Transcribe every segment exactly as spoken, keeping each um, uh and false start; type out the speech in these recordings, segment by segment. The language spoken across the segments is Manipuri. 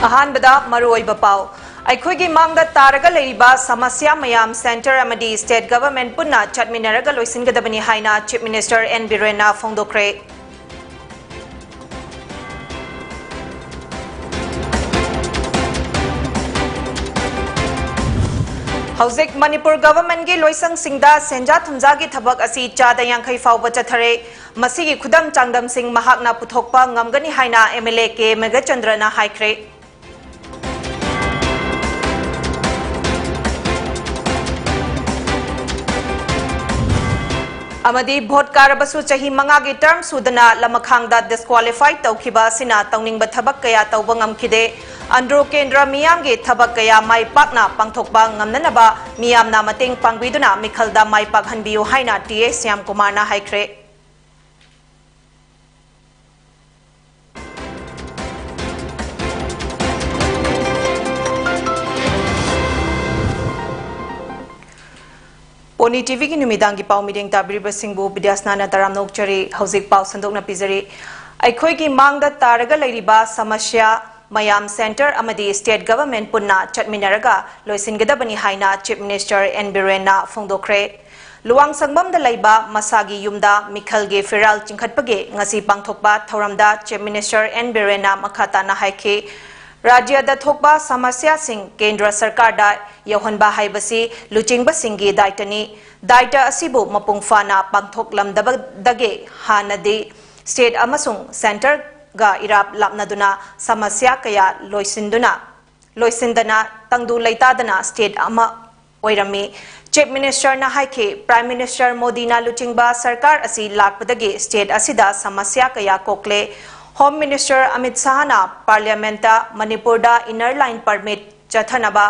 ꯑꯍꯥꯟꯕꯗ ꯃꯔꯨꯑꯣꯏꯕ ꯄꯥꯎ꯫ ꯑꯩꯈꯣꯏꯒꯤ ꯃꯥꯡꯗ ꯇꯥꯔꯒ ꯂꯩꯔꯤꯕ ꯁꯃꯁ꯭ꯌꯥ ꯃꯌꯥꯝ centre ꯑꯃꯗꯤ state government ꯄꯨꯟꯅ ꯆꯠꯃꯤꯟꯅꯔꯒ ꯂꯣꯏꯁꯤꯟꯒꯗꯕꯅꯤ ꯍꯥꯏꯅ Chief Minister N ꯕꯤꯔꯦꯟꯅ ꯐꯣꯡꯗꯣꯛꯈ꯭ꯔꯦ꯫ ꯍꯧꯖꯤꯛ ꯃꯅꯤꯄꯨꯔ governmentꯀꯤ ꯂꯣꯏꯁꯪꯁꯤꯡꯗ ꯁꯦꯟꯖꯥ ꯊꯨꯝꯖꯥꯒꯤ ꯊꯕꯛ ꯑꯁꯤ ꯆꯥꯗ ꯌꯥꯡꯈꯩ ꯐꯥꯎꯕ ꯆꯠꯊꯔꯦ꯫ ꯃꯁꯤꯒꯤ ꯈꯨꯗꯝ ꯆꯥꯡꯗꯝꯁꯤꯡ ꯃꯍꯥꯛꯅ ꯄꯨꯊꯣꯛꯄ ꯉꯝꯒꯅꯤ ꯍꯥꯏꯅ MLA ꯀꯦ ꯃꯦꯘꯆꯟꯗ꯭ꯔꯅ ꯍꯥꯏꯈ꯭ꯔꯦ꯫ ꯑꯃꯗꯤ vote ꯀꯥꯔꯕꯁꯨ ꯆꯍꯤ ꯃꯉꯥꯒꯤ term ꯁꯨꯗꯅ ꯂꯃꯈꯥꯡꯗ disqualify ꯇꯧꯈꯤꯕ ꯑꯁꯤꯅ ꯇꯧꯅꯤꯡꯕ ꯊꯕꯛ ꯀꯌꯥ ꯇꯧꯕ ꯉꯝꯈꯤꯗꯦ꯫ ꯑꯟꯗ꯭ꯔꯣ ꯀꯦꯟꯗ꯭ꯔ ꯃꯤꯌꯥꯝꯒꯤ ꯊꯕꯛ ꯀꯌꯥ ꯃꯥꯏ ꯄꯥꯛꯅ ꯄꯥꯡꯊꯣꯛꯄ ꯉꯝꯅꯅꯕ ꯃꯤꯌꯥꯝꯅ ꯃꯇꯦꯡ ꯄꯥꯡꯕꯤꯗꯨꯅ ꯃꯤꯈꯜꯗ ꯃꯥꯏ ꯄꯥꯛꯍꯟꯕꯤꯌꯨ ꯍꯥꯏꯅ ꯇꯤ ꯑꯦ ꯁ꯭ꯌꯥꯝꯀꯨꯃꯥꯔꯅ ꯍꯥꯏꯈ꯭ꯔꯦ꯫ ꯄꯣꯅꯤ ꯇꯤꯚꯤꯒꯤ ꯅꯨꯃꯤꯗꯥꯡꯒꯤ ꯄꯥꯎ ꯃꯤꯠꯌꯦꯡ ꯇꯥꯕꯤꯔꯤꯕꯁꯤꯡꯕꯨ ꯕꯤꯗ꯭ꯌꯥꯁꯅꯥꯅ ꯇꯔꯥꯝꯅ ꯑꯣꯛꯆꯔꯤ꯫ ꯍꯧꯖꯤꯛ ꯄꯥꯎ ꯁꯟꯗꯣꯛꯅ ꯄꯤꯖꯔꯤ꯫ ꯑꯩꯈꯣꯏꯒꯤ ꯃꯥꯡꯗ ꯇꯥꯔꯒ ꯂꯩꯔꯤꯕ ꯁꯃꯁ꯭ꯌꯥ ꯃꯌꯥꯝ centre ꯑꯃꯗꯤ state government ꯄꯨꯟꯅ ꯆꯠꯃꯤꯟꯅꯔꯒ ꯂꯣꯏꯁꯤꯟꯒꯗꯕꯅꯤ ꯍꯥꯏꯅ Chief Minister N ꯕꯤꯔꯦꯟꯅ ꯐꯣꯡꯗꯣꯛꯈ꯭ꯔꯦ꯫ ꯂꯨꯋꯥꯡꯁꯪꯕꯝꯗ ꯂꯩꯕ ꯃꯁꯥꯒꯤ ꯌꯨꯝꯗ ꯃꯤꯈꯜꯒꯤ ꯐꯤꯔꯥꯜ ꯆꯤꯡꯈꯠꯄꯒꯤ ꯉꯁꯤ ꯄꯥꯡꯊꯣꯛꯄ ꯊꯧꯔꯝꯗ Chief Minister N ꯕꯤꯔꯦꯟꯅ ꯃꯈꯥ ꯇꯥꯅ ꯍꯥꯏꯈꯤ, ꯔꯥꯖ꯭ꯌꯗ ꯊꯣꯛꯄ ꯁꯃꯁ꯭ꯌꯥꯁꯤꯡ ꯀꯦꯟꯗ꯭ꯔ ꯁꯔꯀꯥꯔꯗ ꯌꯧꯍꯟꯕ ꯍꯥꯏꯕꯁꯤ ꯂꯨꯆꯤꯡꯕꯁꯤꯡꯒꯤ ꯗꯥꯏꯇꯅꯤ꯫ ꯗꯥꯏꯇ ꯑꯁꯤꯕꯨ ꯃꯄꯨꯡ ꯐꯥꯅ ꯄꯥꯡꯊꯣꯛꯂꯝꯗꯕꯗꯒꯤ ꯍꯥꯟꯅꯗꯤ state ꯑꯃꯁꯨꯡ centreꯒ ꯏꯔꯥꯞ ꯂꯥꯞꯅꯗꯨꯅ ꯁꯃꯁ꯭ꯌꯥ ꯀꯌꯥ ꯂꯣꯏꯁꯤꯟꯗꯨꯅ, ꯂꯣꯏꯁꯤꯟꯗꯅ ꯇꯪꯗꯨ ꯂꯩꯇꯥꯗꯅ state ꯑꯃ ꯑꯣꯏꯔꯝꯃꯤ꯫ Chief Ministerꯅ ꯍꯥꯏꯈꯤ, Prime Minister ꯃꯣꯗꯤꯅ ꯂꯨꯆꯤꯡꯕ ꯁꯔꯀꯥꯔ ꯑꯁꯤ ꯂꯥꯛꯄꯗꯒꯤ state ꯑꯁꯤꯗ ꯁꯃꯁ꯭ꯌꯥ ꯀꯌꯥ ꯀꯣꯛꯂꯦ꯫ Home Minister ꯑꯃꯤꯠ ꯁꯥꯍꯅ Parliamentꯇ ꯃꯅꯤꯄꯨꯔꯗ Inner Line Permit ꯆꯠꯊꯅꯕ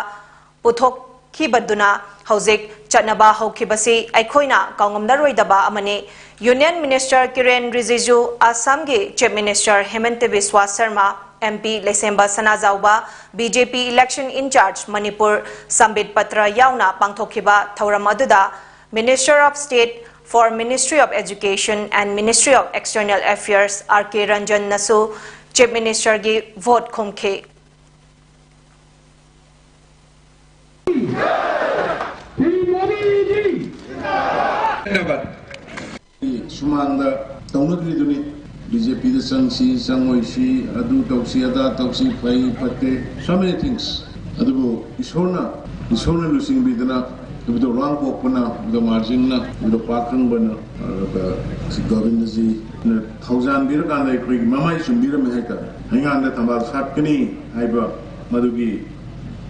ꯄꯨꯊꯣꯛꯈꯤꯕꯗꯨꯅ ꯍꯧꯖꯤꯛ ꯆꯠꯅꯕ ꯍꯧꯈꯤꯕꯁꯤ ꯑꯩꯈꯣꯏꯅ ꯀꯥꯎꯉꯝꯂꯔꯣꯏꯗꯕ ꯑꯃꯅꯤ꯫ Union Minister ꯀꯤꯔꯦꯟ ꯔꯤꯖꯤꯖꯨ, ꯑꯁꯥꯝꯒꯤ Chief Minister ꯍꯦꯃꯟꯇ ꯕꯤꯁ꯭ꯋꯥ Sharma, MP ꯂꯩꯁꯦꯝꯕ Sanajaoba, BJP election in charge Manipur ꯁꯝꯕꯤꯠ Patra ꯌꯥꯎꯅ ꯄꯥꯡꯊꯣꯛꯈꯤꯕ ꯊꯧꯔꯝ ꯑꯗꯨꯗ Minister of State for Ministry of Education and Ministry of External Affairs R K ꯔꯟꯖꯟꯅꯁꯨ Chief Ministerꯒꯤ vote ꯈꯨꯝꯈꯤ꯫ ꯁꯨꯃꯥꯡꯗ ꯇꯧꯅꯗ꯭ꯔꯤꯗꯨꯅꯤ꯫ ꯕꯤ ꯖꯦ ꯄꯤꯗ ꯆꯪꯁꯤ ꯆꯪꯉꯣꯏꯁꯤ, ꯑꯗꯨ ꯇꯧꯁꯤ ꯑꯗꯥ ꯇꯧꯁꯤ, ꯐꯩ ꯐꯠꯇꯦ, so many things꯫ ꯑꯗꯨꯕꯨ ꯏꯁꯣꯔꯅ ꯏꯁꯣꯔꯅ ꯂꯨꯆꯤꯡꯕꯤꯗꯅ ꯏꯕꯨꯙꯧ ꯔꯥꯝ ꯄꯣꯛꯄꯅ, ꯏꯕꯨꯙꯧ ꯃꯥꯔꯖꯤꯡꯅ, ꯏꯕꯨꯙꯧ ꯄꯥꯛ ꯈꯪꯕꯅ, ꯑꯗꯨꯒ ꯁꯤ ꯒꯣꯕꯤꯟꯗꯖꯤꯅ ꯊꯧꯖꯥꯟꯕꯤꯔꯀꯥꯟꯗ ꯑꯩꯈꯣꯏꯒꯤ ꯃꯃꯥꯏ ꯆꯨꯝꯕꯤꯔꯝꯃꯦ ꯍꯥꯏꯇꯥꯔꯦ꯫ ꯍꯩꯉꯥꯟꯗ ꯊꯝꯕꯥꯜ ꯁꯥꯠꯀꯅꯤ ꯍꯥꯏꯕ ꯃꯗꯨꯒꯤ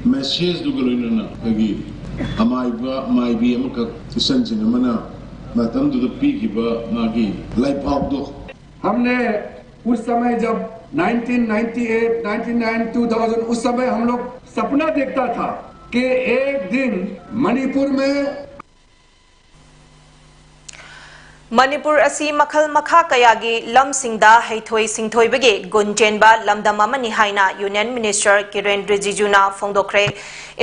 ꯃꯦꯁꯦꯖꯗꯨꯒ ꯂꯣꯏꯅꯅ ꯑꯩꯈꯣꯏꯒꯤ ꯑꯃꯥꯏꯕ ꯑꯃꯥꯏꯕꯤ ꯑꯃꯈꯛ ꯏꯆꯟꯁꯤꯡ ꯑꯃꯅ ꯃꯇꯝꯗꯨꯗ ꯄꯤꯈꯤꯕ ꯃꯥꯒꯤ ꯂꯥꯏꯐꯥꯎꯗꯣ꯫ हमने उस समय जब nineteen ninety eight, ninety nine, two thousand, उस समय हम लोग सपना देखता था कि एक दिन मणिपुर में ꯃꯅꯤꯄꯨꯔ ꯑꯁꯤ ꯃꯈꯜ ꯃꯈꯥ ꯀꯌꯥꯒꯤ ꯂꯝꯁꯤꯡꯗ ꯍꯩꯊꯣꯏ ꯁꯤꯡꯊꯣꯏꯕꯒꯤ ꯒꯨꯟ ꯆꯦꯟꯕ ꯂꯝꯗꯝ ꯑꯃꯅꯤ ꯍꯥꯏꯅ ꯌꯨꯅꯤꯌꯟ ꯃꯤꯅꯤꯁꯇꯔ ꯀꯤꯔꯦꯟ ꯔꯤꯖꯤꯖꯨꯅ ꯐꯣꯡꯗꯣꯛꯈ꯭ꯔꯦ꯫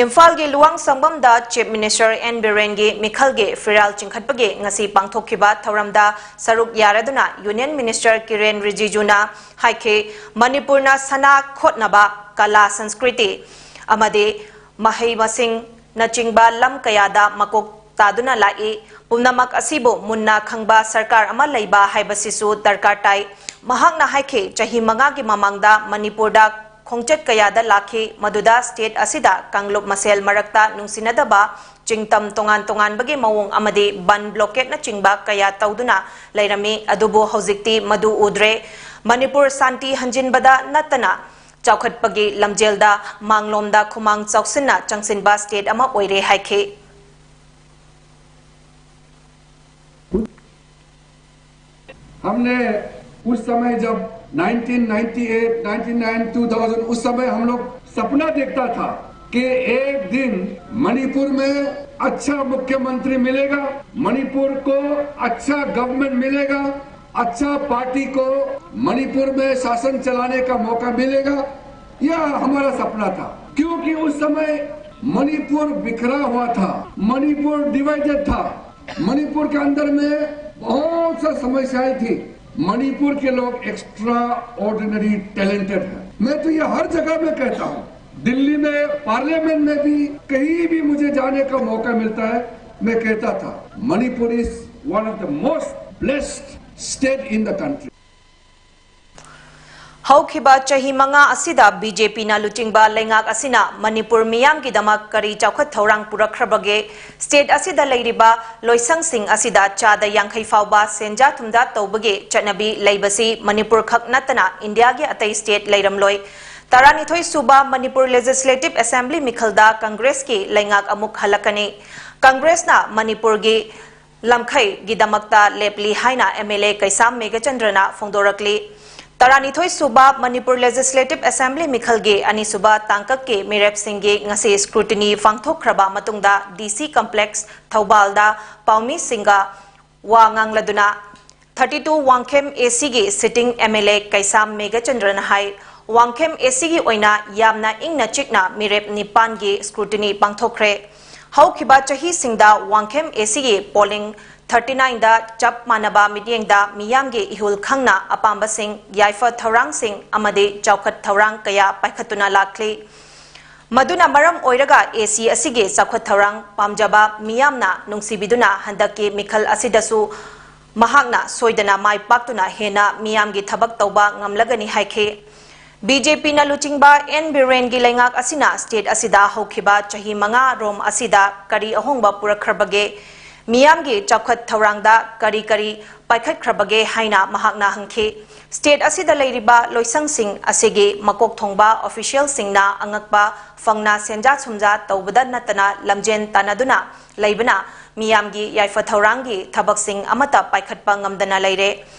ꯏꯝꯐꯥꯜꯒꯤ ꯂꯨꯋꯥꯡ ꯁꯪꯕꯝꯗ ꯆꯤꯐ ꯃꯤꯅꯤꯁꯇꯔ ꯑꯦꯟ ꯕꯤꯔꯦꯟꯒꯤ ꯃꯤꯈꯜꯒꯤ ꯐꯤꯔꯥꯜ ꯆꯤꯡꯈꯠꯄꯒꯤ ꯉꯁꯤ ꯄꯥꯡꯊꯣꯛꯈꯤꯕ ꯊꯧꯔꯝꯗ ꯁꯔꯨꯛ ꯌꯥꯔꯗꯨꯅ ꯌꯨꯅꯤꯌꯟ ꯃꯤꯅꯤꯁꯇꯔ ꯀꯤꯔꯦꯟ ꯔꯤꯖꯤꯖꯨꯅ ꯍꯥꯏꯈꯤ, ꯃꯅꯤꯄꯨꯔꯅ ꯁꯅꯥ ꯈꯣꯠꯅꯕ, ꯀꯂꯥ ꯁꯪꯁꯀ꯭ꯔꯤꯇꯤ ꯑꯃꯗꯤ ꯃꯍꯩ ꯃꯁꯤꯡꯅꯆꯤꯡꯕ ꯂꯝ ꯀꯌꯥꯗ ꯃꯀꯣꯛ ꯇꯥꯗꯨꯅ ꯂꯥꯛꯏ꯫ ꯄꯨꯝꯅꯃꯛ ꯑꯁꯤꯕꯨ ꯃꯨꯟꯅ ꯈꯪꯕ ꯁꯔꯀꯥꯔ ꯑꯃ ꯂꯩꯕ ꯍꯥꯏꯕꯁꯤꯁꯨ ꯗꯔꯀꯥꯔ ꯇꯥꯏ꯫ ꯃꯍꯥꯛꯅ ꯍꯥꯏꯈꯤ, ꯆꯍꯤ ꯃꯉꯥꯒꯤ ꯃꯃꯥꯡꯗ ꯃꯅꯤꯄꯨꯔꯗ ꯈꯣꯡꯆꯠ ꯀꯌꯥꯗ ꯂꯥꯛꯈꯤ, ꯃꯗꯨꯗ ꯁ꯭ꯇꯦꯠ ꯑꯁꯤꯗ ꯀꯥꯡꯂꯨꯞ ꯃꯁꯦꯜ ꯃꯔꯛꯇ ꯅꯨꯡꯁꯤꯅꯗꯕ, ꯆꯤꯡꯇꯝ ꯇꯣꯉꯥꯟ ꯇꯣꯉꯥꯟꯕꯒꯤ ꯃꯑꯣꯡ ꯑꯃꯗꯤ ꯕꯟ ꯕ꯭ꯂꯣꯀꯦꯠꯅꯆꯤꯡꯕ ꯀꯌꯥ ꯇꯧꯗꯨꯅ ꯂꯩꯔꯝꯃꯤ꯫ ꯑꯗꯨꯕꯨ ꯍꯧꯖꯤꯛꯇꯤ ꯃꯗꯨ ꯎꯗ꯭ꯔꯦ꯫ ꯃꯅꯤꯄꯨꯔ ꯁꯥꯟꯇꯤ ꯍꯟꯖꯤꯟꯕꯗ ꯅꯠꯇꯅ ꯆꯥꯎꯈꯠꯄꯒꯤ ꯂꯝꯖꯦꯜꯗ ꯃꯥꯡꯂꯣꯝꯗ ꯈꯨꯃꯥꯡ ꯆꯥꯎꯁꯤꯟꯅ ꯆꯪꯁꯤꯟꯕ ꯁ꯭ꯇꯦꯠ ꯑꯃ ꯑꯣꯏꯔꯦ ꯍꯥꯏꯈꯤ꯫ हमने उस समय जब nineteen ninety eight, ninety nine, two thousand, उस समय हम लोग सपना देखता था कि एक दिन मणिपुर में अच्छा मुख्यमंत्री मिलेगा, मणिपुर को अच्छा गवर्नमेंट मिलेगा, अच्छा पार्टी को मणिपुर में शासन चलाने का मौका मिलेगा। यह हमारा सपना था, क्योंकि उस समय मणिपुर बिखरा हुआ था, मणिपुर डिवाइडेड था, मणिपुर के अंदर में बहुत सा समस्याएं थी। मणिपुर के लोग एक्स्ट्रा ऑर्डिनरी टैलेंटेड है। मैं तो ये हर जगह में कहता हूँ, दिल्ली में पार्लियामेंट में भी, कहीं भी मुझे जाने का मौका मिलता है, मैं कहता था, Manipur is one of the most Blessed state in the country. ꯍꯧꯈꯤꯕ ꯆꯍꯤ ꯃꯉꯥ ꯑꯁꯤꯗ ꯕꯤ ꯖꯦ ꯄꯤꯅ ꯂꯨꯆꯤꯡꯕ ꯂꯩꯉꯥꯛ ꯑꯁꯤꯅ ꯃꯅꯤꯄꯨꯔ ꯃꯤꯌꯥꯝꯒꯤꯗꯃꯛ ꯀꯔꯤ ꯆꯥꯎꯈꯠ ꯊꯧꯔꯥꯡ ꯄꯨꯔꯛꯈ꯭ꯔꯕꯒꯦ? ꯁ꯭ꯇꯦꯠ ꯑꯁꯤꯗ ꯂꯩꯔꯤꯕ ꯂꯣꯏꯁꯪꯁꯤꯡ ꯑꯁꯤꯗ ꯆꯥꯗ ꯌꯥꯡꯈꯩ ꯐꯥꯎꯕ ꯁꯦꯟꯖꯥ ꯊꯨꯝꯖꯥ ꯇꯧꯕꯒꯤ ꯆꯠꯅꯕꯤ ꯂꯩꯕꯁꯤ ꯃꯅꯤꯄꯨꯔ ꯈꯛ ꯅꯠꯇꯅ ꯏꯟꯗꯤꯌꯥꯒꯤ ꯑꯇꯩ ꯁ꯭ꯇꯦꯠ ꯂꯩꯔꯝꯂꯣꯏ꯫ ꯇꯔꯥꯅꯤꯊꯣꯏ ꯁꯨꯕ ꯃꯅꯤꯄꯨꯔ ꯂꯦꯖꯤꯁꯂꯦꯇꯤꯚ ꯑꯦꯁꯦꯝꯕ꯭ꯂꯤ ꯃꯤꯈꯜꯗ ꯀꯪꯒ꯭ꯔꯦꯁꯀꯤ ꯂꯩꯉꯥꯛ ꯑꯃꯨꯛ ꯍꯜꯂꯛꯀꯅꯤ꯫ ꯀꯪꯒ꯭ꯔꯦꯁꯅ ꯃꯅꯤꯄꯨꯔꯒꯤ ꯂꯝꯈꯩꯒꯤꯗꯃꯛꯇ ꯂꯦꯞꯂꯤ ꯍꯥꯏꯅ ꯑꯦꯝ ꯑꯦꯜ ꯑꯦ ꯀꯩꯁꯥꯝ ꯃꯦꯘꯆꯟꯗ꯭ꯔꯅ ꯐꯣꯡꯗꯣꯔꯛꯂꯤ꯫ ꯇꯔꯥꯅꯤꯊꯣꯏ ꯁꯨꯕ ꯃꯅꯤꯄꯨꯔ ꯂꯦꯖꯤꯁꯂꯦꯇꯤꯚ ꯑꯦꯁꯦꯝꯕ꯭ꯂꯤ ꯃꯤꯈꯜꯒꯤ ꯑꯅꯤꯁꯨꯕ ꯇꯥꯡꯀꯛꯀꯤ ꯃꯤꯔꯦꯞꯁꯤꯡꯒꯤ ꯉꯁꯤ ꯁ꯭ꯀ꯭ꯔꯨꯇꯤꯅꯤ ꯄꯥꯡꯊꯣꯛꯈ꯭ꯔꯕ ꯃꯇꯨꯡꯗ ꯗꯤ ꯁꯤ ꯀꯝꯄ꯭ꯂꯦꯛꯁ ꯊꯧꯕꯥꯜꯗ ꯄꯥꯎꯃꯤꯁꯤꯡꯒ ꯋꯥ ꯉꯥꯡꯂꯗꯨꯅ ꯊꯥꯔꯇꯤ ꯇꯨ ꯋꯥꯡꯈꯦꯝ ꯑꯦ ꯁꯤꯒꯤ ꯁꯤꯇꯤꯡ ꯑꯦꯝ ꯑꯦꯜ ꯑꯦ ꯀꯩꯁꯥꯝ ꯃꯦꯘꯆꯟꯗ꯭ꯔꯅ ꯍꯥꯏ, ꯋꯥꯡꯈꯦꯝ ꯑꯦ ꯁꯤꯒꯤ ꯑꯣꯏꯅ ꯌꯥꯝꯅ ꯏꯪꯅ ꯆꯤꯛꯅ ꯃꯤꯔꯦꯞ ꯅꯤꯄꯥꯟꯒꯤ ꯁ꯭ꯀ꯭ꯔꯨꯇꯤꯅꯤ ꯄꯥꯡꯊꯣꯛꯈ꯭ꯔꯦ꯫ ꯍꯧꯈꯤꯕ ꯆꯍꯤꯁꯤꯡꯗ ꯋꯥꯡꯈꯦꯝ ꯑꯦ ꯁꯤꯒꯤ ꯄꯣꯂꯤꯡ ꯊꯥꯔꯇꯤ ꯅꯥꯏꯟꯗ ꯆꯞ ꯃꯥꯟꯅꯕ ꯃꯤꯠꯌꯦꯡꯗ ꯃꯤꯌꯥꯝꯒꯤ ꯏꯍꯨꯜ ꯈꯪꯅ ꯑꯄꯥꯝꯕꯁꯤꯡ, ꯌꯥꯏꯐ ꯊꯧꯔꯥꯡꯁꯤꯡ ꯑꯃꯗꯤ ꯆꯥꯎꯈꯠ ꯊꯧꯔꯥꯡ ꯀꯌꯥ ꯄꯥꯏꯈꯠꯇꯨꯅ ꯂꯥꯛꯂꯤ꯫ ꯃꯗꯨꯅ ꯃꯔꯝ ꯑꯣꯏꯔꯒ ꯑꯦ ꯁꯤ ꯑꯁꯤꯒꯤ ꯆꯥꯎꯈꯠ ꯊꯧꯔꯥꯡ ꯄꯥꯝꯖꯕ ꯃꯤꯌꯥꯝꯅ ꯅꯨꯡꯁꯤꯕꯤꯗꯨꯅ ꯍꯟꯗꯛꯀꯤ ꯃꯤꯈꯜ ꯑꯁꯤꯗꯁꯨ ꯃꯍꯥꯛꯅ ꯁꯣꯏꯗꯅ ꯃꯥꯏ ꯄꯥꯛꯇꯨꯅ ꯍꯦꯟꯅ ꯃꯤꯌꯥꯝꯒꯤ ꯊꯕꯛ ꯇꯧꯕ ꯉꯝꯂꯒꯅꯤ ꯍꯥꯏꯈꯤ꯫ ꯕꯤ ꯖꯦ ꯄꯤꯅ ꯂꯨꯆꯤꯡꯕ ꯑꯦꯟ ꯕꯤꯔꯦꯟꯒꯤ ꯂꯩꯉꯥꯛ ꯑꯁꯤꯅ ꯁ꯭ꯇꯦꯠ ꯑꯁꯤꯗ ꯍꯧꯈꯤꯕ ꯆꯍꯤ ꯃꯉꯥ ꯔꯣꯝ ꯑꯁꯤꯗ ꯀꯔꯤ ꯑꯍꯣꯡꯕ ꯄꯨꯔꯛꯈ꯭ꯔꯕꯒꯦ? ꯃꯤꯌꯥꯝꯒꯤ ꯆꯥꯎꯈꯠ ꯊꯧꯔꯥꯡꯗ ꯀꯔꯤ ꯀꯔꯤ ꯄꯥꯏꯈꯠꯈ꯭ꯔꯕꯒꯦ ꯍꯥꯏꯅ ꯃꯍꯥꯛꯅ ꯍꯪꯈꯤ꯫ ꯁ꯭ꯇꯦꯠ ꯑꯁꯤꯗ ꯂꯩꯔꯤꯕ ꯂꯣꯏꯁꯪꯁꯤꯡ ꯑꯁꯤꯒꯤ ꯃꯀꯣꯛ ꯊꯣꯡꯕ ꯑꯣꯐꯤꯁꯤꯌꯦꯜꯁꯤꯡꯅ ꯑꯉꯛꯄ ꯐꯪꯅ ꯁꯦꯟꯖꯥ ꯊꯨꯝꯖꯥ ꯇꯧꯕꯗ ꯅꯠꯇꯅ ꯂꯝꯖꯦꯟ ꯇꯥꯟꯅꯗꯨꯅ ꯂꯩꯕꯅ ꯃꯤꯌꯥꯝꯒꯤ ꯌꯥꯏꯐ ꯊꯧꯔꯥꯡꯒꯤ ꯊꯕꯛꯁꯤꯡ ꯑꯃꯠꯇ ꯄꯥꯏꯈꯠꯄ ꯉꯝꯗꯅ ꯂꯩꯔꯦ꯫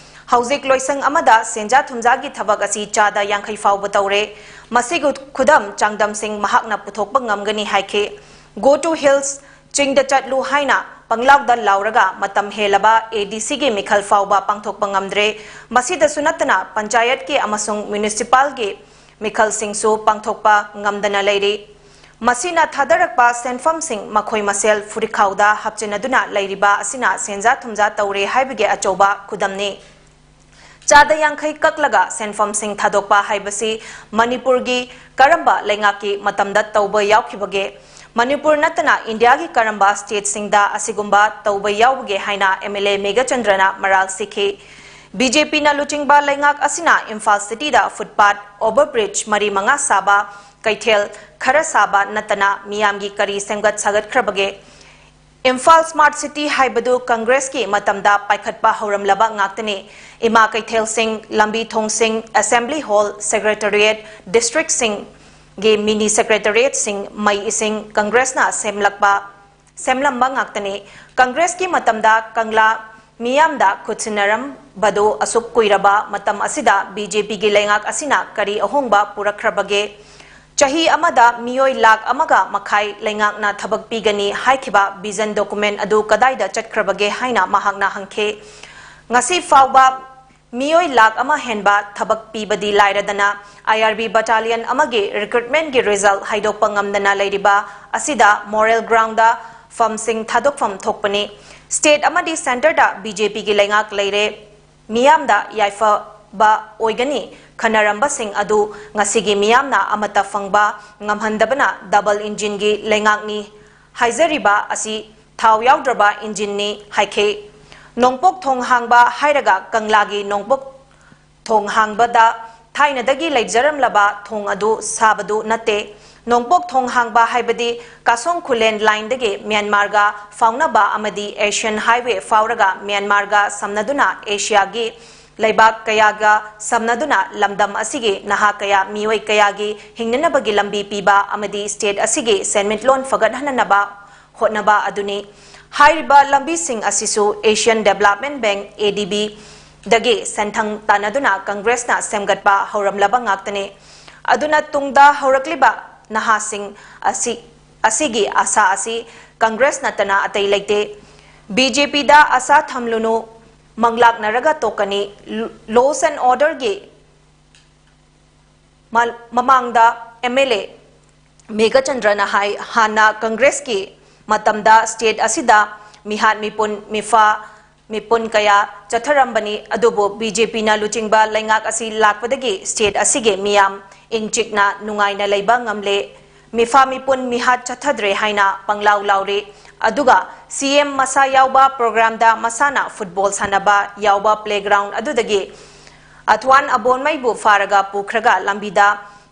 ꯍꯧꯖꯤꯛ ꯂꯣꯏꯁꯪ ꯑꯃꯗ ꯁꯦꯟꯖꯥ ꯊꯨꯝꯖꯥꯒꯤ ꯊꯕꯛ ꯑꯁꯤ ꯆꯥꯗ ꯌꯥꯡꯈꯩ ꯐꯥꯎꯕ ꯇꯧꯔꯦ꯫ ꯃꯁꯤꯒꯤ ꯈꯨꯗꯝ ꯆꯥꯡꯗꯝꯁꯤꯡ ꯃꯍꯥꯛꯅ ꯄꯨꯊꯣꯛꯄ ꯉꯝꯒꯅꯤ ꯍꯥꯏꯈꯤ꯫ Go to hills, ꯆꯤꯡꯗ ꯆꯠꯂꯨ ꯍꯥꯏꯅ ꯄꯪꯂꯥꯎꯗ ꯂꯥꯎꯔꯒ ꯃꯇꯝ ꯍꯦꯜꯂꯕ ꯑꯦ ꯗꯤ ꯁꯤꯒꯤ ꯃꯤꯈꯜ ꯐꯥꯎꯕ ꯄꯥꯡꯊꯣꯛꯄ ꯉꯝꯗ꯭ꯔꯦ꯫ ꯃꯁꯤꯗꯁꯨ ꯅꯠꯇꯅ ꯄꯟꯆꯥꯌꯠꯀꯤ ꯑꯃꯁꯨꯡ ꯃ꯭ꯌꯨꯅꯤꯁꯤꯄꯥꯜꯒꯤ ꯃꯤꯈꯜꯁꯤꯡꯁꯨ ꯄꯥꯡꯊꯣꯛꯄ ꯉꯝꯗꯅ ꯂꯩꯔꯤ꯫ ꯃꯁꯤꯅ ꯊꯥꯗꯔꯛꯄ ꯁꯦꯟꯐꯝꯁꯤꯡ ꯃꯈꯣꯏ ꯃꯁꯦꯜ ꯐꯨꯔꯤꯈꯥꯎꯗ ꯍꯥꯞꯆꯤꯟꯅꯗꯨꯅ ꯂꯩꯔꯤꯕ ꯑꯁꯤꯅ ꯁꯦꯟꯖꯥ ꯊꯨꯝꯖꯥ ꯇꯧꯔꯦ ꯍꯥꯏꯕꯒꯤ ꯑꯆꯧꯕ ꯈꯨꯗꯝꯅꯤ꯫ ꯆꯥꯗ ꯌꯥꯡꯈꯩ ꯀꯛꯂꯒ ꯁꯦꯟꯐꯝꯁꯤꯡ ꯊꯥꯗꯣꯛꯄ ꯍꯥꯏꯕꯁꯤ ꯃꯅꯤꯄꯨꯔꯒꯤ ꯀꯔꯝꯕ ꯂꯩꯉꯥꯛꯀꯤ ꯃꯇꯝꯗ ꯇꯧꯕ ꯌꯥꯎꯈꯤꯕꯒꯦ? ꯃꯅꯤꯄꯨꯔ ꯅꯠꯇꯅ ꯏꯟꯗꯤꯌꯥꯒꯤ ꯀꯔꯝꯕ ꯁ꯭ꯇꯦꯠꯁꯤꯡꯗ ꯑꯁꯤꯒꯨꯝꯕ ꯇꯧꯕ ꯌꯥꯎꯕꯒꯦ ꯍꯥꯏꯅ ꯑꯦꯝ ꯑꯦꯜ ꯑꯦ ꯃꯦꯘꯆꯟꯗ꯭ꯔꯅ ꯃꯔꯥꯜ ꯁꯤꯈꯤ꯫ ꯕꯤ ꯖꯦ ꯄꯤꯅ ꯂꯨꯆꯤꯡꯕ ꯂꯩꯉꯥꯛ ꯑꯁꯤꯅ ꯏꯝꯐꯥꯜ ꯁꯤꯇꯤꯗ ꯐꯨꯠꯄꯥꯠ, ꯑꯣꯚꯔ ꯕ꯭ꯔꯤꯖ ꯃꯔꯤ ꯃꯉꯥ ꯁꯥꯕ, ꯀꯩꯊꯦꯜ ꯈꯔ ꯁꯥꯕ ꯅꯠꯇꯅ ꯃꯤꯌꯥꯝꯒꯤ ꯀꯔꯤ ꯁꯦꯝꯒꯠ ꯁꯥꯒꯠꯈ꯭ꯔꯕꯒꯦ? ꯏꯝꯐꯥꯜ ꯁ꯭ꯃꯥꯔꯠ ꯁꯤꯇꯤ ꯍꯥꯏꯕꯗꯨ ꯀꯪꯒ꯭ꯔꯦꯁꯀꯤ ꯃꯇꯝꯗ ꯄꯥꯏꯈꯠꯄ ꯍꯧꯔꯝꯂꯕ ꯉꯥꯛꯇꯅꯤ꯫ ꯏꯃꯥ ꯀꯩꯊꯦꯜꯁꯤꯡ, ꯂꯝꯕꯤ ꯊꯣꯡꯁꯤꯡ, ꯑꯦꯁꯦꯝꯕ꯭ꯂꯤ ꯍꯣꯜ, ꯁꯦꯀ꯭ꯔꯦꯇꯔꯤꯌꯦꯠ, ꯗꯤꯁꯇ꯭ꯔꯤꯛꯁꯤꯡꯒꯤ ꯃꯤꯅꯤ ꯁꯦꯀ꯭ꯔꯦꯇꯔꯤꯌꯦꯠꯁꯤꯡ, ꯃꯩ ꯏꯁꯤꯡ ꯀꯪꯒ꯭ꯔꯦꯁꯅ ꯁꯦꯝꯂꯛꯄ, ꯁꯦꯝꯂꯝꯕ ꯉꯥꯛꯇꯅꯤ꯫ ꯀꯪꯒ꯭ꯔꯦꯁꯀꯤ ꯃꯇꯝꯗ ꯀꯪꯂꯥ ꯃꯤꯌꯥꯝꯗ ꯈꯨꯠꯁꯤꯟꯅꯔꯝꯕꯗꯨ ꯑꯁꯨꯛ ꯀꯨꯏꯔꯕ ꯃꯇꯝ ꯑꯁꯤꯗ ꯕꯤ ꯖꯦ ꯄꯤꯒꯤ ꯂꯩꯉꯥꯛ ꯑꯁꯤꯅ ꯀꯔꯤ ꯑꯍꯣꯡꯕ ꯄꯨꯔꯛꯈ꯭ꯔꯕꯒꯦ? ꯆꯍꯤ ꯑꯃꯗ ꯃꯤꯑꯣꯏ ꯂꯥꯈ ꯑꯃꯒ ꯃꯈꯥꯏ ꯂꯩꯉꯥꯛꯅ ꯊꯕꯛ ꯄꯤꯒꯅꯤ ꯍꯥꯏꯈꯤꯕ ꯚꯤꯖꯟ ꯗꯣꯀꯨꯃꯦꯟ ꯑꯗꯨ ꯀꯗꯥꯏꯗ ꯆꯠꯈ꯭ꯔꯕꯒꯦ ꯍꯥꯏꯅ ꯃꯍꯥꯛꯅ ꯍꯪꯈꯤ꯫ ꯉꯁꯤ ꯐꯥꯎꯕ ꯃꯤꯑꯣꯏ ꯂꯥꯈ ꯑꯃ ꯍꯦꯟꯕ ꯊꯕꯛ ꯄꯤꯕꯗꯤ ꯂꯥꯏꯔꯗꯅ, ꯑꯥꯏ ꯑꯥꯔ ꯕꯤ ꯕꯠꯇꯥꯂꯤꯌꯟ ꯑꯃꯒꯤ ꯔꯤꯀ꯭ꯔꯨꯠꯃꯦꯟꯒꯤ ꯔꯤꯖꯜ ꯍꯥꯏꯗꯣꯛꯄ ꯉꯝꯗꯅ ꯂꯩꯔꯤꯕ ꯑꯁꯤꯗ ꯃꯣꯔꯦꯜ ꯒ꯭ꯔꯥꯎꯟꯗ ꯐꯝꯁꯤꯡ ꯊꯥꯗꯣꯛꯐꯝ ꯊꯣꯛꯄꯅꯤ꯫ ꯁ꯭ꯇꯦꯠ ꯑꯃꯗꯤ ꯁꯦꯟꯇꯔꯗ ꯕꯤ ꯖꯦ ꯄꯤꯒꯤ ꯂꯩꯉꯥꯛ ꯂꯩꯔꯦ꯫ ꯃꯤꯌꯥꯝꯗ ꯌꯥꯏꯐꯕ ꯑꯣꯏꯒꯅꯤ ꯈꯟꯅꯔꯝꯕꯁꯤꯡ ꯑꯗꯨ ꯉꯁꯤꯒꯤ ꯃꯤꯌꯥꯝꯅ ꯑꯃꯠꯇ ꯐꯪꯕ ꯉꯝꯍꯟꯗꯕꯅ ꯗꯕꯜ ꯏꯟꯖꯤꯟꯒꯤ ꯂꯩꯉꯥꯛꯅꯤ ꯍꯥꯏꯖꯔꯤꯕ ꯑꯁꯤ ꯊꯥꯎ ꯌꯥꯎꯗ꯭ꯔꯕ ꯏꯟꯖꯤꯟꯅꯤ ꯍꯥꯏꯈꯤ꯫ ꯅꯣꯡꯄꯣꯛ ꯊꯣꯡ ꯍꯥꯡꯕ ꯍꯥꯏꯔꯒ ꯀꯪꯂꯥꯒꯤ ꯅꯣꯡꯄꯣꯛ ꯊꯣꯡ ꯍꯥꯡꯕꯗ ꯊꯥꯏꯅꯗꯒꯤ ꯂꯩꯖꯔꯝꯂꯕ ꯊꯣꯡ ꯑꯗꯨ ꯁꯥꯕꯗꯨ ꯅꯠꯇꯦ꯫ ꯅꯣꯡꯄꯣꯛ ꯊꯣꯡ ꯍꯥꯡꯕ ꯍꯥꯏꯕꯗꯤ ꯀꯥꯁꯣꯡ ꯈꯨꯂꯦꯟ ꯂꯥꯏꯟꯗꯒꯤ ꯃ꯭ꯌꯥꯟꯃꯥꯔꯒ ꯐꯥꯎꯅꯕ ꯑꯃꯗꯤ ꯑꯦꯁꯤꯌꯟ ꯍꯥꯏꯋꯦ ꯐꯥꯎꯔꯒ ꯃ꯭ꯌꯥꯟꯃꯥꯔꯒ ꯁꯝꯅꯗꯨꯅ ꯑꯦꯁꯤꯌꯥꯒꯤ ꯂꯩꯕꯥꯛ ꯀꯌꯥꯒ ꯁꯝꯅꯗꯨꯅ ꯂꯝꯗꯝ ꯑꯁꯤꯒꯤ ꯅꯍꯥ ꯀꯌꯥ, ꯃꯤꯑꯣꯏ ꯀꯌꯥꯒꯤ ꯍꯤꯡꯅꯅꯕꯒꯤ ꯂꯝꯕꯤ ꯄꯤꯕ ꯑꯃꯗꯤ ꯁ꯭ꯇꯦꯠ ꯑꯁꯤꯒꯤ ꯁꯦꯟꯃꯤꯠꯂꯣꯟ ꯐꯒꯠꯍꯟꯅꯕ ꯍꯣꯠꯅꯕ ꯑꯗꯨꯅꯤ꯫ ꯍꯥꯏꯔꯤꯕ ꯂꯝꯕꯤꯁꯤꯡ ꯑꯁꯤꯁꯨ ꯑꯦꯁꯤꯌꯟ ꯗꯦꯕꯂꯞꯃꯦꯟ ꯕꯦꯡꯛ, ꯑꯦ ꯗꯤ ꯕꯤ, ꯗꯒꯤ ꯁꯦꯟꯊꯪ ꯇꯥꯟꯅꯗꯨꯅ ꯀꯪꯒ꯭ꯔꯦꯁꯅ ꯁꯦꯝꯒꯠꯄ ꯍꯧꯔꯝꯂꯕ ꯉꯥꯛꯇꯅꯤ꯫ ꯑꯗꯨꯅ ꯇꯨꯡꯗ ꯍꯧꯔꯛꯂꯤꯕ ꯅꯍꯥꯁꯤꯡ ꯑꯁꯤ, ꯑꯁꯤꯒꯤ ꯑꯁꯥ ꯑꯁꯤ ꯀꯪꯒ꯭ꯔꯦꯁ ꯅꯠꯇꯅ ꯑꯇꯩ ꯂꯩꯇꯦ꯫ ꯕꯤ ꯖꯦ ꯄꯤꯗ ꯑꯁꯥ ꯊꯝꯂꯨꯅꯨ, ꯃꯪꯂꯥꯛꯅꯔꯒ ꯇꯣꯛꯀꯅꯤ꯫ Laws and Orderꯒꯤ ꯃ-, ꯃꯃꯥꯡꯗ ꯑꯦꯝ ꯑꯦꯜ ꯑꯦ ꯃꯦꯘꯆꯟꯗ꯭ꯔꯅ ꯍꯥꯏ, ꯍꯥꯟꯅ ꯀꯪꯒ꯭ꯔꯦꯁꯀꯤ ꯃꯇꯝꯗ ꯁ꯭ꯇꯦꯠ ꯑꯁꯤꯗ ꯃꯤꯍꯥꯠ ꯃꯤꯄꯨꯟ, ꯃꯤꯐꯥ ꯃꯤꯄꯨꯟ ꯀꯌꯥ ꯆꯠꯊꯔꯝꯕꯅꯤ, ꯑꯗꯨꯕꯨ ꯕꯤ ꯖꯦ ꯄꯤꯅ ꯂꯨꯆꯤꯡꯕ ꯂꯩꯉꯥꯛ ꯑꯁꯤ ꯂꯥꯛꯄꯗꯒꯤ ꯁ꯭ꯇꯦꯠ ꯑꯁꯤꯒꯤ ꯃꯤꯌꯥꯝ ꯏꯪ ꯆꯤꯛꯅ ꯅꯨꯡꯉꯥꯏꯅ ꯂꯩꯕ ꯉꯝꯂꯦ꯫ ꯃꯤꯐꯥ ꯃꯤꯄꯨꯟ ꯃꯤꯍꯥꯠ ꯆꯠꯊꯗ꯭ꯔꯦ ꯍꯥꯏꯅ ꯄꯪꯂꯥꯎ ꯂꯥꯎꯔꯤ꯫ ꯑꯗꯨꯒ ꯁꯤꯑꯦꯝ ꯃꯁꯥ ꯌꯥꯎꯕ ꯄ꯭ꯔꯣꯒ꯭ꯔꯥꯝꯗ ꯃꯁꯥꯅ ꯐꯨꯠꯕꯣꯜ ꯁꯥꯟꯅꯕ ꯌꯥꯎꯕ ꯄ꯭ꯂꯦꯒ꯭ꯔꯥꯎꯟ ꯑꯗꯨꯗꯒꯤ ꯑꯊ꯭ꯋꯥꯟ ꯑꯕꯣꯟꯃꯩꯕꯨ ꯐꯥꯔꯒ ꯄꯨꯈ꯭ꯔꯒ ꯂꯝꯕꯤꯗ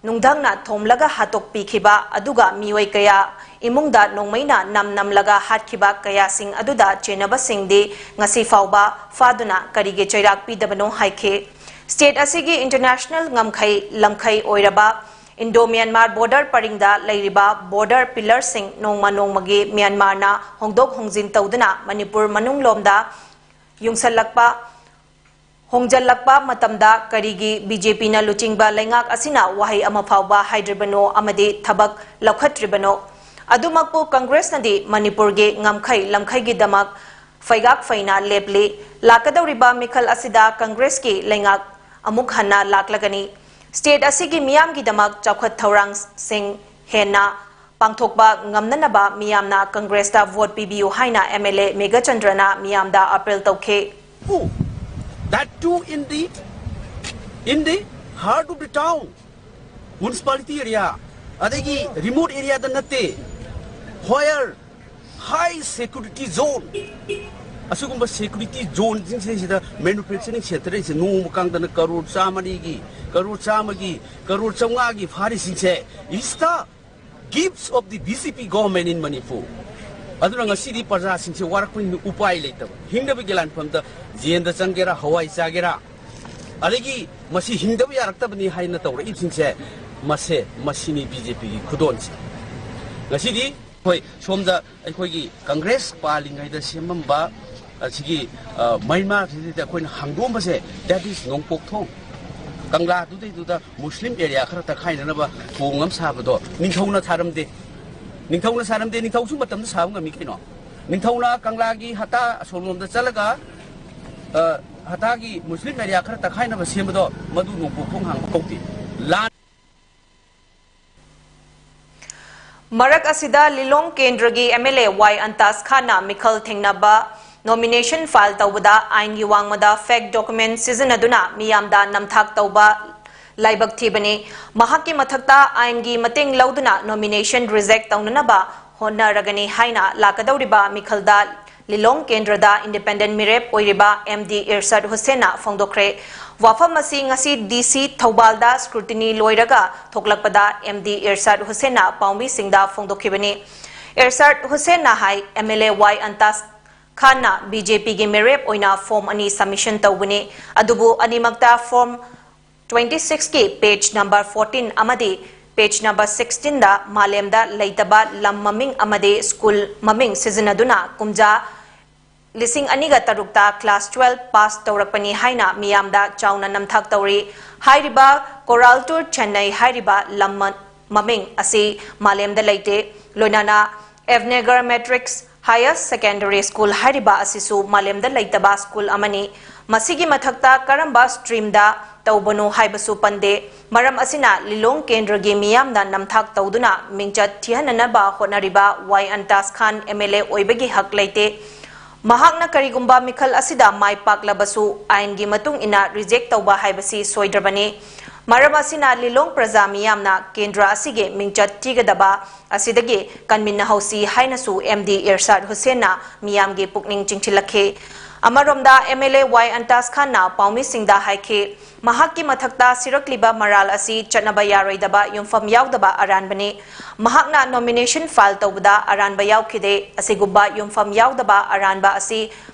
ꯅꯨꯡꯙꯪꯅ ꯊꯣꯝꯂꯒ ꯍꯥꯠꯇꯣꯛꯄꯤꯈꯤꯕ, ꯑꯗꯨꯒ ꯃꯤꯑꯣꯏ ꯀꯌꯥ ꯏꯃꯨꯡꯗ ꯅꯣꯡꯃꯩꯅ ꯅꯝ ꯅꯝꯂꯒ ꯍꯥꯠꯈꯤꯕ ꯀꯌꯥꯁꯤꯡ ꯑꯗꯨꯗ ꯆꯦꯟꯅꯕꯁꯤꯡꯗꯤ ꯉꯁꯤ ꯐꯥꯎꯕ ꯐꯥꯗꯨꯅ ꯀꯔꯤꯒꯤ ꯆꯩꯔꯥꯛ ꯄꯤꯗꯕꯅꯣ ꯍꯥꯏꯈꯤ꯫ ꯁ꯭ꯇꯦꯠ ꯑꯁꯤꯒꯤ ꯏꯟꯇꯔꯅꯦꯁꯅꯦꯜ ꯉꯝꯈꯩ ꯂꯝꯈꯩ ꯑꯣꯏꯔꯕ ꯏꯟꯗꯣ ꯃ꯭ꯌꯥꯟꯃꯥꯔ ꯕꯣꯔꯗꯔ ꯄꯔꯤꯡꯗ ꯂꯩꯔꯤꯕ ꯕꯣꯔꯗꯔ ꯄꯤꯂꯔꯁꯤꯡ ꯅꯣꯡꯃ ꯅꯣꯡꯃꯒꯤ ꯃ꯭ꯌꯥꯟꯃꯥꯔꯅ ꯍꯣꯡꯗꯣꯛ ꯍꯣꯡꯖꯤꯟ ꯇꯧꯗꯨꯅ ꯃꯅꯤꯄꯨꯔ ꯃꯅꯨꯡꯂꯣꯝꯗ ꯌꯨꯡꯁꯜꯂꯛꯄ, ꯍꯣꯡꯖꯜꯂꯛꯄ ꯃꯇꯝꯗ ꯀꯔꯤꯒꯤ ꯕꯤ ꯖꯦ ꯄꯤꯅ ꯂꯨꯆꯤꯡꯕ ꯂꯩꯉꯥꯛ ꯑꯁꯤꯅ ꯋꯥꯍꯩ ꯑꯃ ꯐꯥꯎꯕ ꯍꯥꯏꯗ꯭ꯔꯤꯕꯅꯣ ꯑꯃꯗꯤ ꯊꯕꯛ ꯂꯧꯈꯠꯇ꯭ꯔꯤꯕꯅꯣ? ꯑꯗꯨꯃꯛꯄꯨ ꯀꯪꯒ꯭ꯔꯦꯁꯅꯗꯤ ꯃꯅꯤꯄꯨꯔꯒꯤ ꯉꯝꯈꯩ ꯂꯝꯈꯩꯒꯤꯗꯃꯛ ꯐꯩꯒꯥꯛ ꯐꯩꯅ ꯂꯦꯞꯂꯤ꯫ ꯂꯥꯛꯀꯗꯧꯔꯤꯕ ꯃꯤꯈꯜ ꯑꯁꯤꯗ ꯀꯪꯒ꯭ꯔꯦꯁꯀꯤ ꯂꯩꯉꯥꯛ ꯑꯃꯨꯛ ꯍꯟꯅ ꯂꯥꯛꯂꯒꯅꯤ꯫ ꯁ꯭ꯇꯦꯠ ꯑꯁꯤꯒꯤ ꯃꯤꯌꯥꯝꯒꯤꯗꯃꯛ ꯆꯥꯎꯈꯠ ꯊꯧꯔꯥꯡꯁꯤꯡ ꯍꯦꯟꯅ ꯄꯥꯡꯊꯣꯛꯄ ꯉꯝꯅꯅꯕ ꯃꯤꯌꯥꯝꯅ ꯀꯪꯒ꯭ꯔꯦꯁꯇ ꯚꯣꯠ ꯄꯤꯕꯤꯌꯨ ꯍꯥꯏꯅ ꯑꯦꯝ ꯑꯦꯜ ꯑꯦ ꯃꯦꯘꯆꯟꯗ꯭ꯔꯅ ꯃꯤꯌꯥꯝꯗ ꯑꯄꯤꯜ ꯇꯧꯈꯤ꯫ Who? That too in the, in the heart of the town, municipality area, ꯑꯗꯒꯤ remote areaꯗ ꯅꯠꯇꯦ, where high security zone, ꯑꯁꯤꯒꯨꯝꯕ security zoneꯁꯤꯡꯁꯤꯗ manufacturing centerꯁꯦ ꯅꯣꯡꯃ ꯀꯥꯡꯗꯅ ꯀꯔꯣꯔ ꯆꯥꯝꯃꯅꯤꯒꯤ, ꯀꯔꯣꯔ ꯆꯥꯝꯃꯒꯤ, crore ꯆꯥꯝꯃꯉꯥꯒꯤ ꯐꯥꯔꯤꯁꯤꯡꯁꯦ is the gifts of the B J P government in Manipur. ꯑꯗꯨꯅ ꯉꯁꯤꯗꯤ ꯄ꯭ꯔꯖꯥꯁꯤꯡꯁꯦ ꯋꯥꯔꯛꯄꯅꯤꯅ ꯎꯄꯥꯏ ꯂꯩꯇꯕ, ꯍꯤꯡꯅꯕꯒꯤ ꯂꯥꯟꯐꯝꯗ ꯖꯦꯟꯗ ꯆꯪꯒꯦꯔꯥ, ꯍꯋꯥꯏ ꯆꯥꯒꯦꯔꯥ, ꯑꯗꯒꯤ ꯃꯁꯤ ꯍꯤꯡꯗꯕ ꯌꯥꯔꯛꯇꯕꯅꯤ ꯍꯥꯏꯅ ꯇꯧꯔꯛꯏꯕꯁꯤꯡꯁꯦ, ꯃꯁꯦ, ꯃꯁꯤꯅꯤ ꯕꯤ ꯖꯦ ꯄꯤꯒꯤ ꯈꯨꯗꯣꯟꯁꯦ꯫ ꯉꯁꯤꯗꯤ ꯑꯩꯈꯣꯏ ꯁꯣꯝꯗ ꯑꯩꯈꯣꯏꯒꯤ ꯀꯪꯒ꯭ꯔꯦꯁ ꯄꯥꯜꯂꯤꯉꯩꯗ ꯁꯦꯝꯃꯝꯕ ꯑꯁꯤꯒꯤ, ꯑ, ꯃꯩꯃꯥꯁꯤꯗ ꯑꯩꯈꯣꯏꯅ ꯍꯥꯡꯗꯣꯛꯑꯝꯕꯁꯦ, that is ꯅꯣꯡꯄꯣꯛ ꯊꯣꯡ꯫ ꯀꯪꯂꯥꯗꯨꯗꯩꯗꯨꯗ ꯃꯨꯁꯂꯤꯝ ꯑꯦꯔꯤꯌꯥ ꯈꯔ ꯇꯛꯈꯥꯏꯅꯅꯕ ꯊꯣꯡ ꯑꯃ ꯁꯥꯕꯗꯣ ꯅꯤꯡꯊꯧꯅ ꯁꯥꯔꯝꯗꯦ꯫ ꯅꯤꯡꯊꯧꯅ ꯁꯥꯔꯝꯗꯦ, ꯅꯤꯡꯊꯧꯁꯨ ꯃꯇꯝꯗ ꯁꯥꯕ ꯉꯝꯃꯤ ꯀꯩꯅꯣ꯫ ꯅꯤꯡꯊꯧꯅ ꯀꯪꯂꯥꯒꯤ ꯍꯇꯥ ꯑꯁꯣꯝꯂꯣꯝꯗ ꯆꯠꯂꯒ, ꯑ, ꯍꯇꯥꯒꯤ ꯃꯨꯁꯂꯤꯝ ꯑꯦꯔꯤꯌꯥ ꯈꯔ ꯇꯛꯈꯥꯏꯅꯕ ꯁꯦꯝꯕꯗꯣ, ꯃꯗꯨ ꯅꯣꯡꯄꯣꯛ ꯊꯣꯡ ꯍꯥꯡꯕ ꯀꯧꯗꯦ꯫ ꯂꯥꯟ ꯃꯔꯛ ꯑꯁꯤꯗ ꯂꯤꯂꯣꯡ ꯀꯦꯟꯗ꯭ꯔꯒꯤ ꯑꯦꯝ ꯑꯦꯜ ꯑꯦ ꯋꯥꯏ ꯑꯟꯇꯥꯖ ꯈꯥꯟꯅ ꯃꯤꯈꯜ ꯊꯦꯡꯅꯕ ꯅꯣꯃꯤꯅꯦꯁꯟ ꯐꯥꯏꯜ ꯇꯧꯕꯗ ꯑꯥꯏꯟꯒꯤ ꯋꯥꯡꯃꯗ ꯐꯦꯛ ꯗꯣꯀꯨꯃꯦꯟ ꯁꯤꯖꯤꯟꯅꯗꯨꯅ ꯃꯤꯌꯥꯝꯗ ꯅꯝꯊꯥꯛ ꯇꯧꯕ ꯂꯥꯏꯕꯛ ꯊꯤꯕꯅꯤ꯫ ꯃꯍꯥꯛꯀꯤ ꯃꯊꯛꯇ ꯑꯥꯏꯟꯒꯤ ꯃꯇꯦꯡ ꯂꯧꯗꯨꯅ nomination reject ꯇꯧꯅꯅꯕ ꯍꯣꯠꯅꯔꯒꯅꯤ ꯍꯥꯏꯅ ꯂꯥꯛꯀꯗꯧꯔꯤꯕ ꯃꯤꯈꯜꯗ ꯂꯤꯂꯣꯡ ꯀꯦꯟꯗ꯭ꯔꯗ independent ꯃꯤꯔꯦꯞ ꯑꯣꯏꯔꯤꯕ ꯑꯦꯝ ꯗꯤ ꯏꯔꯁꯥꯗ ꯍꯨꯁꯦꯟꯅ ꯐꯣꯡꯗꯣꯛꯈ꯭ꯔꯦ꯫ ꯋꯥꯐꯝ ꯑꯁꯤ ꯉꯁꯤ ꯗꯤ ꯁꯤ ꯊꯧꯕꯥꯜꯗ scrutiny ꯂꯣꯏꯔꯒ ꯊꯣꯛꯂꯛꯄꯗ ꯑꯦꯝ ꯗꯤ ꯏꯔꯁꯥꯗ ꯍꯨꯁꯦꯟꯅ ꯄꯥꯎꯃꯤꯁꯤꯡꯗ ꯐꯣꯡꯗꯣꯛꯈꯤꯕꯅꯤ꯫ ꯏꯔꯁꯥꯗ ꯍꯨꯁꯦꯟꯅ ꯍꯥꯏ, M L A Y Antas ꯈꯥꯟꯅ ꯕꯤ ꯖꯦ ꯄꯤꯒꯤ ꯃꯤꯔꯦꯞ ꯑꯣꯏꯅ form ꯑꯅꯤ submission ꯇꯧꯕꯅꯤ, ꯑꯗꯨꯕꯨ ꯑꯅꯤꯃꯛꯇ form twenty six ꯀꯤ page number fourteen ꯑꯃꯗꯤ page number sixteen ꯗ ꯃꯥꯂꯦꯝꯗ ꯂꯩꯇꯕ ꯂꯝ ꯃꯃꯤꯡ ꯑꯃꯗꯤ school ꯃꯃꯤꯡ ꯁꯤꯖꯤꯟꯅꯗꯨꯅ ꯀꯨꯝꯖꯥ ꯂꯤꯁꯤꯡ ꯑꯅꯤꯒ ꯇꯔꯨꯛꯇ class twelve pass ꯇꯧꯔꯛꯄꯅꯤ ꯍꯥꯏꯅ ꯃꯤꯌꯥꯝꯗ ꯆꯥꯎꯅ ꯅꯝꯊꯥꯛ ꯇꯧꯔꯤ꯫ ꯍꯥꯏꯔꯤꯕ ꯀꯣꯔꯥꯜꯇꯨꯔ ꯆꯦꯟꯅꯩ ꯍꯥꯏꯔꯤꯕ ꯂꯝ ꯃ-, ꯃꯃꯤꯡ ꯑꯁꯤ ꯃꯥꯂꯦꯝꯗ ꯂꯩꯇꯦ꯫ ꯂꯣꯏꯅꯅ ꯑꯦꯚꯅꯦꯒꯔ ꯃꯦꯇ꯭ꯔꯤꯛꯁ ꯍꯥꯌꯔ ꯁꯦꯀꯦꯟꯗꯔꯤ ꯁ꯭ꯀꯨꯜ ꯍꯥꯏꯔꯤꯕ ꯑꯁꯤꯁꯨ ꯃꯥꯂꯦꯝꯗ ꯂꯩꯇꯕ ꯁ꯭ꯀꯨꯜ ꯑꯃꯅꯤ꯫ ꯃꯁꯤꯒꯤ ꯃꯊꯛꯇ ꯀꯔꯝꯕ stream ꯗ ꯇꯧꯕꯅꯣ ꯍꯥꯏꯕꯁꯨ ꯄꯟꯗꯦ꯫ ꯃꯔꯝ ꯑꯁꯤꯅ ꯂꯤꯂꯣꯡ ꯀꯦꯟꯗ꯭ꯔꯒꯤ ꯃꯤꯌꯥꯝꯅ ꯅꯝꯊꯥꯛ ꯇꯧꯗꯨꯅ ꯃꯤꯡꯆꯠ ꯊꯤꯍꯟꯅꯅꯕ ꯍꯣꯠꯅꯔꯤꯕ ꯋꯥꯏ ꯑꯟꯇꯥꯁ ꯈꯥꯟ ꯑꯦꯝ ꯑꯦꯜ ꯑꯦ ꯑꯣꯏꯕꯒꯤ ꯍꯛ ꯂꯩꯇꯦ꯫ ꯃꯍꯥꯛꯅ ꯀꯔꯤꯒꯨꯝꯕ ꯃꯤꯈꯜ ꯑꯁꯤꯗ ꯃꯥꯏ ꯄꯥꯛꯂꯕꯁꯨ ꯑꯥꯏꯟꯒꯤ ꯃꯇꯨꯡ ꯏꯟꯅ reject ꯇꯧꯕ ꯍꯥꯏꯕꯁꯤ ꯁꯣꯏꯗ꯭ꯔꯕꯅꯤ꯫ ꯃꯔꯝ ꯑꯁꯤꯅ ꯂꯤꯂꯣꯡ ꯄ꯭ꯔꯖꯥ ꯃꯤꯌꯥꯝꯅ ꯀꯦꯟꯗ꯭ꯔ ꯑꯁꯤꯒꯤ ꯃꯤꯡꯆꯠ ꯊꯤꯒꯗꯕ ꯑꯁꯤꯗꯒꯤ ꯀꯟꯃꯤꯟꯅꯍꯧꯁꯤ ꯍꯥꯏꯅꯁꯨ ꯑꯦꯝ ꯗꯤ ꯏꯔꯁꯥꯗ ꯍꯨꯁꯦꯟꯅ ꯃꯤꯌꯥꯝꯒꯤ ꯄꯨꯛꯅꯤꯡ ꯆꯤꯡꯁꯤꯜꯂꯛꯈꯤ꯫ ꯑꯃꯔꯣꯝꯗ M L A Y Antas ꯈꯥꯟꯅ ꯄꯥꯎꯃꯤꯁꯤꯡꯗ ꯍꯥꯏꯈꯤ, ꯃꯍꯥꯛꯀꯤ ꯃꯊꯛꯇ ꯁꯤꯔꯛꯂꯤꯕ ꯃꯔꯥꯜ ꯑꯁꯤ ꯆꯠꯅꯕ ꯌꯥꯔꯣꯏꯗꯕ ꯌꯨꯝꯐꯝ ꯌꯥꯎꯗꯕ ꯑꯔꯥꯟꯕꯅꯤ꯫ ꯃꯍꯥꯛꯅ nomination file ꯇꯧꯕꯗ ꯑꯔꯥꯟꯕ ꯌꯥꯎꯈꯤꯗꯦ꯫ ꯑꯁꯤꯒꯨꯝꯕ ꯌꯨꯝꯐꯝ ꯌꯥꯎꯗꯕ ꯑꯔꯥꯟꯕ ꯑꯁꯤ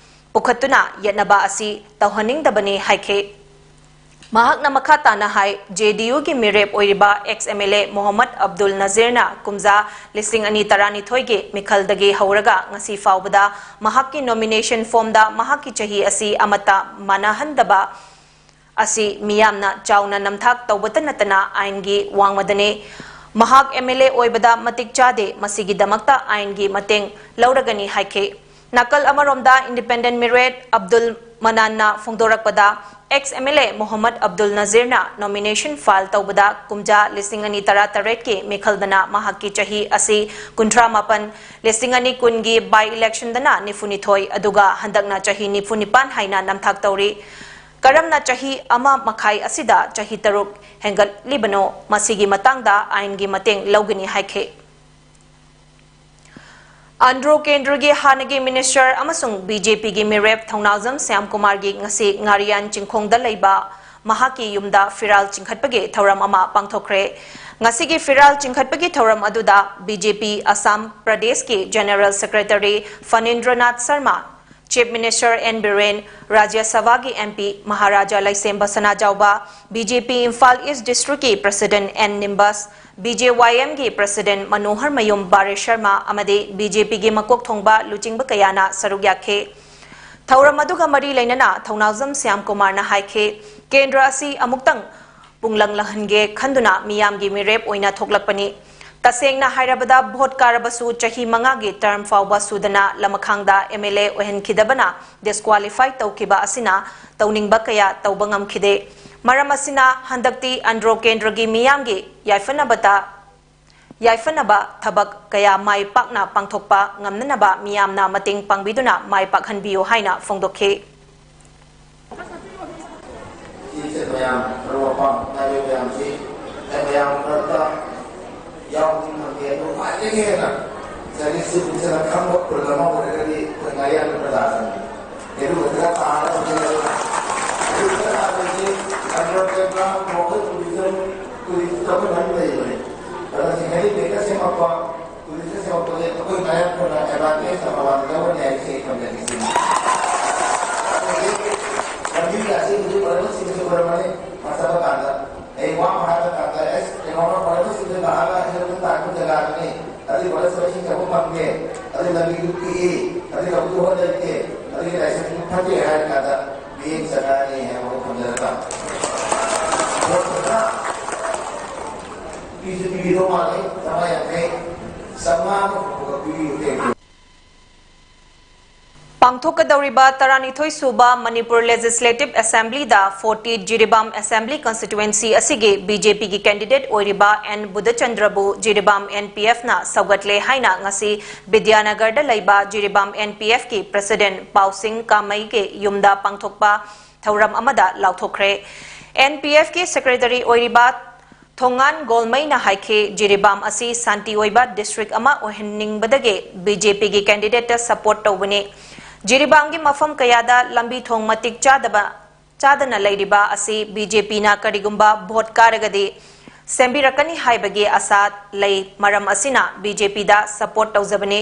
ꯄꯨꯈꯠꯇꯨꯅ ꯌꯦꯠꯅꯕ ꯑꯁꯤ ꯇꯧꯍꯟꯅꯤꯡꯗꯕꯅꯤ ꯍꯥꯏꯈꯤ꯫ ꯃꯍꯥꯛꯅ ꯃꯈꯥ ꯇꯥꯅ ꯍꯥꯏ, ꯖꯦ ꯗꯤ ꯌꯨꯒꯤ ꯃꯤꯔꯦꯞ ꯑꯣꯏꯔꯤꯕ ex M L A Mohammad Abdul ꯅꯖꯤꯔꯅ ꯀꯨꯝꯖꯥ ꯂꯤꯁꯤꯡ ꯑꯅꯤ ꯇꯔꯥꯅꯤꯊꯣꯏꯒꯤ ꯃꯤꯈꯜꯗꯒꯤ ꯍꯧꯔꯒ ꯉꯁꯤ ꯐꯥꯎꯕꯗ ꯃꯍꯥꯛꯀꯤ nomination formꯗ ꯃꯍꯥꯛꯀꯤ ꯆꯍꯤ ꯑꯁꯤ ꯑꯃꯠꯇ ꯃꯥꯟꯅꯍꯟꯗꯕ ꯑꯁꯤ ꯃꯤꯌꯥꯝꯅ ꯆꯥꯎꯅ ꯅꯝꯊꯥꯛ ꯇꯧꯕꯇ ꯅꯠꯇꯅ ꯑꯥꯏꯟꯒꯤ ꯋꯥꯡꯃꯗꯅꯤ꯫ ꯃꯍꯥꯛ M L A ꯑꯣꯏꯕꯗ ꯃꯇꯤꯛ ꯆꯥꯗꯦ, ꯃꯁꯤꯒꯤꯗꯃꯛꯇ ꯑꯥꯏꯟꯒꯤ ꯃꯇꯦꯡ ꯂꯧꯔꯒꯅꯤ ꯍꯥꯏꯈꯤ꯫ ꯅꯥꯀꯜ ꯑꯃꯔꯣꯝꯗ independent ꯃꯤꯔꯦꯞ Abdul ꯃꯅꯥꯟꯅ ꯐꯣꯡꯗꯣꯔꯛꯄꯗ, ex M L A Mohammad Abdul ꯅꯖꯤꯔꯅ nomination file ꯇꯧꯕꯗ ꯀꯨꯝꯖꯥ ꯂꯤꯁꯤꯡ ꯑꯅꯤ ꯇꯔꯥꯇꯔꯦꯠꯀꯤ ꯃꯤꯈꯜꯗꯅ ꯃꯍꯥꯛꯀꯤ ꯆꯍꯤ ꯑꯁꯤ ꯀꯨꯟꯊ꯭ꯔꯥ ꯃꯥꯄꯟ, ꯂꯤꯁꯤꯡ ꯑꯅꯤ ꯀꯨꯟꯒꯤ by electionꯗꯅ ꯅꯤꯐꯨꯅꯤꯊꯣꯏ, ꯑꯗꯨꯒ ꯍꯟꯗꯛꯅ ꯆꯍꯤ ꯅꯤꯐꯨꯅꯤꯄꯥꯟ ꯍꯥꯏꯅ ꯅꯝꯊꯥꯛ ꯇꯧꯔꯤ꯫ ꯀꯔꯝꯅ ꯆꯍꯤ ꯑꯃ ꯃꯈꯥꯏ ꯑꯁꯤꯗ ꯆꯍꯤ ꯇꯔꯨꯛ ꯍꯦꯟꯒꯠꯂꯤꯕꯅꯣ, ꯃꯁꯤꯒꯤ ꯃꯇꯥꯡꯗ ꯑꯥꯏꯟꯒꯤ ꯃꯇꯦꯡ ꯂꯧꯒꯅꯤ ꯍꯥꯏꯈꯤ꯫ ꯑꯟꯗ꯭ꯔꯣ ꯀꯦꯟꯗ꯭ꯔꯒꯤ ꯍꯥꯟꯅꯒꯤ ꯃꯤꯅꯤꯁꯇꯔ ꯑꯃꯁꯨꯡ ꯕꯤ ꯖꯦ ꯄꯤꯒꯤ ꯃꯤꯔꯦꯞ ꯊꯧꯅꯥꯎꯖꯝ ꯁ꯭ꯌꯥꯝꯀꯨꯃꯥꯔꯒꯤ ꯉꯁꯤ ꯉꯥꯔꯤꯌꯥꯟ ꯆꯤꯡꯈꯣꯡꯗ ꯂꯩꯕ ꯃꯍꯥꯛꯀꯤ ꯌꯨꯝꯗ ꯐꯤꯔꯥꯜ ꯆꯤꯡꯈꯠꯄꯒꯤ ꯊꯧꯔꯝ ꯑꯃ ꯄꯥꯡꯊꯣꯛꯈ꯭ꯔꯦ꯫ ꯉꯁꯤꯒꯤ ꯐꯤꯔꯥꯜ ꯆꯤꯡꯈꯠꯄꯒꯤ ꯊꯧꯔꯝ ꯑꯗꯨꯗ ꯕꯤ ꯖꯦ ꯄꯤ ꯑꯁꯥꯝ ꯄ꯭ꯔꯗꯦꯁꯀꯤ general secretary Phanindranath Sarma, chief minister N Biren, Rajya ꯁꯚꯥꯒꯤ M P Maharaja Leishemba Sanajaoba, B J P Imphal East ꯗꯤꯁꯇ꯭ꯔꯤꯛꯀꯤ president N Nimbus, B J Y ꯑꯦꯝꯒꯤ ꯄ꯭ꯔꯁꯤꯗꯦꯟꯠ ꯃꯅꯣꯍꯔ ꯃꯌꯨꯝ ꯕꯥꯔꯦ ꯁꯔꯃ ꯑꯃꯗꯤ ꯕꯤ ꯖꯦ ꯄꯤꯒꯤ ꯃꯀꯣꯛ ꯊꯣꯡꯕ ꯂꯨꯆꯤꯡꯕ ꯀꯌꯥꯅ ꯁꯔꯨꯛ ꯌꯥꯈꯤ꯫ ꯊꯧꯔꯝ ꯑꯗꯨꯒ ꯃꯔꯤ ꯂꯩꯅꯅ ꯊꯧꯅꯥꯎꯖꯝ ꯁ꯭ꯌꯥꯝꯀꯨꯃꯥꯔꯅ ꯍꯥꯏꯈꯤ, ꯀꯦꯟꯗ꯭ꯔ ꯑꯁꯤ ꯑꯃꯨꯛꯇꯪ ꯄꯨꯡꯂꯪ ꯂꯪꯍꯟꯒꯦ ꯈꯟꯗꯨꯅ ꯃꯤꯌꯥꯝꯒꯤ ꯃꯤꯔꯦꯞ ꯑꯣꯏꯅ ꯊꯣꯛꯂꯛꯄꯅꯤ꯫ ꯇꯁꯦꯡꯅ ꯍꯥꯏꯔꯕꯗ, ꯚꯣꯠ ꯀꯥꯔꯕꯁꯨ ꯆꯍꯤ ꯃꯉꯥꯒꯤ ꯇꯔꯝ ꯐꯥꯎꯕ ꯁꯨꯗꯅ ꯂꯃꯈꯥꯡꯗ ꯑꯦꯝ ꯑꯦꯜ ꯑꯦ ꯑꯣꯏꯍꯟꯈꯤꯗꯕꯅ ꯗꯤꯁꯀ꯭ꯋꯥꯂꯤꯐꯥꯏ ꯇꯧꯈꯤꯕ ꯑꯁꯤꯅ ꯇꯧꯅꯤꯡꯕ ꯀꯌꯥ ꯇꯧꯕ ꯉꯝꯈꯤꯗꯦ꯫ ꯃꯔꯝ ꯑꯁꯤꯅ, ꯍꯟꯗꯛꯇꯤ ꯑꯟꯗ꯭ꯔꯣ ꯀꯦꯟꯗ꯭ꯔꯒꯤ ꯃꯤꯌꯥꯝꯒꯤ ꯌꯥꯏꯐꯅꯕꯇ ꯌꯥꯏꯐꯅꯕ ꯊꯕꯛ ꯀꯌꯥ ꯃꯥꯏ ꯄꯥꯛꯅ ꯄꯥꯡꯊꯣꯛꯄ ꯉꯝꯅꯅꯕ ꯃꯤꯌꯥꯝꯅ ꯃꯇꯦꯡ ꯄꯥꯡꯕꯤꯗꯨꯅ ꯃꯥꯏ ꯄꯥꯛꯍꯟꯕꯤꯌꯨ ꯍꯥꯏꯅ ꯐꯣꯡꯗꯣꯛꯈꯤ꯫ ꯁꯤꯁꯦ ꯃꯌꯥꯝ ꯃꯔꯨꯞ ꯃꯄꯥꯡ ꯅꯥꯏꯕ ꯃꯌꯥꯝꯁꯤ ꯑꯩ ꯃꯌꯥꯝ ꯃꯔꯛꯇ ꯌꯥꯎꯕꯗꯤ ꯐꯪꯗꯦ, ꯑꯗꯨ ꯈ꯭ꯋꯥꯏꯗꯒꯤ ꯍꯦꯟꯅ ꯆꯍꯤ ꯁꯤꯒꯨꯝꯕꯁꯤꯅ ꯈꯪꯕ ꯈꯨꯜ ꯑꯃ ꯑꯣꯏꯔꯒꯗꯤ ꯑꯩꯈꯣꯏ ꯉꯥꯔꯤꯌꯥꯟ ꯄ꯭ꯔꯖꯥꯁꯤꯡꯅꯤ꯫ ꯑꯗꯨꯒ ꯈꯔ ꯇꯥꯔꯒ ꯍꯧꯖꯤꯛ ꯑꯗꯨ ꯈꯔ ꯇꯥꯔꯒꯗꯤ ꯑꯟꯗ꯭ꯔꯣ ꯀꯦꯟꯗ꯭ꯔ ꯃꯈꯣꯏ ꯇꯨꯔꯤꯖꯝ, ꯇꯨꯔꯤꯖꯝ ꯇꯧꯕ ꯃꯌꯥꯝ ꯂꯩꯕꯅꯤ꯫ ꯑꯗꯨꯅ ꯁꯤ ꯍꯦꯂꯤꯄꯦꯗꯅ ꯁꯦꯝꯃꯛꯄ, ꯇꯨꯔꯤꯖꯝ ꯁꯦꯝꯃꯛꯄꯁꯦ ꯑꯩꯈꯣꯏ ꯉꯥꯔꯤꯌꯥꯟ ꯈꯨꯜꯅ ꯑꯦꯗꯚꯥꯟꯇꯦꯖ ꯅꯝꯕꯔ ꯋꯥꯟꯗ ꯂꯧꯔꯅꯤ ꯍꯥꯏꯕꯁꯤ ꯑꯩ ꯊꯝꯖꯒꯦ ꯁꯤꯅꯤ꯫ ꯑꯗꯒꯤ ꯂꯝꯕꯤꯒ ꯑꯁꯤ ꯍꯧꯖꯤꯛ ꯑꯣꯏꯔꯝꯕꯁꯤꯡꯁꯨ ꯑꯣꯏꯔꯝꯃꯅꯤ, ꯃꯥ ꯆꯠꯄ ꯀꯥꯟꯗ꯫ ꯑꯩ ꯋꯥ ꯑꯃ ꯍꯥꯏꯕ ꯀꯥꯟꯗ, ꯑꯦꯁ, ꯀꯩꯅꯣꯝꯃ ꯐꯣꯔꯦꯁꯇꯁꯤꯡꯗ ꯂꯥꯛꯑꯒ ꯑꯩꯈꯣꯏ ꯇꯥꯛꯄ ꯖꯒꯥꯗꯨꯅꯤ, ꯑꯗꯨ ꯐꯣꯔꯦꯁꯇ ꯏꯁꯤꯡ ꯆꯪꯐꯝ ꯐꯪꯗꯦ, ꯑꯗꯨ ꯂꯝꯕꯤꯗꯨ ꯄꯤꯛꯏ, ꯑꯗꯨ ꯂꯧꯕꯨꯛꯇꯨ ꯍꯣꯠ ꯂꯩꯇꯦ, ꯑꯗꯨꯒꯤ ꯂꯥꯏꯁꯦꯟꯁꯇꯨ ꯐꯠꯇꯦ ꯍꯥꯏꯔ ꯀꯥꯟꯗ ꯃꯤꯠꯌꯦꯡ ꯆꯪꯉꯛꯑꯅꯤ ꯍꯥꯏꯕ ꯑꯃ ꯊꯝꯖꯔꯒ, ꯄꯣꯠꯇꯨꯅ ꯄꯤꯁꯨ ꯄꯤꯕꯤꯗꯧ ꯃꯥꯜꯂꯤ, ꯆꯥꯝꯃꯉꯥ ꯌꯥꯡꯈꯩ, ꯆꯥꯝꯃꯉꯥ ꯑꯃ ꯄꯤꯕꯤꯌꯨ꯫ ꯄꯥꯡꯊꯣꯛꯀꯗꯧꯔꯤꯕ ꯇꯔꯥꯅꯤꯊꯣꯏ ꯁꯨꯕ Manipur Legislative Assemblyꯗ forty Jiribam Assembly Constituency ꯑꯁꯤꯒꯤ BJPꯒꯤ candidate ꯑꯣꯏꯔꯤꯕ N ꯕꯨꯙꯆꯟꯗ꯭ꯔꯕꯨ Jiribam NPFꯅ ꯁꯧꯒꯠꯂꯦ ꯍꯥꯏꯅ ꯉꯁꯤ ꯕꯤꯗ꯭ꯌꯥꯅꯒꯔꯗ ꯂꯩꯕ Jiribam NPFꯀꯤ President ꯄꯥꯎꯁꯤꯡ ꯀꯥꯃꯩꯒꯤ ꯌꯨꯝꯗ ꯄꯥꯡꯊꯣꯛꯄ ꯊꯧꯔꯝ ꯑꯃꯗ ꯂꯥꯎꯊꯣꯛꯈ꯭ꯔꯦ꯫ NPFꯀꯤ Secretary ꯑꯣꯏꯔꯤꯕ ꯊꯣꯉꯥꯟ ꯒꯣꯜꯃꯩꯅ ꯍꯥꯏꯈꯤ, ꯖꯤꯔꯤꯕꯥꯝ ꯑꯁꯤ ꯁꯥꯟꯇꯤ ꯑꯣꯏꯕ district ꯑꯃ ꯑꯣꯏꯍꯟꯅꯤꯡꯕꯗꯒꯤ BJPꯒꯤ candidateꯇ support ꯇꯧꯕꯅꯤ꯫ ꯖꯤꯔꯤꯕꯥꯝꯒꯤ ꯃꯐꯝ ꯀꯌꯥꯗ ꯂꯝꯕꯤ ꯊꯣꯡ ꯃꯇꯤꯛ ꯆꯥꯗꯕ, ꯆꯥꯗꯅ ꯂꯩꯔꯤꯕ ꯑꯁꯤ BJPꯅ ꯀꯔꯤꯒꯨꯝꯕ vote ꯀꯥꯔꯒꯗꯤ ꯁꯦꯝꯕꯤꯔꯛꯀꯅꯤ ꯍꯥꯏꯕꯒꯤ ꯑꯁꯥ ꯂꯩ꯫ ꯃꯔꯝ ꯑꯁꯤꯅ BJPꯗ support ꯇꯧꯖꯕꯅꯤ꯫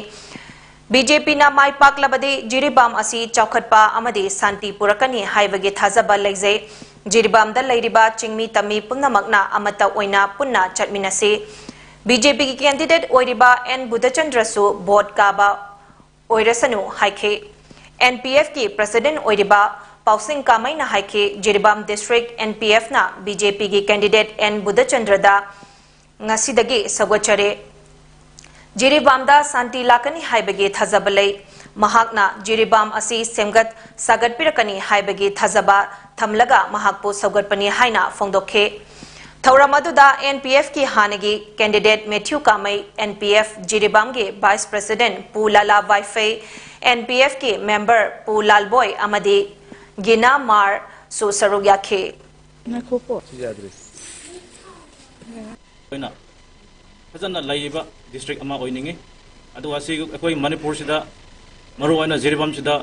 BJPꯅ ꯃꯥꯏ ꯄꯥꯛꯂꯕꯗꯤ ꯖꯤꯔꯤꯕꯥꯝ ꯑꯁꯤ ꯆꯥꯎꯈꯠꯄ ꯑꯃꯗꯤ ꯁꯥꯟꯇꯤ ꯄꯨꯔꯛꯀꯅꯤ ꯍꯥꯏꯕꯒꯤ ꯊꯥꯖꯕ ꯂꯩꯖꯩ꯫ ꯖꯤꯔꯤꯕꯥꯝꯗ ꯂꯩꯔꯤꯕ ꯆꯤꯡꯃꯤ ꯇꯝꯃꯤ ꯄꯨꯝꯅꯃꯛꯅ ꯑꯃꯠꯇ ꯑꯣꯏꯅ ꯄꯨꯟꯅ ꯆꯠꯃꯤꯟꯅꯁꯤ꯫ BJPꯒꯤ candidate ꯑꯣꯏꯔꯤꯕ N ꯕꯨꯙꯆꯟꯗ꯭ꯔꯁꯨ vote ꯀꯥꯕ ꯑꯣꯏꯔꯁꯅꯨ ꯍꯥꯏꯈꯤ꯫ NPFꯀꯤ President ꯑꯣꯏꯔꯤꯕ ꯄꯥꯎꯁꯤꯡ ꯀꯥꯃꯩꯅ ꯍꯥꯏꯈꯤ, ꯖꯤꯔꯤꯕꯥꯝ district NPFꯅ BJPꯒꯤ candidate N ꯕꯨꯙꯆꯟꯗ꯭ꯔꯗ ꯉꯁꯤꯗꯒꯤ ꯁꯧꯒꯠꯆꯔꯦ꯫ ꯖꯤꯔꯤꯕꯥꯝꯗ ꯁꯥꯟꯇꯤ ꯂꯥꯛꯀꯅꯤ ꯍꯥꯏꯕꯒꯤ ꯊꯥꯖꯕ ꯂꯩ꯫ ꯃꯍꯥꯛꯅ ꯖꯤꯔꯤꯕꯥꯝ ꯑꯁꯤ ꯁꯦꯝꯒꯠ ꯁꯥꯒꯠꯄꯤꯔꯛꯀꯅꯤ ꯍꯥꯏꯕꯒꯤ ꯊꯥꯖꯕ ꯊꯝꯂꯒ ꯃꯍꯥꯛꯄꯨ ꯁꯧꯒꯠꯄꯅꯤ ꯍꯥꯏꯅ ꯐꯣꯡꯗꯣꯛꯈꯤ꯫ ꯊꯧꯔꯝ ꯑꯗꯨꯗ NPFꯀꯤ ꯍꯥꯟꯅꯒꯤ candidate ꯃꯦꯊ꯭ꯌꯨ ꯀꯥꯃꯩ, NPF ꯖꯤꯔꯤꯕꯥꯝꯒꯤ Vice President ꯄꯨ ꯂꯥꯂꯥ ꯋꯥꯏꯐꯩ, NPFꯀꯤ member ꯄꯨ ꯂꯥꯜꯕꯣꯏ ꯑꯃꯗꯤ ꯒꯤꯅꯥ ꯃꯥꯔꯁꯨ ꯁꯔꯨꯛ ꯌꯥꯈꯤ꯫ ꯉꯥꯏꯈꯣꯀꯣ꯫ ꯑꯩꯈꯣꯏꯅ ꯐꯖꯅ ꯂꯩꯕ district ꯑꯃ ꯑꯣꯏꯅꯤꯡꯉꯤ꯫ ꯑꯗꯨꯒ ꯑꯁꯤ ꯑꯩꯈꯣꯏ ꯃꯅꯤꯄꯨꯔꯁꯤꯗ, ꯃꯔꯨꯑꯣꯏꯅ ꯖꯤꯔꯤꯕꯥꯝꯁꯤꯗ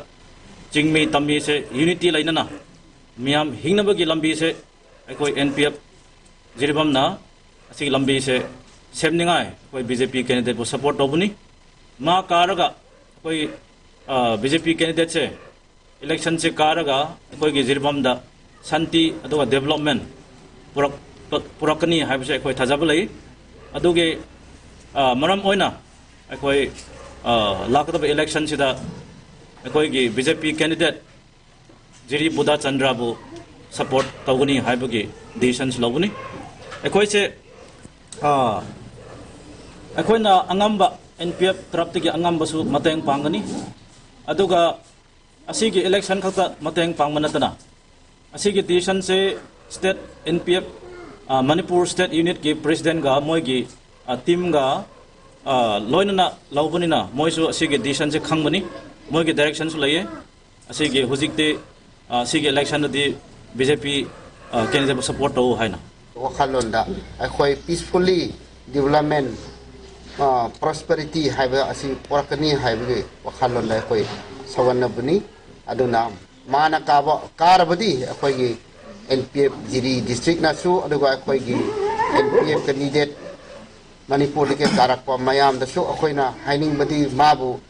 ꯆꯤꯡꯃꯤ ꯇꯝꯃꯤꯁꯦ unity ꯂꯩꯅꯅ ꯃꯤꯌꯥꯝ ꯍꯤꯡꯅꯕꯒꯤ ꯂꯝꯕꯤꯁꯦ ꯑꯩꯈꯣꯏ NPF ꯖꯤꯔꯤꯕꯥꯝꯅ ꯑꯁꯤꯒꯤ ꯂꯝꯕꯤꯁꯦ ꯁꯦꯝꯅꯤꯡꯉꯥꯏ ꯑꯩꯈꯣꯏ BJP candidateꯄꯨ support ꯇꯧꯕꯅꯤ꯫ ꯃꯥ ꯀꯥꯔꯒ ꯑꯩꯈꯣꯏ, ꯑ, BJP candidateꯁꯦ electionꯁꯦ ꯀꯥꯔꯒ ꯑꯩꯈꯣꯏꯒꯤ ꯖꯤꯔꯤꯕꯥꯝꯗ ꯁꯥꯟꯇꯤ ꯑꯗꯨꯒ development ꯄꯨꯔꯛ-, ꯄꯨꯔꯛꯀꯅꯤ ꯍꯥꯏꯕꯁꯦ ꯑꯩꯈꯣꯏ ꯊꯥꯖꯕ ꯂꯩ꯫ ꯑꯗꯨꯒꯤ, ꯑ, ꯃꯔꯝ ꯑꯣꯏꯅ ꯑꯩꯈꯣꯏ, ꯑ, ꯂꯥꯛꯀꯗꯕ electionꯁꯤꯗ ꯑꯩꯈꯣꯏꯒꯤ BJP candidate ꯖꯤꯔꯤ ꯕꯨꯙꯆꯟꯗ꯭ꯔꯕꯨ support ꯇꯧꯒꯅꯤ ꯍꯥꯏꯕꯒꯤ decisionꯁꯤ ꯂꯧꯒꯅꯤ꯫ ꯑꯩꯈꯣꯏꯁꯦ, ꯑ, ꯑꯩꯈꯣꯏꯅ ꯑꯉꯝꯕ, NPF ꯇꯔꯞꯇꯒꯤ ꯑꯉꯝꯕꯁꯨ ꯃꯇꯦꯡ ꯄꯥꯡꯒꯅꯤ꯫ ꯑꯗꯨꯒ ꯑꯁꯤꯒꯤ ꯏꯂꯦꯛꯁꯟ ꯈꯛꯇ ꯃꯇꯦꯡ ꯄꯥꯡꯕ ꯅꯠꯇꯅ, ꯑꯁꯤꯒꯤ ꯗꯤꯁꯤꯖꯟꯁꯦ ꯁ꯭ꯇꯦꯠ ꯑꯦꯟ ꯄꯤ ꯑꯦꯐ, ꯑ, ꯃꯅꯤꯄꯨꯔ ꯁ꯭ꯇꯦꯠ ꯌꯨꯅꯤꯠꯀꯤ ꯄ꯭ꯔꯦꯁꯤꯗꯦꯟꯒ ꯃꯣꯏꯒꯤ, ꯑ, ꯇꯤꯝꯒ, ꯑ, ꯂꯣꯏꯅꯅ ꯂꯧꯕꯅꯤꯅ ꯃꯣꯏꯁꯨ ꯑꯁꯤꯒꯤ ꯗꯤꯁꯤꯖꯟꯁꯦ ꯈꯪꯕꯅꯤ, ꯃꯣꯏꯒꯤ ꯗꯥꯏꯔꯦꯛꯁꯟꯁꯨ ꯂꯩꯌꯦ꯫ ꯑꯁꯤꯒꯤ ꯍꯧꯖꯤꯛꯇꯤ, ꯑ, ꯁꯤꯒꯤ ꯏꯂꯦꯛꯁꯟꯗꯗꯤ ꯕꯤ ꯖꯦ ꯄꯤ, ꯑ, ꯀꯦꯟꯗꯤꯗꯦꯠꯄꯨ ꯁꯄꯣꯔꯠ ꯇꯧ ꯍꯥꯏꯅ꯫ ꯋꯥꯈꯜꯂꯣꯟꯗ ꯑꯩꯈꯣꯏ ꯄꯤꯁꯐꯨꯜꯂꯤ ꯗꯤꯕꯂꯞꯃꯦꯟ, ꯄ꯭ꯔꯣꯁꯄꯦꯔꯤꯇꯤ ꯍꯥꯏꯕ ꯑꯁꯤ ꯄꯨꯔꯛꯀꯅꯤ ꯍꯥꯏꯕꯒꯤ ꯋꯥꯈꯜꯂꯣꯟꯗ ꯑꯩꯈꯣꯏ ꯁꯧꯒꯠꯅꯕꯅꯤ꯫ ꯑꯗꯨꯅ ꯃꯥꯅ ꯀꯥꯕ, ꯀꯥꯔꯕꯗꯤ ꯑꯩꯈꯣꯏꯒꯤ ꯑꯦꯟ ꯄꯤ ꯑꯦꯐ ꯖꯤꯔꯤ ꯗꯤꯁꯇ꯭ꯔꯤꯛꯅꯁꯨ, ꯑꯗꯨꯒ ꯑꯩꯈꯣꯏꯒꯤ ꯑꯦꯟ ꯄꯤ ꯑꯦꯐ ꯀꯦꯟꯗꯤꯗꯦꯠ ꯃꯅꯤꯄꯨꯔꯗꯒꯤ ꯀꯥꯔꯛꯄ ꯃꯌꯥꯝꯗꯁꯨ ꯑꯩꯈꯣꯏꯅ ꯍꯥꯏꯅꯤꯡꯕꯗꯤ, ꯃꯥꯕꯨ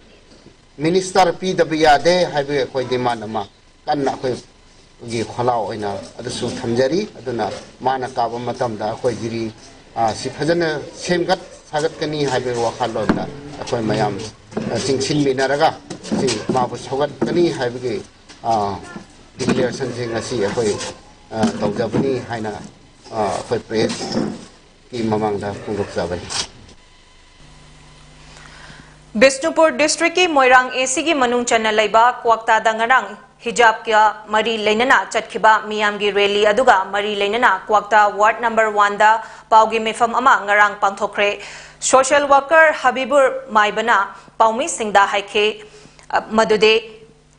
ꯃꯤꯅꯤꯁꯇꯔ ꯄꯤꯗꯕ ꯌꯥꯗꯦ ꯍꯥꯏꯕꯒꯤ ꯑꯩꯈꯣꯏ ꯗꯤꯃꯥꯟ ꯑꯃ ꯀꯟꯅ ꯑꯩꯈꯣꯏꯒꯤ ꯈꯣꯜꯂꯥꯎ ꯑꯣꯏꯅ ꯑꯗꯨꯁꯨ ꯊꯝꯖꯔꯤ꯫ ꯑꯗꯨꯅ ꯃꯥꯅ ꯀꯥꯕ ꯃꯇꯝꯗ ꯑꯩꯈꯣꯏ ꯖꯤꯔꯤ, ꯑ, ꯁꯤ ꯐꯖꯅ ꯁꯦꯝꯒꯠ ꯁꯥꯒꯠꯀꯅꯤ ꯍꯥꯏꯕꯒꯤ ꯋꯥꯈꯜꯂꯣꯟꯗ ꯑꯩꯈꯣꯏ ꯃꯌꯥꯝ, ꯑ, ꯆꯤꯡꯁꯤꯟꯃꯤꯟꯅꯔꯒ ꯁꯤ ꯃꯥꯕꯨ ꯁꯧꯒꯠꯀꯅꯤ ꯍꯥꯏꯕꯒꯤ, ꯑ, ꯗꯤꯀ꯭ꯂꯦꯔꯦꯁꯟꯁꯤ ꯉꯁꯤ ꯑꯩꯈꯣꯏ, ꯑ, ꯇꯧꯖꯕꯅꯤ ꯍꯥꯏꯅ, ꯑ, ꯑꯩꯈꯣꯏ ꯄ꯭ꯔꯦꯁꯀꯤ ꯃꯃꯥꯡꯗ ꯐꯣꯡꯗꯣꯛꯆꯕꯅꯤ꯫ ꯕꯤꯁꯅꯨꯄꯨꯔ ꯗꯤꯁꯇ꯭ꯔꯤꯛꯀꯤ ꯃꯣꯏꯔꯥꯡ ꯑꯦ ꯁꯤꯒꯤ ꯃꯅꯨꯡ ꯆꯟꯅ ꯂꯩꯕ ꯀ꯭ꯋꯥꯛꯇꯥꯗ ꯉꯔꯥꯡ ꯍꯤꯖꯥꯕꯀ ꯃꯔꯤ ꯂꯩꯅꯅ ꯆꯠꯈꯤꯕ ꯃꯤꯌꯥꯝꯒꯤ ꯔꯦꯂꯤ ꯑꯗꯨꯒ ꯃꯔꯤ ꯂꯩꯅꯅ ꯀ꯭ꯋꯥꯛꯇꯥ ꯋꯥꯔꯗ ꯅꯝꯕꯔ ꯋꯥꯟꯗ ꯄꯥꯎꯒꯤ ꯃꯤꯐꯝ ꯑꯃ ꯉꯔꯥꯡ ꯄꯥꯡꯊꯣꯛꯈ꯭ꯔꯦ꯫ ꯁꯣꯁꯤꯌꯦꯜ ꯋꯥꯔꯀꯔ ꯍꯕꯤꯕꯨꯔ ꯃꯥꯏꯕꯅ ꯄꯥꯎꯃꯤꯁꯤꯡꯗ ꯍꯥꯏꯈꯤ, ꯑ, ꯃꯗꯨꯗꯤ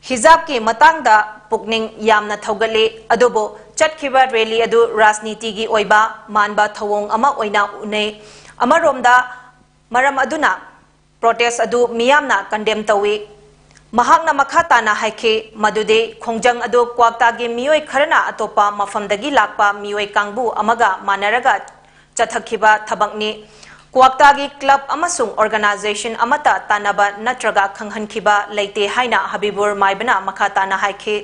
ꯍꯤꯖꯥꯕꯀꯤ ꯃꯇꯥꯡꯗ ꯄꯨꯛꯅꯤꯡ ꯌꯥꯝꯅ ꯊꯧꯒꯠꯂꯤ, ꯑꯗꯨꯕꯨ ꯆꯠꯈꯤꯕ ꯔꯦꯂꯤ ꯑꯗꯨ ꯔꯥꯖꯅꯤꯇꯤꯒꯤ ꯑꯣꯏꯕ ꯃꯥꯟꯕ ꯊꯧꯑꯣꯡ ꯑꯃ ꯑꯣꯏꯅ ꯎꯅꯩ꯫ ꯑꯃꯔꯣꯝꯗ ꯃꯔꯝ ꯑꯗꯨꯅ ꯄ꯭ꯔꯣꯇꯦꯁ ꯑꯗꯨ ꯃꯤꯌꯥꯝꯅ ꯀꯟꯗꯦꯝ ꯇꯧꯏ꯫ ꯃꯍꯥꯛꯅ ꯃꯈꯥ ꯇꯥꯅ ꯍꯥꯏꯈꯤ ꯃꯗꯨꯗꯤ ꯈꯣꯡꯖꯪ ꯑꯗꯨ ꯀ꯭ꯋꯥꯛꯇꯥꯒꯤ ꯃꯤꯑꯣꯏ ꯈꯔꯅ ꯑꯇꯣꯞꯄ ꯃꯐꯝꯗꯒꯤ ꯂꯥꯛꯄ ꯃꯤꯑꯣꯏ ꯀꯥꯡꯕꯨ ꯑꯃꯒ ꯃꯥꯟꯅꯔꯒ ꯆꯠꯊꯈꯤꯕ ꯊꯕꯛꯅꯤ꯫ ꯀ꯭ꯋꯥꯛꯇꯥꯒꯤ ꯀ꯭ꯂꯕ ꯑꯃꯁꯨꯡ ꯑꯣꯔꯒꯅꯥꯏꯖꯦꯁꯟ ꯑꯃꯠꯇ ꯇꯥꯟꯅꯕ ꯅꯠꯇ꯭ꯔꯒ ꯈꯪꯍꯟꯈꯤꯕ ꯂꯩꯇꯦ ꯍꯥꯏꯅ ꯍꯕꯤꯕꯨꯔ ꯃꯥꯏꯕꯅ ꯃꯈꯥ ꯇꯥꯅ ꯍꯥꯏꯈꯤ꯫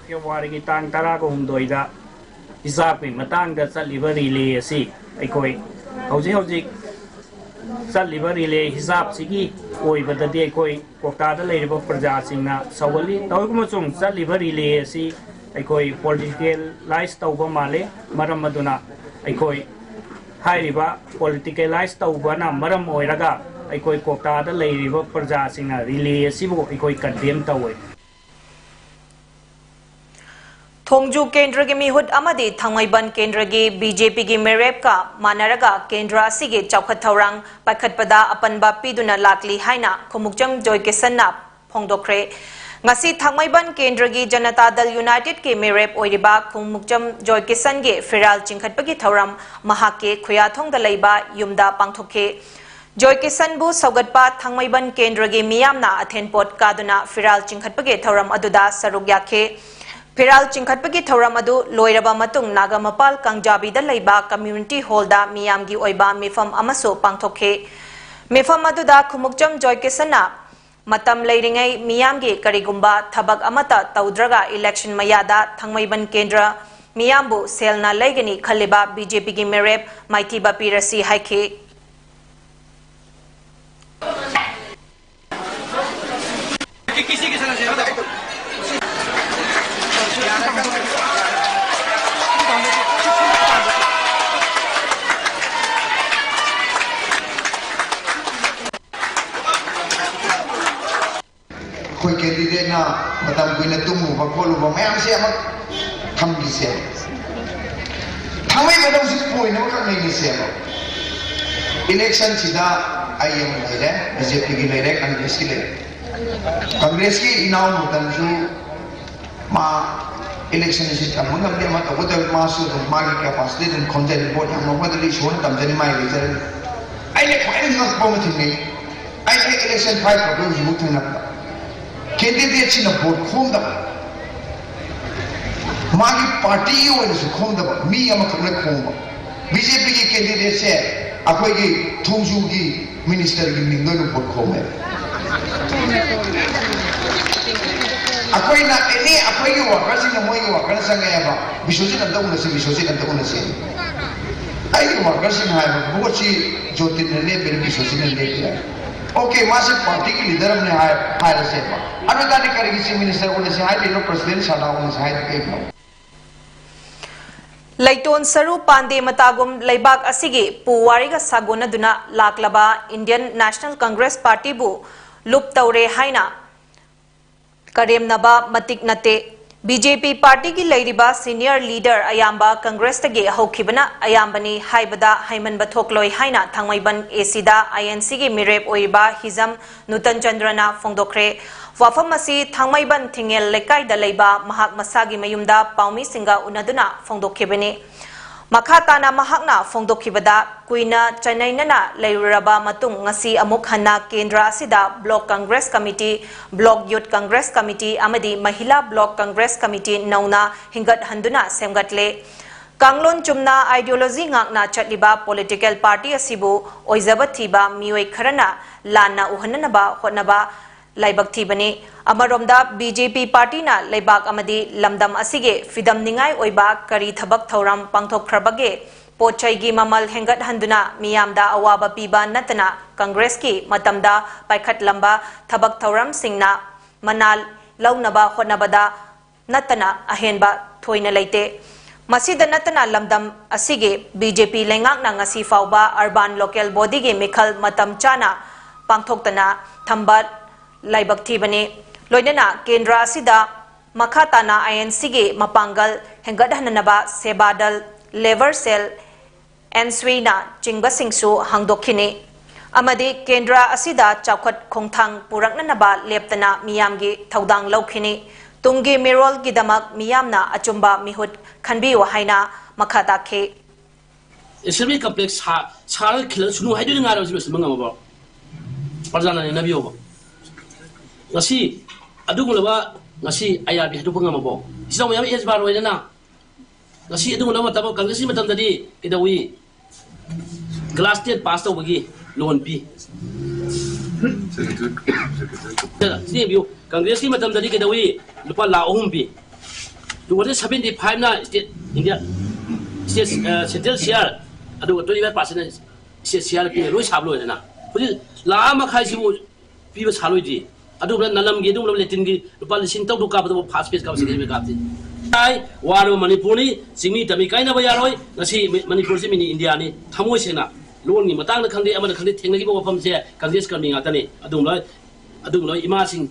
ꯐꯦꯕ꯭ꯔꯨꯋꯥꯔꯤꯒꯤ ꯇꯥꯡ ꯇꯔꯥꯒ ꯍꯨꯝꯗꯣꯏꯗ ꯍꯤꯖꯥꯕꯀꯤ ꯃꯇꯥꯡꯗ ꯆꯠꯂꯤꯕ ꯔꯤꯂꯦ ꯑꯁꯤ ꯑꯩꯈꯣꯏ ꯍꯧꯖꯤꯛ ꯍꯧꯖꯤꯛ ꯆꯠꯂꯤꯕ ꯔꯤꯂꯦ ꯍꯤꯖꯥꯕꯁꯤꯒꯤ ꯑꯣꯏꯕꯗꯗꯤ ꯑꯩꯈꯣꯏ ꯀ꯭ꯋꯥꯛꯇꯥꯗ ꯂꯩꯔꯤꯕ ꯄ꯭ꯔꯖꯥꯁꯤꯡꯅ ꯁꯧꯒꯠꯂꯤ꯫ ꯇꯧꯏꯒꯨꯝꯕꯁꯨꯡ ꯆꯠꯂꯤꯕ ꯔꯤꯂꯦ ꯑꯁꯤ ꯑꯩꯈꯣꯏ ꯄꯣꯂꯤꯇꯤꯀꯦꯂꯥꯏꯁ ꯇꯧꯕ ꯃꯥꯜꯂꯤ꯫ ꯃꯔꯝ ꯑꯗꯨꯅ ꯑꯩꯈꯣꯏ ꯍꯥꯏꯔꯤꯕ ꯄꯣꯂꯤꯇꯤꯀꯦꯂꯥꯏꯁ ꯇꯧꯕꯅ ꯃꯔꯝ ꯑꯣꯏꯔꯒ ꯑꯩꯈꯣꯏ ꯀ꯭ꯋꯥꯛꯇꯥꯗ ꯂꯩꯔꯤꯕ ꯄ꯭ꯔꯖꯥꯁꯤꯡꯅ ꯔꯤꯂꯦ ꯑꯁꯤꯕꯨ ꯑꯩꯈꯣꯏ ꯀꯟꯗꯦꯝ ꯇꯧꯋꯤ꯫ ꯊꯣꯡꯖꯨ ꯀꯦꯟꯗ꯭ꯔꯒꯤ ꯃꯤꯍꯨꯠ ꯑꯃꯗꯤ ꯊꯥꯡꯃꯩꯕꯟ ꯀꯦꯟꯗ꯭ꯔꯒꯤ ꯕꯤ ꯖꯦ ꯄꯤꯒꯤ ꯃꯤꯔꯦꯞꯀ ꯃꯥꯟꯅꯔꯒ ꯀꯦꯟꯗ꯭ꯔ ꯑꯁꯤꯒꯤ ꯆꯥꯎꯈꯠ ꯊꯧꯔꯥꯡ ꯄꯥꯏꯈꯠꯄꯗ ꯑꯄꯟꯕ ꯄꯤꯗꯨꯅ ꯂꯥꯛꯂꯤ ꯍꯥꯏꯅ ꯈꯨꯃꯨꯛꯆꯝ ꯖꯣꯏꯀꯤꯁꯟꯅ ꯐꯣꯡꯗꯣꯛꯈ꯭ꯔꯦ꯫ ꯉꯁꯤ ꯊꯥꯡꯃꯩꯕꯟ ꯀꯦꯟꯗ꯭ꯔꯒꯤ ꯖꯅꯇꯥ ꯗꯜ ꯌꯨꯅꯥꯏꯇꯦꯗꯀꯤ ꯃꯤꯔꯦꯞ ꯑꯣꯏꯔꯤꯕ ꯈꯨꯃꯨꯛꯆꯝ ꯖꯣꯏꯀꯤꯁꯟꯒꯤ ꯐꯤꯔꯥꯜ ꯆꯤꯡꯈꯠꯄꯒꯤ ꯊꯧꯔꯝ ꯃꯍꯥꯛꯀꯤ ꯈꯨꯌꯥꯊꯣꯡꯗ ꯂꯩꯕ ꯌꯨꯝꯗ ꯄꯥꯡꯊꯣꯛꯈꯤ꯫ ꯖꯣꯏꯀꯤꯁꯟꯕꯨ ꯁꯧꯒꯠꯄ ꯊꯥꯡꯃꯩꯕꯟ ꯀꯦꯟꯗ꯭ꯔꯒꯤ ꯃꯤꯌꯥꯝꯅ ꯑꯊꯦꯟꯄꯣꯠ ꯀꯥꯗꯨꯅ ꯐꯤꯔꯥꯜ ꯆꯤꯡꯈꯠꯄꯒꯤ ꯊꯧꯔꯝ ꯑꯗꯨꯗ ꯁꯔꯨꯛ ꯌꯥꯈꯤ꯫ ꯐꯤꯔꯥꯜ ꯆꯤꯡꯈꯠꯄꯒꯤ ꯊꯧꯔꯝ ꯑꯗꯨ ꯂꯣꯏꯔꯕ ꯃꯇꯨꯡ ꯅꯥꯒꯥꯃꯄꯥꯜ ꯀꯥꯡꯖꯥꯕꯤꯗ ꯂꯩꯕ ꯀꯝꯃ꯭ꯌꯨꯅꯤꯇꯤ ꯍꯣꯜꯗ ꯃꯤꯌꯥꯝꯒꯤ ꯑꯣꯏꯕ ꯃꯤꯐꯝ ꯑꯃꯁꯨ ꯄꯥꯡꯊꯣꯛꯈꯤ꯫ ꯃꯤꯐꯝ ꯑꯗꯨꯗ ꯈꯨꯃꯨꯛꯆꯝ ꯖꯣꯏꯀꯤꯁꯟꯅ ꯃꯇꯝ ꯂꯩꯔꯤꯉꯩ ꯃꯤꯌꯥꯝꯒꯤ ꯀꯔꯤꯒꯨꯝꯕ ꯊꯕꯛ ꯑꯃꯠꯇ ꯇꯧꯗ꯭ꯔꯒ ꯏꯂꯦꯛꯁꯟ ꯃꯌꯥꯗ ꯊꯥꯡꯃꯩꯕꯟ ꯀꯦꯟꯗ꯭ꯔ ꯃꯤꯌꯥꯝꯕꯨ ꯁꯦꯜꯅ ꯂꯩꯒꯅꯤ ꯈꯜꯂꯤꯕ ꯕꯤ ꯖꯦ ꯄꯤꯒꯤ ꯃꯤꯔꯦꯞ ꯃꯥꯏꯊꯤꯕ ꯄꯤꯔꯁꯤ ꯍꯥꯏꯈꯤ꯫ ꯑꯩꯈꯣꯏ ꯀꯦꯟꯗꯤꯗꯦꯠꯅ ꯃꯇꯝ ꯀꯨꯏꯅ ꯇꯨꯝꯃꯨꯕ ꯈꯣꯠꯂꯨꯕ ꯃꯌꯥꯝꯁꯦ ꯑꯃ ꯊꯝꯈꯤꯁꯦ꯫ ꯊꯥꯡꯃꯩꯕꯟꯗ ꯍꯧꯖꯤꯛ ꯄꯣꯏꯟ ꯑꯃꯈꯛ ꯂꯩꯔꯤꯁꯦꯕ꯫ ꯏꯂꯦꯛꯁꯟꯁꯤꯗ ꯑꯩ ꯑꯃ ꯂꯩꯔꯦ, ꯕꯤ ꯖꯦ ꯄꯤꯒꯤ ꯂꯩꯔꯦ, ꯀꯪꯒ꯭ꯔꯦꯁꯀꯤ ꯂꯩꯔꯦ꯫ ꯀꯪꯒ꯭ꯔꯦꯁꯀꯤ ꯏꯅꯥꯎ ꯃꯇꯝꯁꯨ ꯃꯥ ꯏꯂꯦꯛꯁꯟ ꯑꯁꯤ ꯇꯝꯕ ꯉꯝꯗꯦ, ꯑꯃ ꯇꯧꯕ ꯇꯧꯋꯤ, ꯃꯥꯁꯨ ꯑꯗꯨꯝ ꯃꯥꯒꯤ ꯀꯦꯄꯥꯁꯤꯇꯤ ꯑꯗꯨꯝ ꯈꯣꯝꯖꯔꯤ, ꯚꯣꯠ ꯌꯥꯝ ꯂꯧꯕꯗꯗꯤ ꯏꯁꯣꯔꯅ ꯇꯝꯖꯅꯤ, ꯃꯥꯏ ꯂꯩꯖꯔꯅꯤ꯫ ꯑꯩꯅ ꯈ꯭ꯋꯥꯏꯗꯒꯤ ꯉꯛꯄ ꯑꯃ ꯊꯦꯡꯅꯩ, ꯑꯩ ꯍꯦꯛ ꯏꯂꯦꯛꯁꯟ ꯐꯥꯏꯠ ꯇꯧꯔꯛꯄ ꯍꯧꯖꯤꯛꯐꯥꯎ ꯊꯦꯡꯅꯕꯗ ꯀꯦꯟꯗꯤꯗꯦꯠꯁꯤꯅ ꯚꯣꯠ ꯈꯣꯝꯗꯕ, ꯃꯥꯒꯤ ꯄꯥꯔꯇꯤꯒꯤ ꯑꯣꯏꯅꯁꯨ ꯈꯣꯝꯗꯕ, ꯃꯤ ꯑꯃꯈꯛꯅ ꯈꯣꯝꯕ꯫ ꯕꯤ ꯖꯦ ꯄꯤꯒꯤ ꯀꯦꯟꯗꯤꯗꯦꯠꯁꯦ ꯑꯩꯈꯣꯏꯒꯤ ꯊꯣꯡꯖꯨꯒꯤ ꯃꯤꯅꯤꯁꯇꯔꯒꯤ ꯃꯤꯡꯗ ꯑꯣꯏꯅ ꯚꯣꯠ ꯈꯣꯝꯃꯦ꯫ ꯑꯩꯈꯣꯏꯅ ꯑꯦꯅꯤ ꯑꯩꯈꯣꯏꯒꯤ ꯋꯥꯔꯀꯔꯁꯤꯡꯅ ꯃꯣꯏꯒꯤ ꯋꯥꯔꯀꯔ ꯆꯪꯉꯛꯑꯦꯕ, "ꯕꯤꯁ꯭ꯋꯖꯤꯠ ꯑꯝꯇ ꯎꯅꯁꯤ, ꯕꯤꯁ꯭ꯋꯖꯤꯠ ꯑꯝꯇ ꯎꯅꯁꯤ"꯫ ꯑꯩꯒꯤ ꯋꯥꯔꯀꯔꯁꯤꯡ ꯍꯥꯏꯕ, "ꯚꯣꯠꯁꯤ ꯖꯣꯇꯤꯟꯅ ꯂꯦꯞꯄꯤꯔ ꯕꯤꯁ꯭ꯋꯖꯤꯠꯅ ꯂꯦꯞꯄꯤꯔ?" ꯑꯣꯀꯦ, ꯃꯥꯁꯦ ꯄꯥꯔꯇꯤꯒꯤ ꯂꯤꯗꯔ ꯑꯃꯅꯤ ꯍꯥꯏ-, ꯍꯥꯏꯔꯁꯦꯕ꯫ ꯑꯗꯨ ꯑꯣꯏ ꯇꯥꯔꯗꯤ ꯀꯔꯤꯒꯤ ꯆꯤꯐ ꯃꯤꯅꯤꯁꯇꯔ ꯎꯅꯁꯤ ꯍꯥꯏꯗꯣꯏꯅꯣ, ꯄ꯭ꯔꯁꯤꯗꯦꯟ ꯁꯥꯗꯥ ꯎꯅꯁꯤ ꯍꯥꯏꯗꯣꯏꯅꯣ? ꯂꯩꯇꯣꯟ ꯁꯔꯨ ꯄꯥꯟꯗꯦ ꯃꯇꯥꯒꯨꯝ ꯂꯩꯕꯥꯛ ꯑꯁꯤꯒꯤ ꯄꯨꯋꯥꯔꯤꯒ ꯁꯥꯒꯣꯟꯅꯗꯨꯅ ꯂꯥꯛꯂꯕ Indian National Congress Partyꯕꯨ ꯂꯨꯞ ꯇꯧꯔꯦ ꯍꯥꯏꯅ ꯀꯔꯦꯝꯅꯕ ꯃꯇꯤꯛ ꯅꯠꯇꯦ꯫ BJP partyꯒꯤ ꯂꯩꯔꯤꯕ senior leader ꯑꯌꯥꯝꯕ Congressꯇꯒꯤ ꯍꯧꯈꯤꯕꯅ ꯑꯌꯥꯝꯕꯅꯤ ꯍꯥꯏꯕꯗ ꯍꯩꯃꯟꯕ ꯊꯣꯛꯂꯣꯏ ꯍꯥꯏꯅ ꯊꯥꯡꯃꯩꯕꯟ ACꯗ INCꯒꯤ ꯃꯤꯔꯦꯞ ꯑꯣꯏꯔꯤꯕ ꯍꯤꯖꯝ ꯅꯨꯇꯟ ꯆꯟꯗ꯭ꯔꯅ ꯐꯣꯡꯗꯣꯛꯈ꯭ꯔꯦ꯫ ꯋꯥꯐꯝ ꯑꯁꯤ ꯊꯥꯡꯃꯩꯕꯟ ꯊꯤꯡꯉꯦꯜ ꯂꯩꯀꯥꯏꯗ ꯂꯩꯕ ꯃꯍꯥꯛ ꯃꯁꯥꯒꯤ ꯃꯌꯨꯝꯗ ꯄꯥꯎꯃꯤꯁꯤꯡꯒ ꯎꯅꯗꯨꯅ ꯐꯣꯡꯗꯣꯛꯈꯤꯕꯅꯤ꯫ ꯃꯈꯥ ꯇꯥꯅ ꯃꯍꯥꯛꯅ ꯐꯣꯡꯗꯣꯛꯈꯤꯕꯗ, ꯀꯨꯏꯅ ꯆꯩꯅꯩꯅꯅ ꯂꯩꯔꯨꯔꯕ ꯃꯇꯨꯡ ꯉꯁꯤ ꯑꯃꯨꯛ ꯍꯟꯅ ꯀꯦꯟꯗ꯭ꯔ ꯑꯁꯤꯗ Block Congress Committee, Block Youth Congress Committee ꯑꯃꯗꯤ Mahila Block Congress Committee ꯅꯧꯅ ꯍꯤꯡꯒꯠꯍꯟꯗꯨꯅ ꯁꯦꯝꯒꯠꯂꯦ꯫ ꯀꯥꯡꯂꯣꯟ ꯆꯨꯝꯅ ideology ꯉꯥꯛꯅ ꯆꯠꯂꯤꯕ political party ꯑꯁꯤꯕꯨ ꯑꯣꯏꯖꯕ ꯊꯤꯕ ꯃꯤꯑꯣꯏ ꯈꯔꯅ ꯂꯥꯟꯅ ꯎꯍꯟꯅꯅꯕ ꯍꯣꯠꯅꯕ ꯂꯥꯏꯕꯛ ꯊꯤꯕꯅꯤ꯫ ꯑꯃꯔꯣꯝꯗ BJP partyꯅ ꯂꯩꯕꯥꯛ ꯑꯃꯗꯤ ꯂꯝꯗꯝ ꯑꯁꯤꯒꯤ ꯐꯤꯗꯝꯅꯤꯡꯉꯥꯏ ꯑꯣꯏꯕ ꯀꯔꯤ ꯊꯕꯛ ꯊꯧꯔꯝ ꯄꯥꯡꯊꯣꯛꯈ꯭ꯔꯕꯒꯦ? ꯄꯣꯠ ꯆꯩꯒꯤ ꯃꯃꯜ ꯍꯦꯟꯒꯠꯍꯟꯗꯨꯅ ꯃꯤꯌꯥꯝꯗ ꯑꯋꯥꯕ ꯄꯤꯕ ꯅꯠꯇꯅ Congressꯀꯤ ꯃꯇꯝꯗ ꯄꯥꯏꯈꯠꯂꯝꯕ ꯊꯕꯛ ꯊꯧꯔꯝꯁꯤꯡꯅ ꯃꯅꯥ ꯂꯧꯅꯕ ꯍꯣꯠꯅꯕꯗ ꯅꯠꯇꯅ ꯑꯍꯦꯟꯕ ꯊꯣꯏꯅ ꯂꯩꯇꯦ꯫ ꯃꯁꯤꯗ ꯅꯠꯇꯅ ꯂꯝꯗꯝ ꯑꯁꯤꯒꯤ BJP ꯂꯩꯉꯥꯛꯅ ꯉꯁꯤ ꯐꯥꯎꯕ urban local bodyꯒꯤ ꯃꯤꯈꯜ ꯃꯇꯝ ꯆꯥꯅ ꯄꯥꯡꯊꯣꯛꯇꯅ ꯊꯝꯕ ꯂꯥꯏꯕꯛ ꯊꯤꯕꯅꯤ꯫ ꯂꯣꯏꯅꯅ ꯀꯦꯟꯗ꯭ꯔ ꯑꯁꯤꯗ ꯃꯈꯥ ꯇꯥꯅ INCꯒꯤ ꯃꯄꯥꯡꯒꯜ ꯍꯦꯟꯒꯠꯍꯟꯅꯅꯕ ꯁꯦꯕꯥ ꯗꯜ, Labour Cell, ANSWIꯅ ꯆꯤꯡꯕꯁꯤꯡꯁꯨ ꯍꯥꯡꯗꯣꯛꯈꯤꯅꯤ꯫ ꯑꯃꯗꯤ ꯀꯦꯟꯗ꯭ꯔ ꯑꯁꯤꯗ ꯆꯥꯎꯈꯠ ꯈꯣꯡꯊꯥꯡ ꯄꯨꯔꯛꯅꯅꯕ ꯂꯦꯞꯇꯅ ꯃꯤꯌꯥꯝꯒꯤ ꯊꯧꯗꯥꯡ ꯂꯧꯈꯤꯅꯤ꯫ ꯇꯨꯡꯒꯤ ꯃꯤꯔꯣꯜꯒꯤꯗꯃꯛ ꯃꯤꯌꯥꯝꯅ ꯑꯆꯨꯝꯕ ꯃꯤꯍꯨꯠ ꯈꯟꯕꯤꯌꯨ ꯍꯥꯏꯅ ꯃꯈꯥ ꯇꯥꯈꯤ꯫ Assembly complex ꯁꯥ-, ꯁꯥꯔꯒ ꯈꯤꯜꯂꯒ ꯁꯨꯅꯨ ꯍꯥꯏꯗꯨꯅ ꯉꯥꯏꯔꯕ ꯁꯤ ꯂꯣꯏꯁꯤꯟꯕ ꯉꯝꯃꯕꯣ? ꯄ꯭ꯔꯖꯥꯅ ꯅꯩꯅꯕꯤꯌꯣꯕ꯫ ꯉꯁꯤ ꯑꯗꯨꯒꯨꯝꯂꯕ ꯉꯁꯤ IRB ꯍꯥꯏꯗꯣꯛꯄ ꯉꯝꯃꯕꯣ? ꯏꯆꯤꯟ ꯏꯅꯥꯎ ꯃꯌꯥꯝ age bar ꯑꯣꯏꯗꯅ ꯉꯁꯤ ꯑꯗꯨꯒꯨꯝꯂꯕ ꯃꯇꯝ, Congressꯀꯤ ꯃꯇꯝꯗꯗꯤ ꯀꯩꯗꯧꯏ? Class ten pass ꯇꯧꯕꯒꯤ loan ꯄꯤ꯫ ꯁꯤ ꯌꯦꯡꯕꯤꯌꯨ, Congressꯀꯤ ꯃꯇꯝꯗꯗꯤ ꯀꯩꯗꯧꯏ? ꯂꯨꯄꯥ ꯂꯥꯈ ꯑꯍꯨꯝ ꯄꯤ꯫ Two hundred seventy fiveꯅ state, India, state, ꯑ, central share, ꯑꯗꯨꯒ twenty five percentꯅ state share ꯄꯤ, ꯂꯣꯏ ꯁꯥꯕ ꯂꯣꯏꯔꯦꯅ꯫ ꯍꯧꯖꯤꯛ ꯂꯥꯈ ꯑꯃ ꯃꯈꯥꯏꯁꯤꯕꯨ ꯄꯤꯕ ꯁꯥꯂꯣꯏꯗ꯭ꯔꯤ꯫ ꯑꯗꯨꯒ ꯅꯂꯝꯒꯤ ꯑꯗꯨꯒꯨꯝꯂꯕ latrineꯒꯤ ꯂꯨꯄꯥ ꯂꯤꯁꯤꯡ ꯇꯔꯨꯛ ꯀꯥꯞꯄꯗꯕꯨ first phase ꯀꯥꯞꯄ, second phase ꯀꯥꯞꯇꯦ꯫ ꯇꯥꯏ, ꯋꯥꯔꯕ ꯃꯅꯤꯄꯨꯔꯅꯤ, ꯆꯤꯡꯃꯤ ꯇꯝꯃꯤ ꯀꯥꯏꯅꯕ ꯌꯥꯔꯣꯏ꯫ ꯉꯁꯤ ꯃꯤ-, ꯃꯅꯤꯄꯨꯔꯁꯤ ꯃꯤꯅꯤ ꯏꯟꯗꯤꯌꯥꯅꯤ꯫ ꯊꯃꯣꯏ ꯁꯦꯡꯅ ꯂꯣꯟꯒꯤ ꯃꯇꯥꯡꯗ ꯈꯪꯗꯦ, ꯑꯃꯗ ꯈꯪꯗꯦ, ꯊꯦꯡꯅꯈꯤꯕ ꯋꯥꯐꯝꯁꯦ ꯀꯪꯒ꯭ꯔꯦꯁ ꯀꯔꯃꯤ ꯉꯥꯛꯇꯅꯤ꯫ ꯑꯗꯨꯒꯨꯝꯕ, ꯑꯗꯨꯒꯨꯝꯕ ꯏꯃꯥꯁꯤꯡ,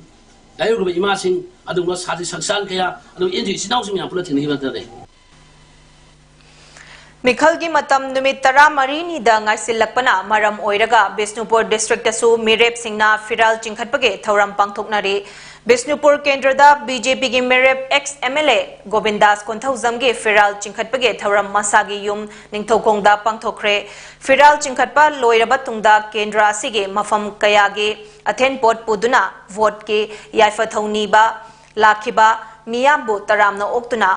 ꯂꯥꯏꯑꯣꯏꯔꯤꯕ ꯏꯃꯥꯁꯤꯡ, ꯑꯗꯨꯒꯨꯝꯕ ꯁꯥꯇ꯭ꯔꯤ ꯁꯪꯁꯊꯥꯟ ꯀꯌꯥ, ꯑꯗꯨꯒ ꯑꯦꯟ ꯖꯤ ꯑꯣ ꯏꯆꯤꯟ ꯏꯅꯥꯎꯁꯤꯡ ꯃꯌꯥꯝ ꯄꯨꯟꯅ ꯊꯦꯡꯅꯈꯤꯕ ꯅꯠꯇꯅꯦ꯫ ꯃꯤꯈꯜꯒꯤ ꯃꯇꯝ ꯅꯨꯃꯤꯠ ꯇꯔꯥꯃꯔꯤꯅꯤꯗ ꯉꯥꯏꯁꯤꯜꯂꯛꯄꯅ ꯃꯔꯝ ꯑꯣꯏꯔꯒ ꯕꯤꯁꯅꯨꯄꯨꯔ ꯗꯤꯁꯇ꯭ꯔꯤꯛꯇꯁꯨ ꯃꯤꯔꯦꯞꯁꯤꯡꯅ ꯐꯤꯔꯥꯜ ꯆꯤꯡꯈꯠꯄꯒꯤ ꯊꯧꯔꯝ ꯄꯥꯡꯊꯣꯛꯅꯔꯤ꯫ ꯕꯤꯁꯅꯨꯄꯨꯔ ꯀꯦꯟꯗ꯭ꯔꯗ ꯕꯤ ꯖꯦ ꯄꯤꯒꯤ ꯃꯤꯔꯦꯞ ꯑꯦꯛꯁ ꯑꯦꯝ ꯑꯦꯜ ꯑꯦ ꯒꯣꯕꯤꯟꯗꯥꯁ ꯀꯣꯟꯊꯧꯖꯝꯒꯤ ꯐꯤꯔꯥꯜ ꯆꯤꯡꯈꯠꯄꯒꯤ ꯊꯧꯔꯝ ꯃꯁꯥꯒꯤ ꯌꯨꯝ ꯅꯤꯡꯊꯧꯈꯣꯡꯗ ꯄꯥꯡꯊꯣꯛꯈ꯭ꯔꯦ꯫ ꯐꯤꯔꯥꯜ ꯆꯤꯡꯈꯠꯄ ꯂꯣꯏꯔꯕ ꯇꯨꯡꯗ ꯀꯦꯟꯗ꯭ꯔ ꯑꯁꯤꯒꯤ ꯃꯐꯝ ꯀꯌꯥꯒꯤ ꯑꯊꯦꯟ ꯄꯣꯠ ꯄꯨꯗꯨꯅ ꯚꯣꯠꯀꯤ ꯌꯥꯏꯐ ꯊꯧꯅꯤꯕ ꯂꯥꯛꯈꯤꯕ ꯃꯤꯌꯥꯝꯕꯨ ꯇꯔꯥꯝꯅ ꯑꯣꯛꯇꯨꯅ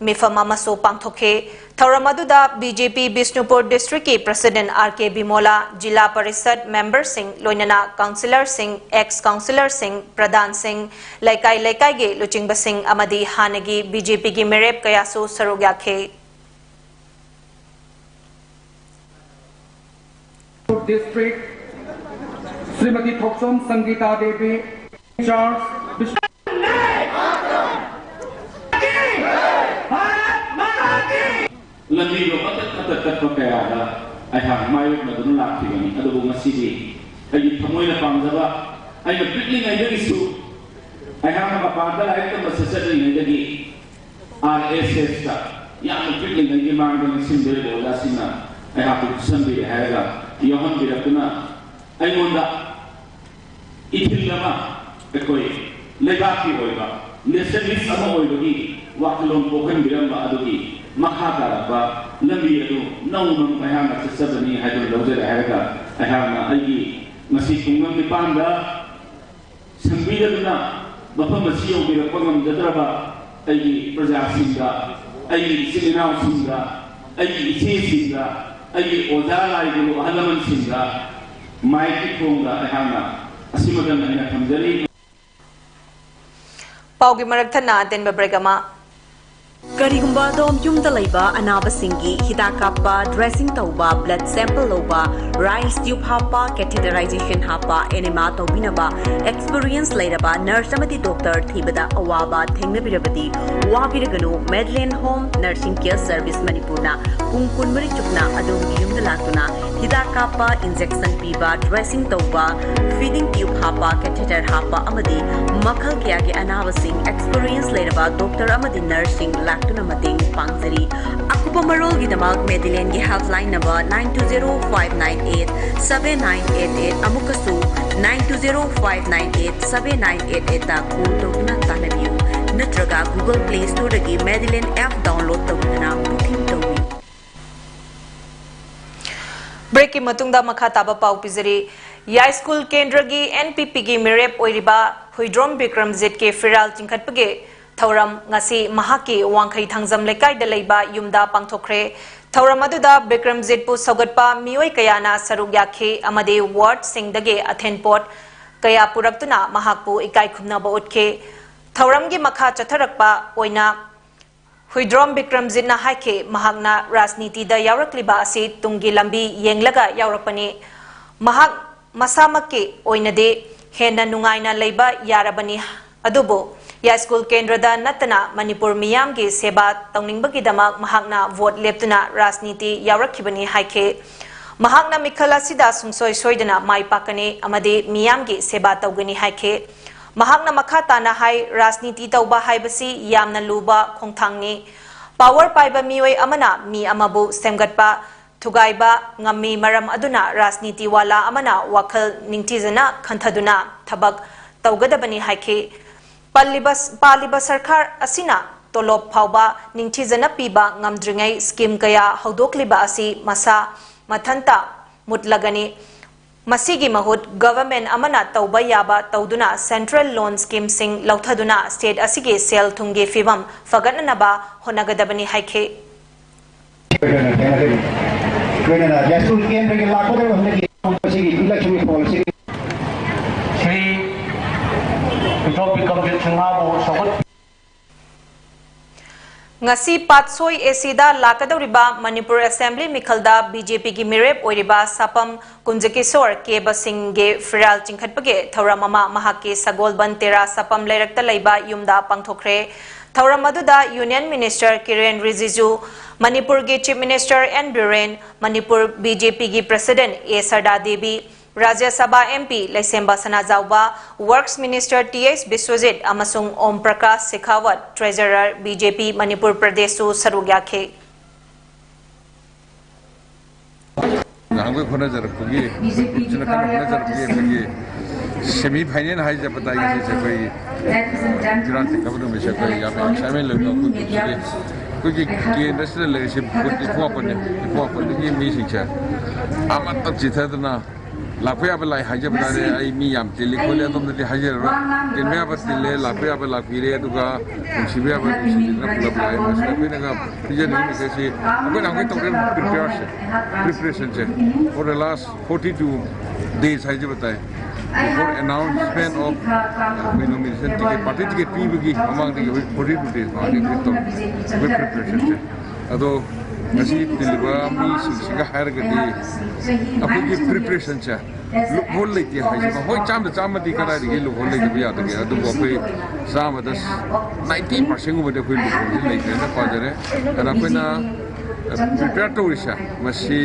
ꯃꯤꯐꯝ ꯑꯃꯁꯨ ꯄꯥꯡꯊꯣꯛꯈꯤ꯫ ꯊꯧꯔꯝ ꯑꯗꯨꯗ ꯕꯤ ꯖꯦ ꯄꯤ ꯕꯤꯁꯅꯨꯄꯨꯔ ꯗꯤꯁꯇ꯭ꯔꯤꯛꯀꯤ ꯄ꯭ꯔꯁꯤꯗꯦꯟ ꯑꯥꯔ ꯀꯦ ꯕꯤꯃꯣꯂꯥ, ꯖꯤꯂꯥ ꯄꯔꯤꯁꯠ ꯃꯦꯝꯕꯔꯁꯤꯡ, ꯂꯣꯏꯅꯅ ꯀꯥꯎꯟꯁꯤꯂꯔꯁꯤꯡ, ꯑꯦꯛꯁ ꯀꯥꯎꯟꯁꯤꯂꯔꯁꯤꯡ, ꯄ꯭ꯔꯙꯥꯟꯁꯤꯡ, ꯂꯩꯀꯥꯏ ꯂꯩꯀꯥꯏꯒꯤ ꯂꯨꯆꯤꯡꯕꯁꯤꯡ ꯑꯃꯗꯤ ꯍꯥꯟꯅꯒꯤ ꯕꯤ ꯖꯦ ꯄꯤꯒꯤ ꯃꯤꯔꯦꯞ ꯀꯌꯥꯁꯨ ꯁꯔꯨꯛ ꯌꯥꯈꯤ꯫ District, ꯁ꯭ꯔꯤꯃꯇꯤ ꯊꯣꯛꯆꯣꯝ ꯁꯪꯒꯤꯇꯥ ꯗꯦꯕꯤ, Charles, ꯂꯝꯕꯤꯗꯣ ꯃꯇꯠ ꯃꯇꯠ ꯇꯠꯄ ꯀꯌꯥꯗ ꯑꯩꯍꯥꯛ ꯃꯥꯌꯣꯛꯅꯗꯨꯅ ꯂꯥꯛꯈꯤꯕꯅꯤ꯫ ꯑꯗꯨꯕꯨ ꯉꯁꯤꯗꯤ ꯑꯩꯒꯤ ꯊꯃꯣꯏꯅ ꯄꯥꯝꯖꯕ, ꯑꯩꯅ ꯄꯤꯛꯂꯤꯉꯩꯗꯒꯤꯁꯨ ꯑꯩꯍꯥꯛꯅ ꯃꯄꯥꯟꯗ ꯂꯥꯏꯔꯤꯛ ꯇꯝꯕ ꯆꯠꯆꯗ꯭ꯔꯤꯉꯩꯗꯒꯤ ꯑꯥꯔ ꯑꯦꯁ ꯑꯦꯁꯇ ꯌꯥꯝꯅ ꯄꯤꯛꯂꯤꯉꯩꯒꯤ ꯃꯥꯡꯗ ꯅꯤꯡꯁꯤꯡꯕꯤꯔꯕ ꯑꯣꯖꯥꯁꯤꯡꯅ ꯑꯩꯍꯥꯛꯄꯨ ꯈꯨꯠꯁꯝꯕꯤꯔꯦ ꯍꯥꯏꯔꯒ ꯌꯥꯎꯍꯟꯕꯤꯔꯛꯇꯨꯅ ꯑꯩꯉꯣꯟꯗ ꯏꯊꯤꯜ ꯑꯃ, ꯑꯩꯈꯣꯏ ꯂꯩꯕꯥꯛꯀꯤ ꯑꯣꯏꯕ ꯅꯦꯁꯅꯦꯂꯤꯁ ꯑꯃ ꯑꯣꯏꯕꯒꯤ ꯋꯥꯈꯜꯂꯣꯟ ꯄꯣꯛꯍꯟꯕꯤꯔꯝꯕ ꯑꯗꯨꯒꯤ ꯃꯈꯥ ꯇꯥꯔꯛꯄ ꯂꯝꯕꯤ ꯑꯗꯨ ꯅꯧꯅ ꯑꯃꯨꯛ ꯑꯩꯍꯥꯛꯅ ꯆꯠꯆꯕꯅꯤ ꯍꯥꯏꯗꯨꯅ ꯂꯧꯖꯔꯦ ꯍꯥꯏꯔꯒ ꯑꯩꯍꯥꯛꯅ ꯑꯩꯒꯤ ꯉꯁꯤ ꯈꯨꯡꯒꯪ ꯅꯤꯄꯥꯟꯗ ꯁꯪꯕꯤꯔꯗꯨꯅ ꯃꯐꯝ ꯑꯁꯤ ꯌꯧꯕꯤꯔꯛꯄ ꯉꯝꯖꯗ꯭ꯔꯕ ꯑꯩꯒꯤ ꯄ꯭ꯔꯖꯥꯁꯤꯡꯗ, ꯑꯩꯒꯤ ꯏꯆꯤꯜ ꯏꯅꯥꯎꯁꯤꯡꯗ, ꯑꯩꯒꯤ ꯏꯆꯦꯁꯤꯡꯗ, ꯑꯩꯒꯤ ꯑꯣꯖꯥ ꯂꯥꯏꯒꯨꯔꯨ ꯑꯍꯜ ꯂꯃꯟꯁꯤꯡꯗ ꯃꯥꯏꯛꯀꯤ ꯊꯣꯡꯗ ꯑꯩꯍꯥꯛꯅ ꯑꯁꯤꯃꯇꯪ ꯑꯩꯅ ꯊꯝꯖꯔꯤ꯫ ꯄꯥꯎꯒꯤ ꯃꯔꯛ ꯊꯠꯅ ꯑꯇꯦꯟꯕ ꯕ꯭ꯔꯦꯛ ꯑꯃ꯫ ꯀꯔꯤꯒꯨꯝꯕ ꯑꯗꯣꯝ ꯌꯨꯝꯗ ꯂꯩꯕ ꯑꯅꯥꯕꯁꯤꯡꯒꯤ ꯍꯤꯗꯥꯛ ꯀꯥꯞꯄ, dressing ꯇꯧꯕ, blood sample ꯂꯧꯕ, rice tube ꯍꯥꯞꯄ, catheterization ꯍꯥꯞꯄ, enema ꯇꯧꯕꯤꯅꯕ experience ꯂꯩꯔꯕ nurse ꯑꯃꯗꯤ doctor ꯊꯤꯕꯗ ꯑꯋꯥꯕ ꯊꯦꯡꯅꯕꯤꯔꯕꯗꯤ, ꯋꯥꯕꯤꯔꯒꯅꯨ꯫ Madeline Home Nursing Care Service ꯃꯅꯤꯄꯨꯔꯅ ꯄꯨꯡ ꯀꯨꯟꯃꯔꯤ ꯆꯨꯞꯅ ꯑꯗꯣꯝꯒꯤ ꯌꯨꯝꯗ ꯂꯥꯛꯇꯨꯅ ꯍꯤꯗꯥꯛ ꯀꯥꯞꯄ, injection ꯄꯤꯕ, dressing ꯇꯧꯕ, feeding tube ꯍꯥꯞꯄ, catheter ꯍꯥꯞꯄ ꯑꯃꯗꯤ ꯃꯈꯜ ꯀꯌꯥꯒꯤ ꯑꯅꯥꯕꯁꯤꯡ experience ꯂꯩꯔꯕ doctor ꯑꯃꯗꯤ nurseꯁꯤꯡ ꯂꯥꯛꯇꯨꯅ ꯃꯇꯦꯡ ꯄꯥꯡꯖꯔꯤ꯫ ꯑꯀꯨꯞꯄ ꯃꯔꯣꯜꯒꯤꯗꯃꯛ Madelineꯒꯤ helpline number nine two zero five nine eight seven nine eight eight, ꯑꯃꯨꯛꯀꯁꯨ nine two zero five nine eight seven nine eight eight call ꯇꯧꯗꯨꯅ ꯇꯥꯟꯅꯕꯤꯌꯨ, ꯅꯠꯇ꯭ꯔꯒ Google Play Storeꯗꯒꯤ Madeline app download ꯇꯧꯗꯨꯅ booking ꯇꯧꯕꯤꯌꯨ꯫ Breakꯀꯤ ꯃꯇꯨꯡꯗ ꯃꯈꯥ ꯇꯥꯕ ꯄꯥꯎ ꯄꯤꯖꯔꯤ꯫ ꯌꯥꯏꯁ꯭ꯀꯨꯜ ꯀꯦꯟꯗ꯭ꯔꯒꯤ NPPꯒꯤ ꯃꯤꯔꯦꯞ ꯑꯣꯏꯔꯤꯕ ꯍꯨꯏꯗ꯭ꯔꯣꯝ ꯕꯤꯀ꯭ꯔꯝꯖꯤꯠꯀꯤ ꯐꯤꯔꯥꯜ ꯆꯤꯡꯈꯠꯄꯒꯤ ꯊꯧꯔꯝ ꯉꯁꯤ ꯃꯍꯥꯛꯀꯤ ꯋꯥꯡꯈꯩ ꯊꯥꯡꯖꯝ ꯂꯩꯀꯥꯏꯗ ꯂꯩꯕ ꯌꯨꯝꯗ ꯄꯥꯡꯊꯣꯛꯈ꯭ꯔꯦ꯫ ꯊꯧꯔꯝ ꯑꯗꯨꯗ ꯕꯤꯀ꯭ꯔꯝꯖꯤꯠꯄꯨ ꯁꯧꯒꯠꯄ ꯃꯤꯑꯣꯏ ꯀꯌꯥꯅ ꯁꯔꯨꯛ ꯌꯥꯈꯤ ꯑꯃꯗꯤ wardꯁꯤꯡꯗꯒꯤ ꯑꯊꯦꯟꯄꯣꯠ ꯀꯌꯥ ꯄꯨꯔꯛꯇꯨꯅ ꯃꯍꯥꯛꯄꯨ ꯏꯀꯥꯏ ꯈꯨꯝꯅꯕ ꯎꯠꯈꯤ꯫ ꯊꯧꯔꯝꯒꯤ ꯃꯈꯥ ꯆꯠꯊꯔꯛꯄ ꯑꯣꯏꯅ ꯍꯨꯏꯗ꯭ꯔꯣꯝ ꯕꯤꯀ꯭ꯔꯝꯖꯤꯠꯅ ꯍꯥꯏꯈꯤ, ꯃꯍꯥꯛꯅ ꯔꯥꯖꯅꯤꯇꯤꯗ ꯌꯥꯎꯔꯛꯂꯤꯕ ꯑꯁꯤ ꯇꯨꯡꯒꯤ ꯂꯝꯕꯤ ꯌꯦꯡꯂꯒ ꯌꯥꯎꯔꯛꯄꯅꯤ꯫ ꯃꯍꯥꯛ ꯃꯁꯥꯃꯛꯀꯤ ꯑꯣꯏꯅꯗꯤ ꯍꯦꯟꯅ ꯅꯨꯡꯉꯥꯏꯅ ꯂꯩꯕ ꯌꯥꯔꯕꯅꯤ, ꯑꯗꯨꯕꯨ ꯌꯥꯏꯁ꯭ꯀꯨꯜ ꯀꯦꯟꯗ꯭ꯔꯗ ꯅꯠꯇꯅ ꯃꯅꯤꯄꯨꯔ ꯃꯤꯌꯥꯝꯒꯤ ꯁꯦꯕꯥ ꯇꯧꯅꯤꯡꯕꯒꯤꯗꯃꯛ ꯃꯍꯥꯛꯅ vote ꯂꯦꯞꯇꯨꯅ ꯔꯥꯖꯅꯤꯇꯤ ꯌꯥꯎꯔꯛꯈꯤꯕꯅꯤ ꯍꯥꯏꯈꯤ꯫ ꯃꯍꯥꯛꯅ ꯃꯤꯈꯜ ꯑꯁꯤꯗ ꯁꯨꯡꯁꯣꯏ ꯁꯣꯏꯗꯅ ꯃꯥꯏ ꯄꯥꯛꯀꯅꯤ ꯑꯃꯗꯤ ꯃꯤꯌꯥꯝꯒꯤ ꯁꯦꯕꯥ ꯇꯧꯒꯅꯤ ꯍꯥꯏꯈꯤ꯫ ꯃꯍꯥꯛꯅ ꯃꯈꯥ ꯇꯥꯅ ꯍꯥꯏ, ꯔꯥꯖꯅꯤꯇꯤ ꯇꯧꯕ ꯍꯥꯏꯕꯁꯤ ꯌꯥꯝꯅ ꯂꯨꯕ ꯈꯣꯡꯊꯥꯡꯅꯤ꯫ Power ꯄꯥꯏꯕ ꯃꯤꯑꯣꯏ ꯑꯃꯅ ꯃꯤ ꯑꯃꯕꯨ ꯁꯦꯝꯒꯠꯄ, ꯊꯨꯒꯥꯏꯕ ꯉꯝꯃꯤ, ꯃꯔꯝ ꯑꯗꯨꯅ ꯔꯥꯖꯅꯤꯇꯤ ꯋꯥꯂꯥ ꯑꯃꯅ ꯋꯥꯈꯜ ꯅꯤꯡꯊꯤꯖꯅ ꯈꯟꯊꯗꯨꯅ ꯊꯕꯛ ꯇꯧꯒꯗꯕꯅꯤ ꯍꯥꯏꯈꯤ꯫ ꯄꯜꯂꯤꯕ, ꯄꯥꯜꯂꯤꯕ ꯁꯔꯀꯥꯔ ꯑꯁꯤꯅ ꯇꯣꯂꯣꯞ ꯐꯥꯎꯕ ꯅꯤꯡꯊꯤꯖꯅ ꯄꯤꯕ ꯉꯝꯗ꯭ꯔꯤꯉꯩ scheme ꯀꯌꯥ ꯍꯧꯗꯣꯛꯂꯤꯕ ꯑꯁꯤ ꯃꯁꯥ ꯃꯊꯟꯇ ꯃꯨꯠꯂꯒꯅꯤ꯫ ꯃꯁꯤꯒꯤ ꯃꯍꯨꯠ government ꯑꯃꯅ ꯇꯧꯕ ꯌꯥꯕ ꯇꯧꯗꯨꯅ central loan schemeꯁꯤꯡ ꯂꯧꯊꯗꯨꯅ state ꯑꯁꯤꯒꯤ ꯁꯦꯜ ꯊꯨꯝꯒꯤ ꯐꯤꯕꯝ ꯐꯒꯠꯅꯅꯕ ꯍꯣꯠꯅꯒꯗꯕꯅꯤ ꯍꯥꯏꯈꯤ꯫ ꯂꯣꯏꯅꯅ ꯌꯥꯏꯁ꯭ꯀꯨꯜ ꯀꯦꯟꯗ꯭ꯔꯒꯤ ꯂꯥꯛꯀꯗꯧꯔꯤꯕ ꯍꯟꯗꯛꯀꯤ ꯑꯁꯤꯒꯤ election poll ꯑꯁꯤꯒꯤ ꯁ꯭ꯔꯤ ꯍꯨꯏꯗ꯭ꯔꯣꯝ ꯕꯤꯀ꯭ꯔꯝꯖꯤꯠ ꯁꯤꯡꯍꯕꯨ ꯁꯧꯒꯠ- ꯉꯁꯤ ꯄꯥꯠꯁꯣꯏ ꯑꯦꯁꯤꯗ ꯂꯥꯛꯀꯗꯧꯔꯤꯕ ꯃꯅꯤꯄꯨꯔ ꯑꯦꯁꯦꯝꯕ꯭ꯂꯤ ꯃꯤꯈꯜꯗ ꯕꯤ ꯖꯦ ꯄꯤꯒꯤ ꯃꯤꯔꯦꯞ ꯑꯣꯏꯔꯤꯕ ꯁꯥꯄꯝ ꯀꯨꯟꯖꯀꯤꯁꯣꯔ ꯀꯦꯕ ꯁꯤꯡꯒꯤ ꯐꯤꯔꯥꯜ ꯆꯤꯡꯈꯠꯄꯒꯤ ꯊꯧꯔꯝ ꯑꯃ ꯃꯍꯥꯛꯀꯤ ꯁꯒꯣꯜꯕꯟ ꯇꯦꯔꯥ ꯁꯥꯄꯝ ꯂꯩꯔꯛꯇ ꯂꯩꯕ ꯌꯨꯝꯗ ꯄꯥꯡꯊꯣꯛꯈ꯭ꯔꯦ꯫ ꯊꯧꯔꯝ ꯑꯗꯨꯗ ꯌꯨꯅꯤꯌꯟ ꯃꯤꯅꯤꯁꯇꯔ ꯀꯤꯔꯦꯟ ꯔꯤꯖꯤꯖꯨ, ꯃꯅꯤꯄꯨꯔꯒꯤ chief minister N Biren, Manipur B J ꯄꯤꯒꯤ president A Sharda Devi, Rajya Sabha M P Leishemba Sanajaoba, works minister T H Biswajit ꯑꯃꯁꯨꯡ Om Prakash Shekhawat, treasurer, B J P Manipur ꯄ꯭ꯔꯗꯦꯁꯁꯨ ꯁꯔꯨꯛ ꯌꯥꯈꯤ꯫ ꯅꯍꯥꯟꯈꯣꯏ ꯍꯣꯠꯅꯖꯔꯛꯄꯒꯤ, ꯑꯩꯈꯣꯏ ꯒ꯭ꯔꯨꯞꯁꯤꯅ ꯀꯟꯅ ꯍꯣꯠꯅꯖꯔꯛꯄꯒꯤ ꯑꯩꯈꯣꯏꯒꯤ ꯁꯦꯃꯤ ꯐꯥꯏꯅꯦꯜ ꯍꯥꯏꯖꯕ ꯇꯥꯏ ꯉꯁꯤꯁꯦ꯫ ꯑꯩꯈꯣꯏꯒꯤ ꯐꯤꯔꯥꯜ ꯆꯤꯡꯈꯠꯄ ꯅꯨꯃꯤꯠꯁꯦ ꯑꯩꯈꯣꯏ ꯌꯥꯝꯅ ꯑꯦꯛꯁꯥꯏꯠꯃꯦꯟ ꯂꯩꯕ ꯑꯩꯈꯣꯏ ꯒ꯭ꯔꯨꯞꯁꯤꯒꯤ꯫ ꯑꯩꯈꯣꯏꯒꯤ ꯀꯦꯟꯗ꯭ꯔꯁꯤꯗ ꯂꯩꯔꯤꯁꯦ ꯏꯐꯨ ꯋꯥꯄꯟꯅꯦ꯫ ꯏꯐꯨ ꯋꯥꯄꯟꯗꯒꯤ ꯃꯤꯁꯤꯡꯁꯦ ꯑꯃꯠꯇ ꯆꯤꯊꯗꯅ ꯂꯥꯛꯄ ꯌꯥꯕ ꯂꯥꯛꯑꯦ ꯍꯥꯏꯖꯕ ꯇꯥꯔꯦ꯫ ꯑꯩ ꯃꯤ ꯌꯥꯝ ꯇꯤꯜꯂꯤ ꯈꯣꯠꯂꯤ ꯑꯗꯣꯝꯗꯗꯤ ꯍꯥꯏꯖꯔꯔꯣꯏ꯫ ꯇꯤꯟꯕ ꯌꯥꯕ ꯇꯤꯜꯂꯦ, ꯂꯥꯛꯄ ꯌꯥꯕ ꯂꯥꯛꯄꯤꯔꯦ, ꯑꯗꯨꯒ ꯅꯨꯡꯁꯤꯕ ꯌꯥꯕ ꯅꯨꯡꯁꯤꯕꯤꯗꯅ ꯄꯨꯂꯞ ꯂꯥꯛꯑꯦ꯫ ꯃꯁꯤꯗ ꯑꯩꯈꯣꯏꯅꯒ ꯄꯤꯖꯅꯤꯡꯉꯤꯕꯁꯦ ꯁꯤ ꯑꯩꯈꯣꯏꯅ ꯍꯧꯖꯤꯛ ꯇꯧꯔꯤꯕ ꯄ꯭ꯔꯤꯄꯦꯌꯔꯁꯦ, ꯄ꯭ꯔꯤꯄꯦꯔꯦꯁꯟꯁꯦ for the last forty two days ꯍꯥꯏꯖꯕ ꯇꯥꯏ꯫ Before announcement of ꯑꯩꯈꯣꯏ nomination ticket, party ticket ꯄꯤꯕꯒꯤ ꯃꯃꯥꯡꯗꯒꯤ ꯍꯧꯖꯤꯛ forty two days ꯃꯃꯥꯡꯗꯒꯤ ꯑꯩꯈꯣꯏ ꯇꯧ-, ꯑꯩꯈꯣꯏ ꯄ꯭ꯔꯤꯄꯦꯔꯦꯁꯟꯁꯦ꯫ ꯑꯗꯣ ꯉꯁꯤ ꯇꯤꯜꯂꯤꯕ ꯃꯤꯁꯤꯡꯁꯤꯒ ꯍꯥꯏꯔꯒꯗꯤ ꯑꯩꯈꯣꯏꯒꯤ ꯄ꯭ꯔꯤꯄꯦꯔꯦꯁꯟꯁꯦ ꯂꯨꯞꯍꯣꯜ ꯂꯩꯇꯦ ꯍꯥꯏꯁꯤꯀꯣ꯫ ꯍꯣꯏ, ꯆꯥꯝꯗ ꯆꯥꯝꯃꯗꯤ ꯀꯗꯥꯏꯗꯒꯤ ꯂꯨꯞꯍꯣꯜ ꯂꯩꯇꯕ ꯌꯥꯗꯒꯦ, ꯑꯗꯨꯕꯨ ꯑꯩꯈꯣꯏ ꯆꯥꯝꯃꯗ ninety percent ꯒꯨꯝꯕꯗꯤ ꯑꯩꯈꯣꯏ ꯂꯨꯞꯍꯣꯜꯁꯦ ꯂꯩꯇ꯭ꯔꯦꯅ ꯄꯥꯖꯔꯦ꯫ ꯑꯗ ꯑꯩꯈꯣꯏꯅ ꯄ꯭ꯔꯤꯄꯦꯌꯔ ꯇꯧꯔꯤꯁꯦ ꯃꯁꯤ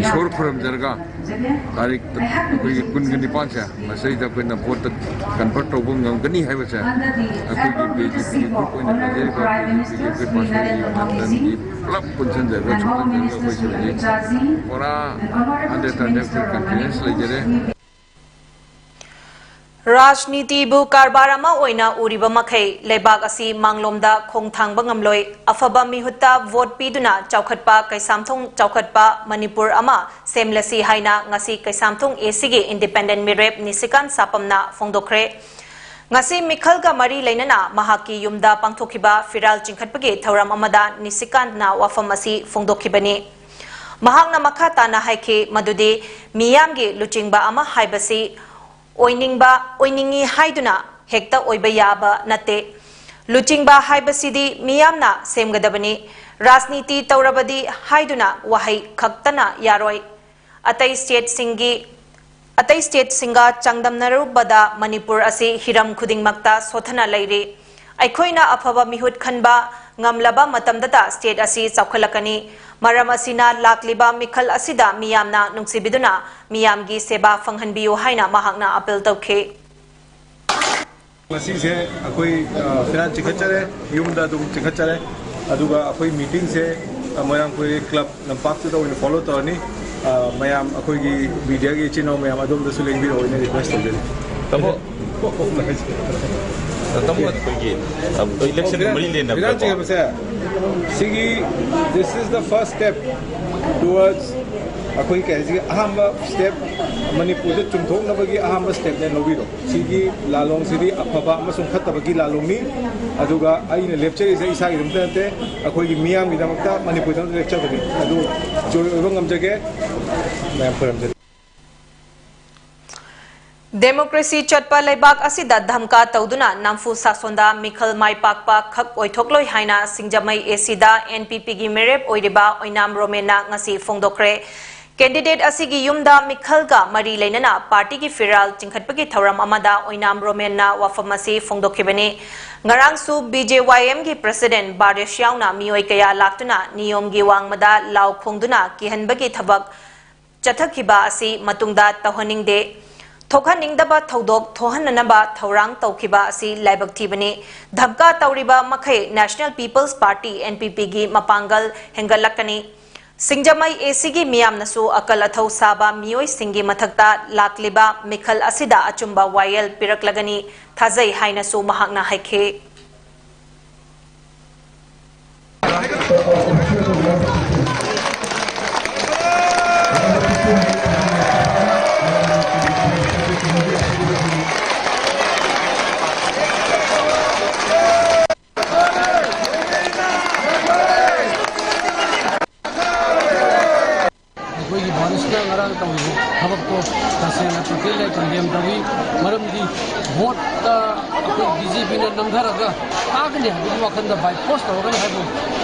ꯏꯁꯣꯔ ꯈꯨꯔꯨꯝꯖꯔꯒ ꯇꯥꯔꯤꯛ ꯑꯩꯈꯣꯏꯒꯤ ꯀꯨꯟꯒ ꯅꯤꯄꯥꯟꯁꯦ ꯃꯁꯤꯗ ꯑꯩꯈꯣꯏꯅ ꯚꯣꯠꯇ ꯀꯟꯚꯔꯠ ꯇꯧꯕ ꯉꯝꯒꯅꯤ ꯍꯥꯏꯕꯁꯦ ꯑꯩꯈꯣꯏꯒꯤ ꯕꯤ ꯖꯦ ꯄꯤꯒꯤ ꯒ꯭ꯔꯨꯞ ꯑꯣꯏꯅ ꯂꯩꯖꯔꯤꯕ ꯕꯤ ꯖꯦ ꯄꯤꯒꯤ ꯑꯩꯈꯣꯏ ꯄꯥꯔꯁꯣꯅꯦꯜꯒꯤ ꯃꯟꯗꯟꯒꯤ ꯄꯨꯂꯞ ꯄꯨꯟꯁꯤꯟꯖꯔꯒ ꯁꯨꯞꯆꯟꯖꯔꯒ ꯑꯩꯈꯣꯏꯁꯦ ꯍꯧꯖꯤꯛ ꯄꯨꯔꯥ ꯍꯟꯗ꯭ꯔꯦꯠ ꯍꯟꯗ꯭ꯔꯦꯠ ꯑꯩꯈꯣꯏ ꯀꯟꯐꯤꯗꯦꯟꯁ ꯂꯩꯖꯔꯦ꯫ ꯔꯥꯖꯅꯤꯇꯤꯕꯨ ꯀꯔꯕꯥꯔ ꯑꯃ ꯑꯣꯏꯅ ꯎꯔꯤꯕ ꯃꯈꯩ ꯂꯩꯕꯥꯛ ꯑꯁꯤ ꯃꯥꯡꯂꯣꯝꯗ ꯈꯣꯡ ꯊꯥꯡꯕ ꯉꯝꯂꯣꯏ꯫ ꯑꯐꯕ ꯃꯤꯍꯨꯠꯇ ꯚꯣꯠ ꯄꯤꯗꯨꯅ ꯆꯥꯎꯈꯠꯄ ꯀꯩꯁꯥꯝꯊꯣꯡ ꯆꯥꯎꯈꯠꯄ ꯃꯅꯤꯄꯨꯔ ꯑꯃ ꯁꯦꯝꯂꯁꯤ ꯍꯥꯏꯅ ꯉꯁꯤ ꯀꯩꯁꯥꯝꯊꯣꯡ ꯑꯦ ꯁꯤꯒꯤ ꯏꯟꯗꯤꯄꯦꯟꯗꯦꯟꯠ ꯃꯤꯔꯦꯞ ꯅꯤꯁꯤꯀꯥꯟ ꯁꯥꯄꯝꯅ ꯐꯣꯡꯗꯣꯛꯈ꯭ꯔꯦ꯫ ꯉꯁꯤ ꯃꯤꯈꯜꯒ ꯃꯔꯤ ꯂꯩꯅꯅ ꯃꯍꯥꯛꯀꯤ ꯌꯨꯝꯗ ꯄꯥꯡꯊꯣꯛꯈꯤꯕ ꯐꯤꯔꯥꯜ ꯆꯤꯡꯈꯠꯄꯒꯤ ꯊꯧꯔꯝ ꯑꯃꯗ ꯅꯤꯁꯤꯀꯥꯟꯠꯅ ꯋꯥꯐꯝ ꯑꯁꯤ ꯐꯣꯡꯗꯣꯛꯈꯤꯕꯅꯤ꯫ ꯃꯍꯥꯛꯅ ꯃꯈꯥ ꯇꯥꯅ ꯍꯥꯏꯈꯤ ꯃꯗꯨꯗꯤ ꯃꯤꯌꯥꯝꯒꯤ ꯂꯨꯆꯤꯡꯕ ꯑꯃ ꯍꯥꯏꯕꯁꯤ ꯑꯣꯏꯅꯤꯡꯕ, ꯑꯣꯏꯅꯤꯡꯏ ꯍꯥꯏꯗꯨꯅ ꯍꯦꯛꯇ ꯑꯣꯏꯕ ꯌꯥꯕ ꯅꯠꯇꯦ꯫ ꯂꯨꯆꯤꯡꯕ ꯍꯥꯏꯕꯁꯤꯗꯤ ꯃꯤꯌꯥꯝꯅ ꯁꯦꯝꯒꯗꯕꯅꯤ꯫ ꯔꯥꯖꯅꯤꯇꯤ ꯇꯧꯔꯕꯗꯤ ꯍꯥꯏꯗꯨꯅ ꯋꯥꯍꯩ ꯈꯛꯇꯅ ꯌꯥꯔꯣꯏ꯫ ꯑꯇꯩ ꯁ꯭ꯇꯦꯠꯁꯤꯡꯒꯤ, ꯑꯇꯩ ꯁ꯭ꯇꯦꯠꯁꯤꯡꯒ ꯆꯥꯡꯗꯝꯅꯔꯨꯕꯗ ꯃꯅꯤꯄꯨꯔ ꯑꯁꯤ ꯍꯤꯔꯝ ꯈꯨꯗꯤꯡꯃꯛꯇ ꯁꯣꯊꯅ ꯂꯩꯔꯤ꯫ ꯑꯩꯈꯣꯏꯅ ꯑꯐꯕ ꯃꯤꯍꯨꯠ ꯈꯟꯕ ꯉꯝꯂꯕ ꯃꯇꯝꯗꯇ ꯁ꯭ꯇꯦꯠ ꯑꯁꯤ ꯆꯥꯎꯈꯠꯂꯛꯀꯅꯤ꯫ ꯃꯔꯝ ꯑꯁꯤꯅ ꯂꯥꯛꯂꯤꯕ ꯃꯤꯈꯜ ꯑꯁꯤꯗ ꯃꯤꯌꯥꯝꯅ ꯅꯨꯡꯁꯤꯕꯤꯗꯨꯅ ꯃꯤꯌꯥꯝꯒꯤ ꯁꯦꯕꯥ ꯐꯪꯍꯟꯕꯤꯌꯨ ꯍꯥꯏꯅ ꯃꯍꯥꯛꯅ ꯑꯥꯄꯤꯜ ꯇꯧꯈꯤ꯫ ꯉꯁꯤꯁꯦ ꯑꯩꯈꯣꯏ, ꯑ, ꯐꯤꯔꯥꯟ ꯆꯤꯡꯈꯠꯆꯔꯦ, ꯌꯨꯝꯗ ꯑꯗꯨꯝ ꯆꯤꯡꯈꯠꯆꯔꯦ꯫ ꯑꯗꯨꯒ ꯑꯩꯈꯣꯏ ꯃꯤꯇꯤꯡꯁꯦ, ꯑ, ꯃꯣꯏꯔꯥꯡ ꯀꯣꯏꯔꯦ ꯀ꯭ꯂꯕ ꯂꯝꯄꯥꯛꯇꯨꯗ ꯑꯣꯏꯅ ꯐꯣꯂꯣ ꯇꯧꯔꯅꯤ꯫ ꯑ, ꯃꯌꯥꯝ ꯑꯩꯈꯣꯏꯒꯤ ꯃꯤꯗꯤꯌꯥꯒꯤ ꯏꯆꯤꯟ ꯏꯅꯥꯎ ꯃꯌꯥꯝ ꯑꯗꯣꯝꯗꯁꯨ ꯂꯦꯡꯕꯤꯔꯛꯑꯣ ꯍꯥꯏꯅ ꯔꯤꯀ꯭ꯋꯦꯁ ꯇꯧꯖꯔꯤ꯫ ꯇꯥꯃꯣ, ꯇꯥꯃꯣ, ꯑꯩꯈꯣꯏꯒꯤ, ꯑ, ꯏꯂꯦꯛꯁꯟ ꯃꯔꯤ ꯂꯩꯅꯕꯗꯀꯣ꯫ ꯐꯤꯔꯥꯟ ꯆꯤꯡꯈꯠꯄꯁꯦ, ꯁꯤꯒꯤ, this is the first step towards ꯑꯩꯈꯣꯏ ꯀꯩ ꯍꯥꯏꯁꯤꯒꯦ, ꯑꯍꯥꯟꯕ ꯁ꯭ꯇꯦꯞ, ꯃꯅꯤꯄꯨꯔꯗ ꯆꯨꯝꯊꯣꯛꯅꯕꯒꯤ ꯑꯍꯥꯟꯕ ꯁ꯭ꯇꯦꯞꯅꯦ ꯂꯧꯕꯤꯔꯣ꯫ ꯁꯤꯒꯤ ꯂꯥꯂꯣꯡꯁꯤꯗꯤ ꯑꯐꯕ ꯑꯃꯁꯨꯡ ꯐꯠꯇꯕꯒꯤ ꯂꯥꯂꯣꯡꯅꯤ꯫ ꯑꯗꯨꯒ ꯑꯩꯅ ꯂꯦꯞꯆꯔꯤꯁꯦ ꯏꯁꯥꯒꯤꯗꯃꯛꯇ ꯅꯠꯇꯦ, ꯑꯩꯈꯣꯏꯒꯤ ꯃꯤꯌꯥꯝꯒꯤꯗꯃꯛꯇ, ꯃꯅꯤꯄꯨꯔꯗꯃꯛꯇ ꯂꯦꯞꯆꯕꯅꯤ꯫ ꯑꯗꯨ ꯖꯣꯏ ꯑꯣꯏꯕ ꯉꯝꯖꯒꯦ꯫ ꯃꯌꯥꯝ ꯈꯨꯔꯨꯝꯖꯔꯤ꯫ ꯗꯦꯃꯣꯀ꯭ꯔꯦꯁꯤ ꯆꯠꯄ ꯂꯩꯕꯥꯛ ꯑꯁꯤꯗ ꯙꯝꯀꯥ ꯇꯧꯗꯨꯅ ꯅꯝꯐꯨ ꯁꯥꯁꯣꯟꯗ ꯃꯤꯈꯜ ꯃꯥꯏ ꯄꯥꯛꯄ ꯈꯛ ꯑꯣꯏꯊꯣꯛꯂꯣꯏ ꯍꯥꯏꯅ ꯁꯤꯡꯖꯃꯩ ꯑꯦ ꯁꯤꯗ ꯑꯦꯟ ꯄꯤ ꯄꯤꯒꯤ ꯃꯤꯔꯦꯞ ꯑꯣꯏꯔꯤꯕ ꯑꯣꯏꯅꯥꯝ ꯔꯣꯃꯦꯟꯅ ꯉꯁꯤ ꯐꯣꯡꯗꯣꯛꯈ꯭ꯔꯦ꯫ ꯀꯦꯟꯗꯤꯗꯦꯠ ꯑꯁꯤꯒꯤ ꯌꯨꯝꯗ ꯃꯤꯈꯜꯒ ꯃꯔꯤ ꯂꯩꯅꯅ ꯄꯥꯔꯇꯤꯒꯤ ꯐꯤꯔꯥꯜ ꯆꯤꯡꯈꯠꯄꯒꯤ ꯊꯧꯔꯝ ꯑꯃꯗ ꯑꯣꯏꯅꯥꯝ ꯔꯣꯃꯦꯟꯅ ꯋꯥꯐꯝ ꯑꯁꯤ ꯐꯣꯡꯗꯣꯛꯈꯤꯕꯅꯤ꯫ ꯉꯔꯥꯡꯁꯨ ꯕꯤ ꯖꯦ ꯋꯥꯏ ꯑꯦꯝꯒꯤ ꯄ꯭ꯔꯁꯤꯗꯦꯟ ꯕꯥꯔꯦꯁ ꯌꯥꯎꯅ ꯃꯤꯑꯣꯏ ꯀꯌꯥ ꯂꯥꯛꯇꯨꯅ ꯅꯤꯌꯣꯝꯒꯤ ꯋꯥꯡꯃꯗ ꯂꯥꯎ ꯈꯣꯡꯗꯨꯅ ꯀꯤꯍꯟꯕꯒꯤ ꯊꯕꯛ ꯆꯠꯊꯈꯤꯕ ꯑꯁꯤ ꯃꯇꯨꯡꯗ ꯇꯧꯍꯟꯅꯤꯡꯗꯦ꯫ ꯊꯣꯛꯍꯟꯅꯤꯡꯗꯕ ꯊꯧꯗꯣꯛ ꯊꯣꯛꯍꯟꯅꯅꯕ ꯊꯧꯔꯥꯡ ꯇꯧꯈꯤꯕ ꯑꯁꯤ ꯂꯥꯏꯕꯛ ꯊꯤꯕꯅꯤ꯫ ꯙꯝꯀꯥ ꯇꯧꯔꯤꯕ ꯃꯈꯩ National People's Party, N P P, ꯒꯤ ꯃꯄꯥꯡꯒꯜ ꯍꯦꯟꯒꯠꯂꯛꯀꯅꯤ꯫ ꯁꯤꯡꯖꯃꯩ ꯑꯦ ꯁꯤꯒꯤ ꯃꯤꯌꯥꯝꯅꯁꯨ ꯑꯀꯜ ꯑꯊꯧ ꯁꯥꯕ ꯃꯤꯑꯣꯏꯁꯤꯡꯒꯤ ꯃꯊꯛꯇ ꯂꯥꯛꯂꯤꯕ ꯃꯤꯈꯜ ꯑꯁꯤꯗ ꯑꯆꯨꯝꯕ ꯋꯥꯌꯦꯜ ꯄꯤꯔꯛꯂꯒꯅꯤ ꯊꯥꯖꯩ ꯍꯥꯏꯅꯁꯨ ꯃꯍꯥꯛꯅ ꯍꯥꯏꯈꯤ꯫ ꯑꯩꯈꯣꯏꯒꯤ ꯚꯥꯔꯠꯁꯤꯅ ꯉꯔꯥꯡ ꯇꯧꯔꯤꯕ ꯊꯕꯛꯇꯣ ꯇꯁꯦꯡꯅ ꯇꯣꯇꯦꯜꯂꯤ ꯀꯟꯗꯦꯝ ꯇꯧꯏ꯫ ꯃꯔꯝꯗꯤ ꯚꯣꯠꯇ ꯑꯩꯈꯣꯏ ꯕꯤ ꯖꯦ ꯅꯝꯊꯔꯒ ꯀꯥꯒꯅꯤ ꯍꯥꯏꯕꯒꯤ ꯋꯥꯈꯜꯗ by force ꯇꯧꯔꯒꯅꯤ ꯍꯥꯏꯕ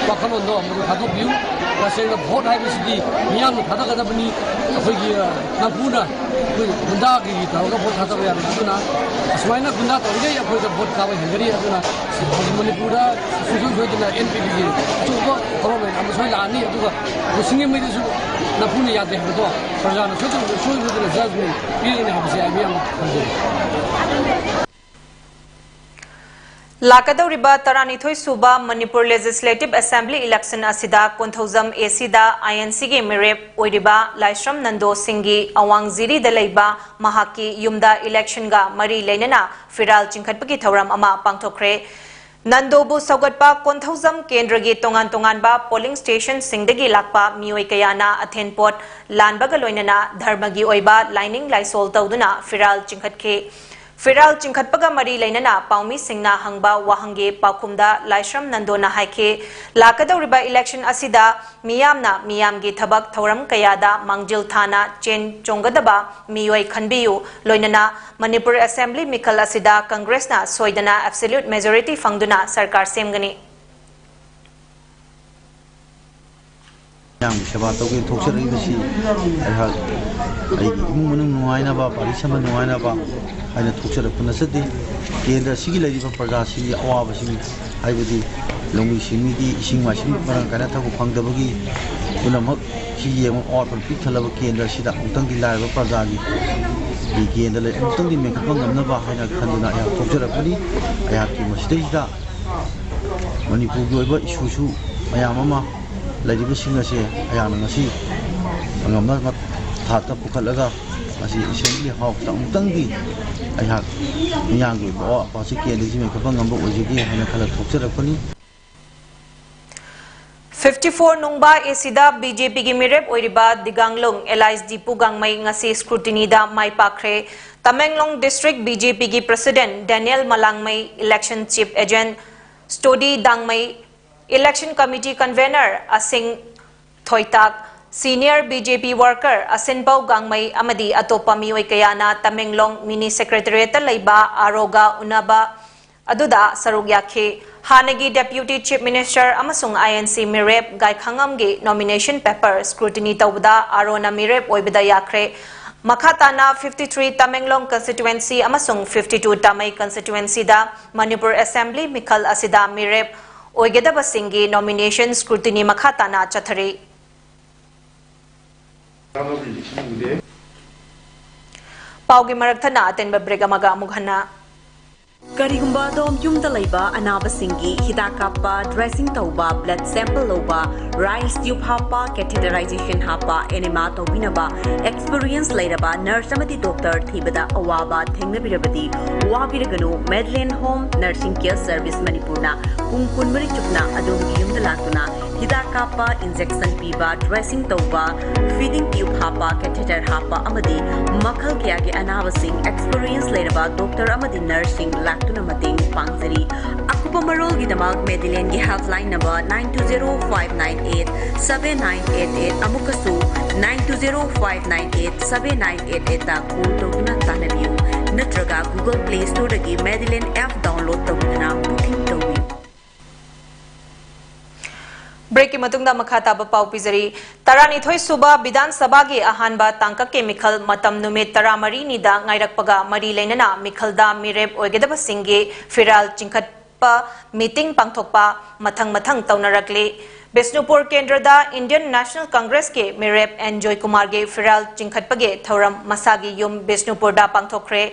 ꯋꯥꯈꯜꯂꯣꯟꯗꯣ ꯃꯗꯨ ꯊꯥꯗꯣꯛꯄꯤꯌꯨ꯫ ꯇꯁꯦꯡꯅ ꯚꯣꯠ ꯍꯥꯏꯕꯁꯤꯗꯤ ꯃꯤꯌꯥꯝꯅ ꯊꯥꯗꯒꯗꯕꯅꯤ꯫ ꯑꯩꯈꯣꯏꯒꯤ, ꯑ, ꯅꯝꯐꯨꯅ ꯑꯩꯈꯣꯏ ꯒꯨꯟꯗꯥꯒꯤ ꯇꯧꯔꯒ ꯚꯣꯠ ꯊꯥꯗꯕ ꯌꯥꯔꯣꯏ꯫ ꯑꯗꯨꯅ ꯑꯁꯨꯃꯥꯏꯅ ꯒꯨꯟꯗꯥ ꯇꯧꯔꯤꯈꯩ ꯑꯩꯈꯣꯏꯗ ꯚꯣꯠ ꯀꯥꯕ ꯍꯦꯟꯒꯅꯤ꯫ ꯑꯗꯨꯅ ꯍꯧꯖꯤꯛ ꯃꯅꯤꯄꯨꯔꯗ ꯁꯨꯡꯁꯣꯏ ꯁꯣꯏꯗꯅ NPPꯒꯤ ꯑꯆꯧꯕ ꯊꯧꯔꯝ ꯑꯣꯏꯅ ꯑꯃ ꯁꯣꯏ ꯂꯥꯛꯑꯅꯤ꯫ ꯑꯗꯨꯒ ꯂꯨꯆꯤꯡꯉꯩꯗꯁꯨ ꯅꯝꯐꯨꯅ ꯌꯥꯗꯦ ꯍꯥꯏꯕꯗꯣ ꯄ꯭ꯔꯖꯥꯅ ꯁꯣꯏꯗꯅ, ꯁꯣꯏ ꯁꯣꯏꯗꯅ judgment ꯄꯤꯔꯒꯅꯤ ꯍꯥꯏꯕꯁꯦ ꯑꯩ ꯃꯤꯌꯥꯝꯗ ꯊꯝꯖꯒꯦ꯫ ꯂꯥꯛꯀꯗꯧꯔꯤꯕ ꯇꯔꯥꯅꯤꯊꯣꯏ ꯁꯨꯕ ꯃꯅꯤꯄꯨꯔ Legislative Assembly election ꯑꯁꯤꯗ ꯀꯣꯟꯊꯧꯖꯝ ACꯗ INCꯒꯤ ꯃꯤꯔꯦꯞ ꯑꯣꯏꯔꯤꯕ ꯂꯥꯏꯁ꯭ꯔꯝ ꯅꯟꯗꯣ ꯁꯤꯡꯒꯤ ꯑꯋꯥꯡ ꯖꯤꯔꯤꯗ ꯂꯩꯕ ꯃꯍꯥꯛꯀꯤ ꯌꯨꯝꯗ electionꯒ ꯃꯔꯤ ꯂꯩꯅꯅ ꯐꯤꯔꯥꯜ ꯆꯤꯡꯈꯠꯄꯒꯤ ꯊꯧꯔꯝ ꯑꯃ ꯄꯥꯡꯊꯣꯛꯈ꯭ꯔꯦ꯫ ꯅꯟꯗꯣꯕꯨ ꯁꯧꯒꯠꯄ ꯀꯣꯟꯊꯧꯖꯝ ꯀꯦꯟꯗ꯭ꯔꯒꯤ ꯇꯣꯉꯥꯟ ꯇꯣꯉꯥꯟꯕ polling stationꯁꯤꯡꯗꯒꯤ ꯂꯥꯛꯄ ꯃꯤꯑꯣꯏ ꯀꯌꯥꯅ ꯑꯊꯦꯟꯄꯣꯠ ꯂꯥꯟꯕꯒ ꯂꯣꯏꯅꯅ ꯙꯔꯃꯒꯤ ꯑꯣꯏꯕ ꯂꯥꯏꯅꯤꯡ ꯂꯥꯏꯁꯣꯜ ꯇꯧꯗꯨꯅ ꯐꯤꯔꯥꯜ ꯆꯤꯡꯈꯠꯈꯤ꯫ ꯐꯤꯔꯥꯜ ꯆꯤꯡꯈꯠꯄꯒ ꯃꯔꯤ ꯂꯩꯅꯅ ꯄꯥꯎꯃꯤꯁꯤꯡꯅ ꯍꯪꯕ ꯋꯥꯍꯪꯒꯤ ꯄꯥꯎꯈꯨꯝꯗ ꯂꯥꯏꯁ꯭ꯔꯝ ꯅꯟꯗꯣꯅ ꯍꯥꯏꯈꯤ, ꯂꯥꯛꯀꯗꯧꯔꯤꯕ election ꯑꯁꯤꯗ ꯃꯤꯌꯥꯝꯅ ꯃꯤꯌꯥꯝꯒꯤ ꯊꯕꯛ ꯊꯧꯔꯝ ꯀꯌꯥꯗ ꯃꯥꯡꯖꯤꯜ ꯊꯥꯅ ꯆꯦꯟ ꯆꯣꯡꯒꯗꯕ ꯃꯤꯑꯣꯏ ꯈꯟꯕꯤꯌꯨ, ꯂꯣꯏꯅꯅ ꯃꯅꯤꯄꯨꯔ Assembly ꯃꯤꯈꯜ ꯑꯁꯤꯗ Congressꯅ ꯁꯣꯏꯗꯅ absolute majority ꯐꯪꯗꯨꯅ ꯁꯔꯀꯥꯔ ꯁꯦꯝꯒꯅꯤ꯫ ꯃꯌꯥꯝꯒꯤ ꯁꯦꯕꯥ ꯇꯧꯒꯦꯅ ꯊꯣꯛꯆꯔꯛꯏꯕꯁꯤ ꯑꯩꯍꯥꯛ ꯑꯩꯒꯤ ꯏꯃꯨꯡ ꯃꯅꯨꯡ ꯅꯨꯡꯉꯥꯏꯅꯕ, ꯄꯥꯔꯤ ꯁꯝꯕ ꯅꯨꯡꯉꯥꯏꯅꯕ ꯍꯥꯏꯅ ꯊꯣꯛꯆꯔꯛꯄ ꯅꯠꯆꯗꯦ꯫ ꯀꯦꯟꯗ꯭ꯔ ꯑꯁꯤꯒꯤ ꯂꯩꯔꯤꯕ ꯄ꯭ꯔꯖꯥꯁꯤꯡꯒꯤ ꯑꯋꯥꯕꯁꯤꯡ, ꯍꯥꯏꯕꯗꯤ ꯂꯧꯃꯤ ꯁꯤꯟꯃꯤꯒꯤ ꯏꯁꯤꯡ ꯃꯥꯏꯁꯤꯡ ꯃꯔꯥꯡ ꯀꯥꯏꯅ ꯊꯛꯄ ꯐꯪꯗꯕꯒꯤ ꯄꯨꯝꯅꯃꯛ ꯁꯤ ꯌꯦꯡꯕ ꯑꯋꯥꯠꯄ ꯄꯤꯛ ꯊꯜꯂꯕ ꯀꯦꯟꯗ꯭ꯔ ꯑꯁꯤꯗ ꯑꯃꯨꯛꯇꯪꯗꯤ ꯂꯥꯏꯔꯕ ꯄ꯭ꯔꯖꯥꯒꯤ ꯀꯦꯟꯗ꯭ꯔ ꯂꯩ, ꯑꯃꯨꯛꯇꯪꯗꯤ ꯃꯦꯟꯈꯠꯄ ꯉꯝꯅꯕ ꯍꯥꯏꯅ ꯈꯟꯗꯨꯅ ꯑꯩꯍꯥꯛ ꯊꯣꯛꯆꯔꯛꯄꯅꯤ꯫ ꯑꯩꯍꯥꯛꯀꯤ ꯃꯁꯤꯗꯩꯁꯤꯗ ꯃꯅꯤꯄꯨꯔꯒꯤ ꯑꯣꯏꯕ issue ꯁꯨ ꯃꯌꯥꯝ ꯑꯃ ꯂꯩꯔꯤꯕꯁꯤꯡ ꯑꯁꯦ ꯑꯩꯍꯥꯛꯅ ꯉꯁꯤ ꯑꯉꯝꯕ ꯊꯥꯛꯇ ꯄꯨꯈꯠꯂꯒ ꯉꯁꯤ Assembly Houseꯇ ꯑꯃꯨꯛꯇꯪꯗꯤ ꯑꯩꯍꯥꯛ ꯃꯤꯌꯥꯝꯒꯤ ꯑꯣꯏꯕ ꯑꯋꯥꯠ ꯑꯄꯥꯁꯤ ꯀꯦꯟꯗ꯭ꯔꯁꯤ ꯃꯦꯟꯈꯠꯄ ꯉꯝꯕ ꯑꯣꯏꯖꯒꯦ ꯍꯥꯏꯅ ꯈꯜꯂ ꯊꯣꯛꯆꯔꯛꯄꯅꯤ꯫ Fifty four ꯅꯨꯡꯕ ACꯗ BJPꯒꯤ ꯃꯤꯔꯦꯞ ꯑꯣꯏꯔꯤꯕ ꯗꯤꯒꯥꯡꯂꯨꯡ alias ꯗꯤꯄꯨ ꯒꯥꯡꯃꯩ ꯉꯁꯤ scrutinyꯗ ꯃꯥꯏ ꯄꯥꯛꯈ꯭ꯔꯦ꯫ Tamenglong District BJPꯒꯤ President ꯗꯦꯅꯤꯌꯦꯜ ꯃꯂꯥꯡꯃꯩ, Election Chief Agent ꯁ꯭ꯇꯣꯗꯤ ꯗꯥꯡꯃꯩ, Election Committee Convener ꯑꯁꯤꯡ ꯊꯣꯏꯇꯥꯛ, senior BJP worker ꯑꯁꯤꯟꯄꯧ ꯒꯥꯡꯃꯩ ꯑꯃꯗꯤ ꯑꯇꯣꯞꯄ ꯃꯤꯑꯣꯏ ꯀꯌꯥꯅ ꯇꯃꯦꯡꯂꯣꯡ Mini Secretariatꯇ ꯂꯩꯕ ROꯒ ꯎꯅꯕ ꯑꯗꯨꯗ ꯁꯔꯨꯛ ꯌꯥꯈꯤ꯫ ꯍꯥꯟꯅꯒꯤ Deputy Chief Minister ꯑꯃꯁꯨꯡ I N C ꯃꯤꯔꯦꯞ ꯒꯥꯏꯈꯉꯝꯒꯤ nomination paper scrutiny ꯇꯧꯕꯗ ꯑꯥꯔꯣꯅ ꯃꯤꯔꯦꯞ ꯑꯣꯏꯕꯗ ꯌꯥꯈ꯭ꯔꯦ꯫ ꯃꯈꯥ ꯇꯥꯅ fifty three ꯇꯃꯦꯡꯂꯣꯡ constituency ꯑꯃꯁꯨꯡ fifty two ꯇꯥꯃꯩ constituencyꯗ ꯃꯅꯤꯄꯨꯔ Assembly ꯃꯤꯈꯜ ꯑꯁꯤꯗ ꯃꯤꯔꯦꯞ ꯑꯣꯏꯒꯗꯕꯁꯤꯡꯒꯤ nomination scrutiny ꯃꯈꯥ ꯇꯥꯅ ꯆꯠꯊꯔꯤ꯫ ꯄꯥꯎꯒꯤ ꯃꯔꯛ ꯊꯠꯅ ꯑꯇꯦꯟꯕ break ꯑꯃꯒ ꯑꯃꯨꯛ ꯍꯟꯅ꯫ ꯀꯔꯤꯒꯨꯝꯕ ꯑꯗꯣꯝ ꯌꯨꯝꯗ ꯂꯩꯕ ꯑꯅꯥꯕꯁꯤꯡꯒꯤ ꯍꯤꯗꯥꯛ ꯀꯥꯞꯄ, dressing ꯇꯧꯕ, blood sample ꯂꯧꯕ, rice tube ꯍꯥꯞꯄ, catheterization ꯍꯥꯞꯄ, enema ꯇꯧꯕꯤꯅꯕ experience ꯂꯩꯔꯕ nurse ꯑꯃꯗꯤ doctor ꯊꯤꯕꯗ ꯑꯋꯥꯕ ꯊꯦꯡꯅꯕꯤꯔꯕꯗꯤ, ꯋꯥꯕꯤꯔꯒꯅꯨ꯫ Madeline Home Nursing Care Service ꯃꯅꯤꯄꯨꯔꯅ ꯄꯨꯡ ꯀꯨꯟꯃꯔꯤ ꯆꯨꯞꯅ ꯑꯗꯣꯝꯒꯤ ꯌꯨꯝꯗ ꯂꯥꯛꯇꯨꯅ ꯍꯤꯗꯥꯛ ꯀꯥꯞꯄ, injection ꯄꯤꯕ, dressing ꯇꯧꯕ, feeding tube ꯍꯥꯞꯄ, catheter ꯍꯥꯞꯄ ꯑꯃꯗꯤ ꯃꯈꯜ ꯀꯌꯥꯒꯤ ꯑꯅꯥꯕꯁꯤꯡ experience ꯂꯩꯔꯕ doctor ꯑꯃꯗꯤ nurseꯁꯤꯡ ꯂꯥꯛꯇꯨꯅ ꯃꯇꯦꯡ ꯄꯥꯡꯖꯔꯤ꯫ ꯑꯀꯨꯞꯄ ꯃꯔꯣꯜꯒꯤꯗꯃꯛ Madelineꯒꯤ helpline number nine two zero five nine eight seven nine eight eight, ꯑꯃꯨꯛꯀꯁꯨ nine two zero five nine eight seven nine eight eightꯇ call ꯇꯧꯗꯨꯅ ꯇꯥꯟꯅꯕꯤꯌꯨ, ꯅꯠꯇ꯭ꯔꯒ Google Play Storeꯗꯒꯤ Madeline app download ꯇꯧꯗꯨꯅ booking ꯇꯧꯕꯤꯌꯨ꯫ Breakꯀꯤ ꯃꯇꯨꯡꯗ ꯃꯈꯥ ꯇꯥꯕ ꯄꯥꯎ ꯄꯤꯖꯔꯤ꯫ ꯇꯔꯥꯅꯤꯊꯣꯏ ꯁꯨꯕ ꯕꯤꯙꯥꯟ ꯁꯚꯥꯒꯤ ꯑꯍꯥꯟꯕ ꯇꯥꯡꯀꯛꯀꯤ ꯃꯤꯈꯜ ꯃꯇꯝ ꯅꯨꯃꯤꯠ ꯇꯔꯥꯃꯔꯤꯅꯤꯗ ꯉꯥꯏꯔꯛꯄꯒ ꯃꯔꯤ ꯂꯩꯅꯅ ꯃꯤꯈꯜꯗ ꯃꯤꯔꯦꯞ ꯑꯣꯏꯒꯗꯕꯁꯤꯡꯒꯤ ꯐꯤꯔꯥꯜ ꯆꯤꯡꯈꯠꯄ meeting ꯄꯥꯡꯊꯣꯛꯄ ꯃꯊꯪ ꯃꯊꯪ ꯇꯧꯅꯔꯛꯂꯤ꯫ ꯕꯤꯁꯅꯨꯄꯨꯔ ꯀꯦꯟꯗ꯭ꯔꯗ Indian National Congressꯀꯤ ꯃꯤꯔꯦꯞ ꯑꯦꯟ ꯖꯣꯏꯀꯨꯃꯥꯔꯒꯤ ꯐꯤꯔꯥꯜ ꯆꯤꯡꯈꯠꯄꯒꯤ ꯊꯧꯔꯝ ꯃꯁꯥꯒꯤ ꯌꯨꯝ ꯕꯤꯁꯅꯨꯄꯨꯔꯗ ꯄꯥꯡꯊꯣꯛꯈ꯭ꯔꯦ꯫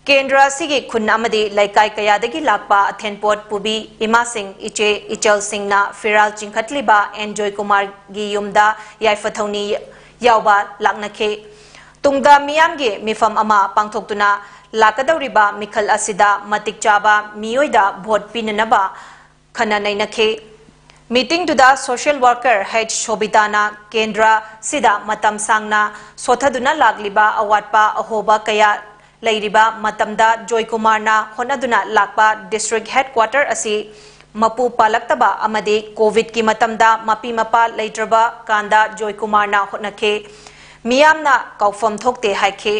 ꯀꯦꯟꯗ꯭ꯔ ꯑꯁꯤꯒꯤ ꯈꯨꯟ ꯑꯃꯗꯤ ꯂꯩꯀꯥꯏ ꯀꯌꯥꯗꯒꯤ ꯂꯥꯛꯄ ꯑꯊꯦꯟꯄꯣꯠ ꯄꯨꯕꯤ ꯏꯃꯥꯁꯤꯡ, ꯏꯆꯦ ꯏꯆꯜꯁꯤꯡꯅ ꯐꯤꯔꯥꯜ ꯆꯤꯡꯈꯠꯂꯤꯕ ꯑꯦꯟ ꯖꯣꯏꯀꯨꯃꯥꯔꯒꯤ ꯌꯨꯝꯗ ꯌꯥꯏꯐ ꯊꯧꯅꯤ ꯌꯥꯎꯕ ꯂꯥꯛꯅꯈꯤ꯫ ꯇꯨꯡꯗ ꯃꯤꯌꯥꯝꯒꯤ ꯃꯤꯐꯝ ꯑꯃ ꯄꯥꯡꯊꯣꯛꯇꯨꯅ ꯂꯥꯛꯀꯗꯧꯔꯤꯕ ꯃꯤꯈꯜ ꯑꯁꯤꯗ ꯃꯇꯤꯛ ꯆꯥꯕ ꯃꯤꯑꯣꯏꯗ ꯚꯣꯠ ꯄꯤꯅꯅꯕ ꯈꯟꯅ ꯅꯩꯅꯈꯤ꯫ Meetingꯗꯨꯗ social worker H ꯁꯣꯕꯤꯇꯥꯅ ꯀꯦꯟꯗ꯭ꯔ ꯁꯤꯗ ꯃꯇꯝ ꯁꯥꯡꯅ ꯁꯣꯊꯗꯨꯅ ꯂꯥꯛꯂꯤꯕ ꯑꯋꯥꯠꯄ ꯑꯍꯣꯕ ꯀꯌꯥ ꯂꯩꯔꯤꯕ ꯃꯇꯝꯗ ꯖꯣꯏꯀꯨꯃꯥꯔꯅ ꯍꯣꯠꯅꯗꯨꯅ ꯂꯥꯛꯄ district headquarter ꯑꯁꯤ ꯃꯄꯨ ꯄꯥꯜꯂꯛꯇꯕ ꯑꯃꯗꯤ ꯀꯣꯚꯤꯗꯀꯤ ꯃꯇꯝꯗ ꯃꯄꯤ ꯃꯄꯥ ꯂꯩꯇ꯭ꯔꯕ ꯀꯥꯟꯗ ꯖꯣꯏꯀꯨꯃꯥꯔꯅ ꯍꯣꯠꯅꯈꯤ꯫ ꯃꯤꯌꯥꯝꯅ ꯀꯥꯎꯐꯝ ꯊꯣꯛꯇꯦ ꯍꯥꯏꯈꯤ꯫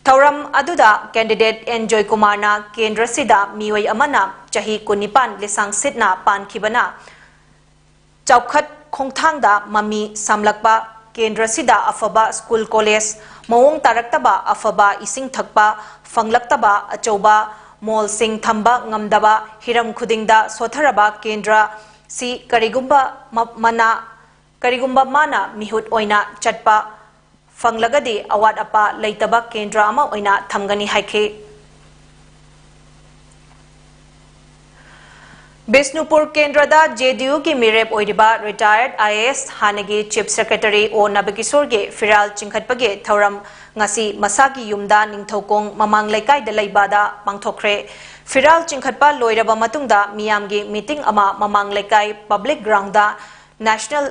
ꯊꯧꯔꯝ ꯑꯗꯨꯗ candidate ꯑꯦꯟ ꯖꯣꯏꯀꯨꯃꯥꯔꯅ ꯀꯦꯟꯗ꯭ꯔꯁꯤꯗ ꯃꯤꯑꯣꯏ ꯑꯃꯅ ꯆꯍꯤ ꯀꯨꯟꯅꯤꯄꯥꯟ ꯂꯤꯁꯥꯡ ꯁꯤꯠꯅ ꯄꯥꯟꯈꯤꯕꯅ ꯆꯥꯎꯈꯠ ꯈꯣꯡꯊꯥꯡꯗ ꯃꯃꯤ ꯁꯥꯝꯂꯛꯄ, ꯀꯦꯟꯗ꯭ꯔꯁꯤꯗ ꯑꯐꯕ ꯁ꯭ꯀꯨꯜ ꯀꯣꯂꯦꯖ ꯃꯑꯣꯡ ꯇꯥꯔꯛꯇꯕ, ꯑꯐꯕ ꯏꯁꯤꯡ ꯊꯛꯄ ꯐꯪꯂꯛꯇꯕ, ꯑꯆꯧꯕ ꯃꯣꯜꯁꯤꯡ ꯊꯝꯕ ꯉꯝꯗꯕ, ꯍꯤꯔꯝ ꯈꯨꯗꯤꯡꯗ ꯁꯣꯊꯔꯕ ꯀꯦꯟꯗ꯭ꯔ ꯁꯤ ꯀꯔꯤꯒꯨꯝꯕ ꯃ-, ꯃꯅꯥ, ꯀꯔꯤꯒꯨꯝꯕ ꯃꯥꯅ ꯃꯤꯍꯨꯠ ꯑꯣꯏꯅ ꯆꯠꯄ ꯐꯪꯂꯒꯗꯤ ꯑꯋꯥꯠ ꯑꯄꯥ ꯂꯩꯇꯕ ꯀꯦꯟꯗ꯭ꯔ ꯑꯃ ꯑꯣꯏꯅ ꯊꯝꯒꯅꯤ ꯍꯥꯏꯈꯤ꯫ ꯕꯤꯁꯅꯨꯄꯨꯔ ꯀꯦꯟꯗ꯭ꯔꯗ ꯖꯦ ꯗꯤ ꯌꯨꯒꯤ ꯃꯤꯔꯦꯞ ꯑꯣꯏꯔꯤꯕ retired I A S ꯍꯥꯟꯅꯒꯤ Chief Secretary ꯑꯣ ꯅꯕꯀꯤꯁꯣꯔꯒꯤ ꯐꯤꯔꯥꯜ ꯆꯤꯡꯈꯠꯄꯒꯤ ꯊꯧꯔꯝ ꯉꯁꯤ ꯃꯁꯥꯒꯤ ꯌꯨꯝꯗ ꯅꯤꯡꯊꯧꯈꯣꯡ ꯃꯃꯥꯡ ꯂꯩꯀꯥꯏꯗ ꯂꯩꯕꯗ ꯄꯥꯡꯊꯣꯛꯈ꯭ꯔꯦ꯫ ꯐꯤꯔꯥꯜ ꯆꯤꯡꯈꯠꯄ ꯂꯣꯏꯔꯕ ꯃꯇꯨꯡꯗ ꯃꯤꯌꯥꯝꯒꯤ meeting ꯑꯃ ꯃꯃꯥꯡ ꯂꯩꯀꯥꯏ public groundꯗ National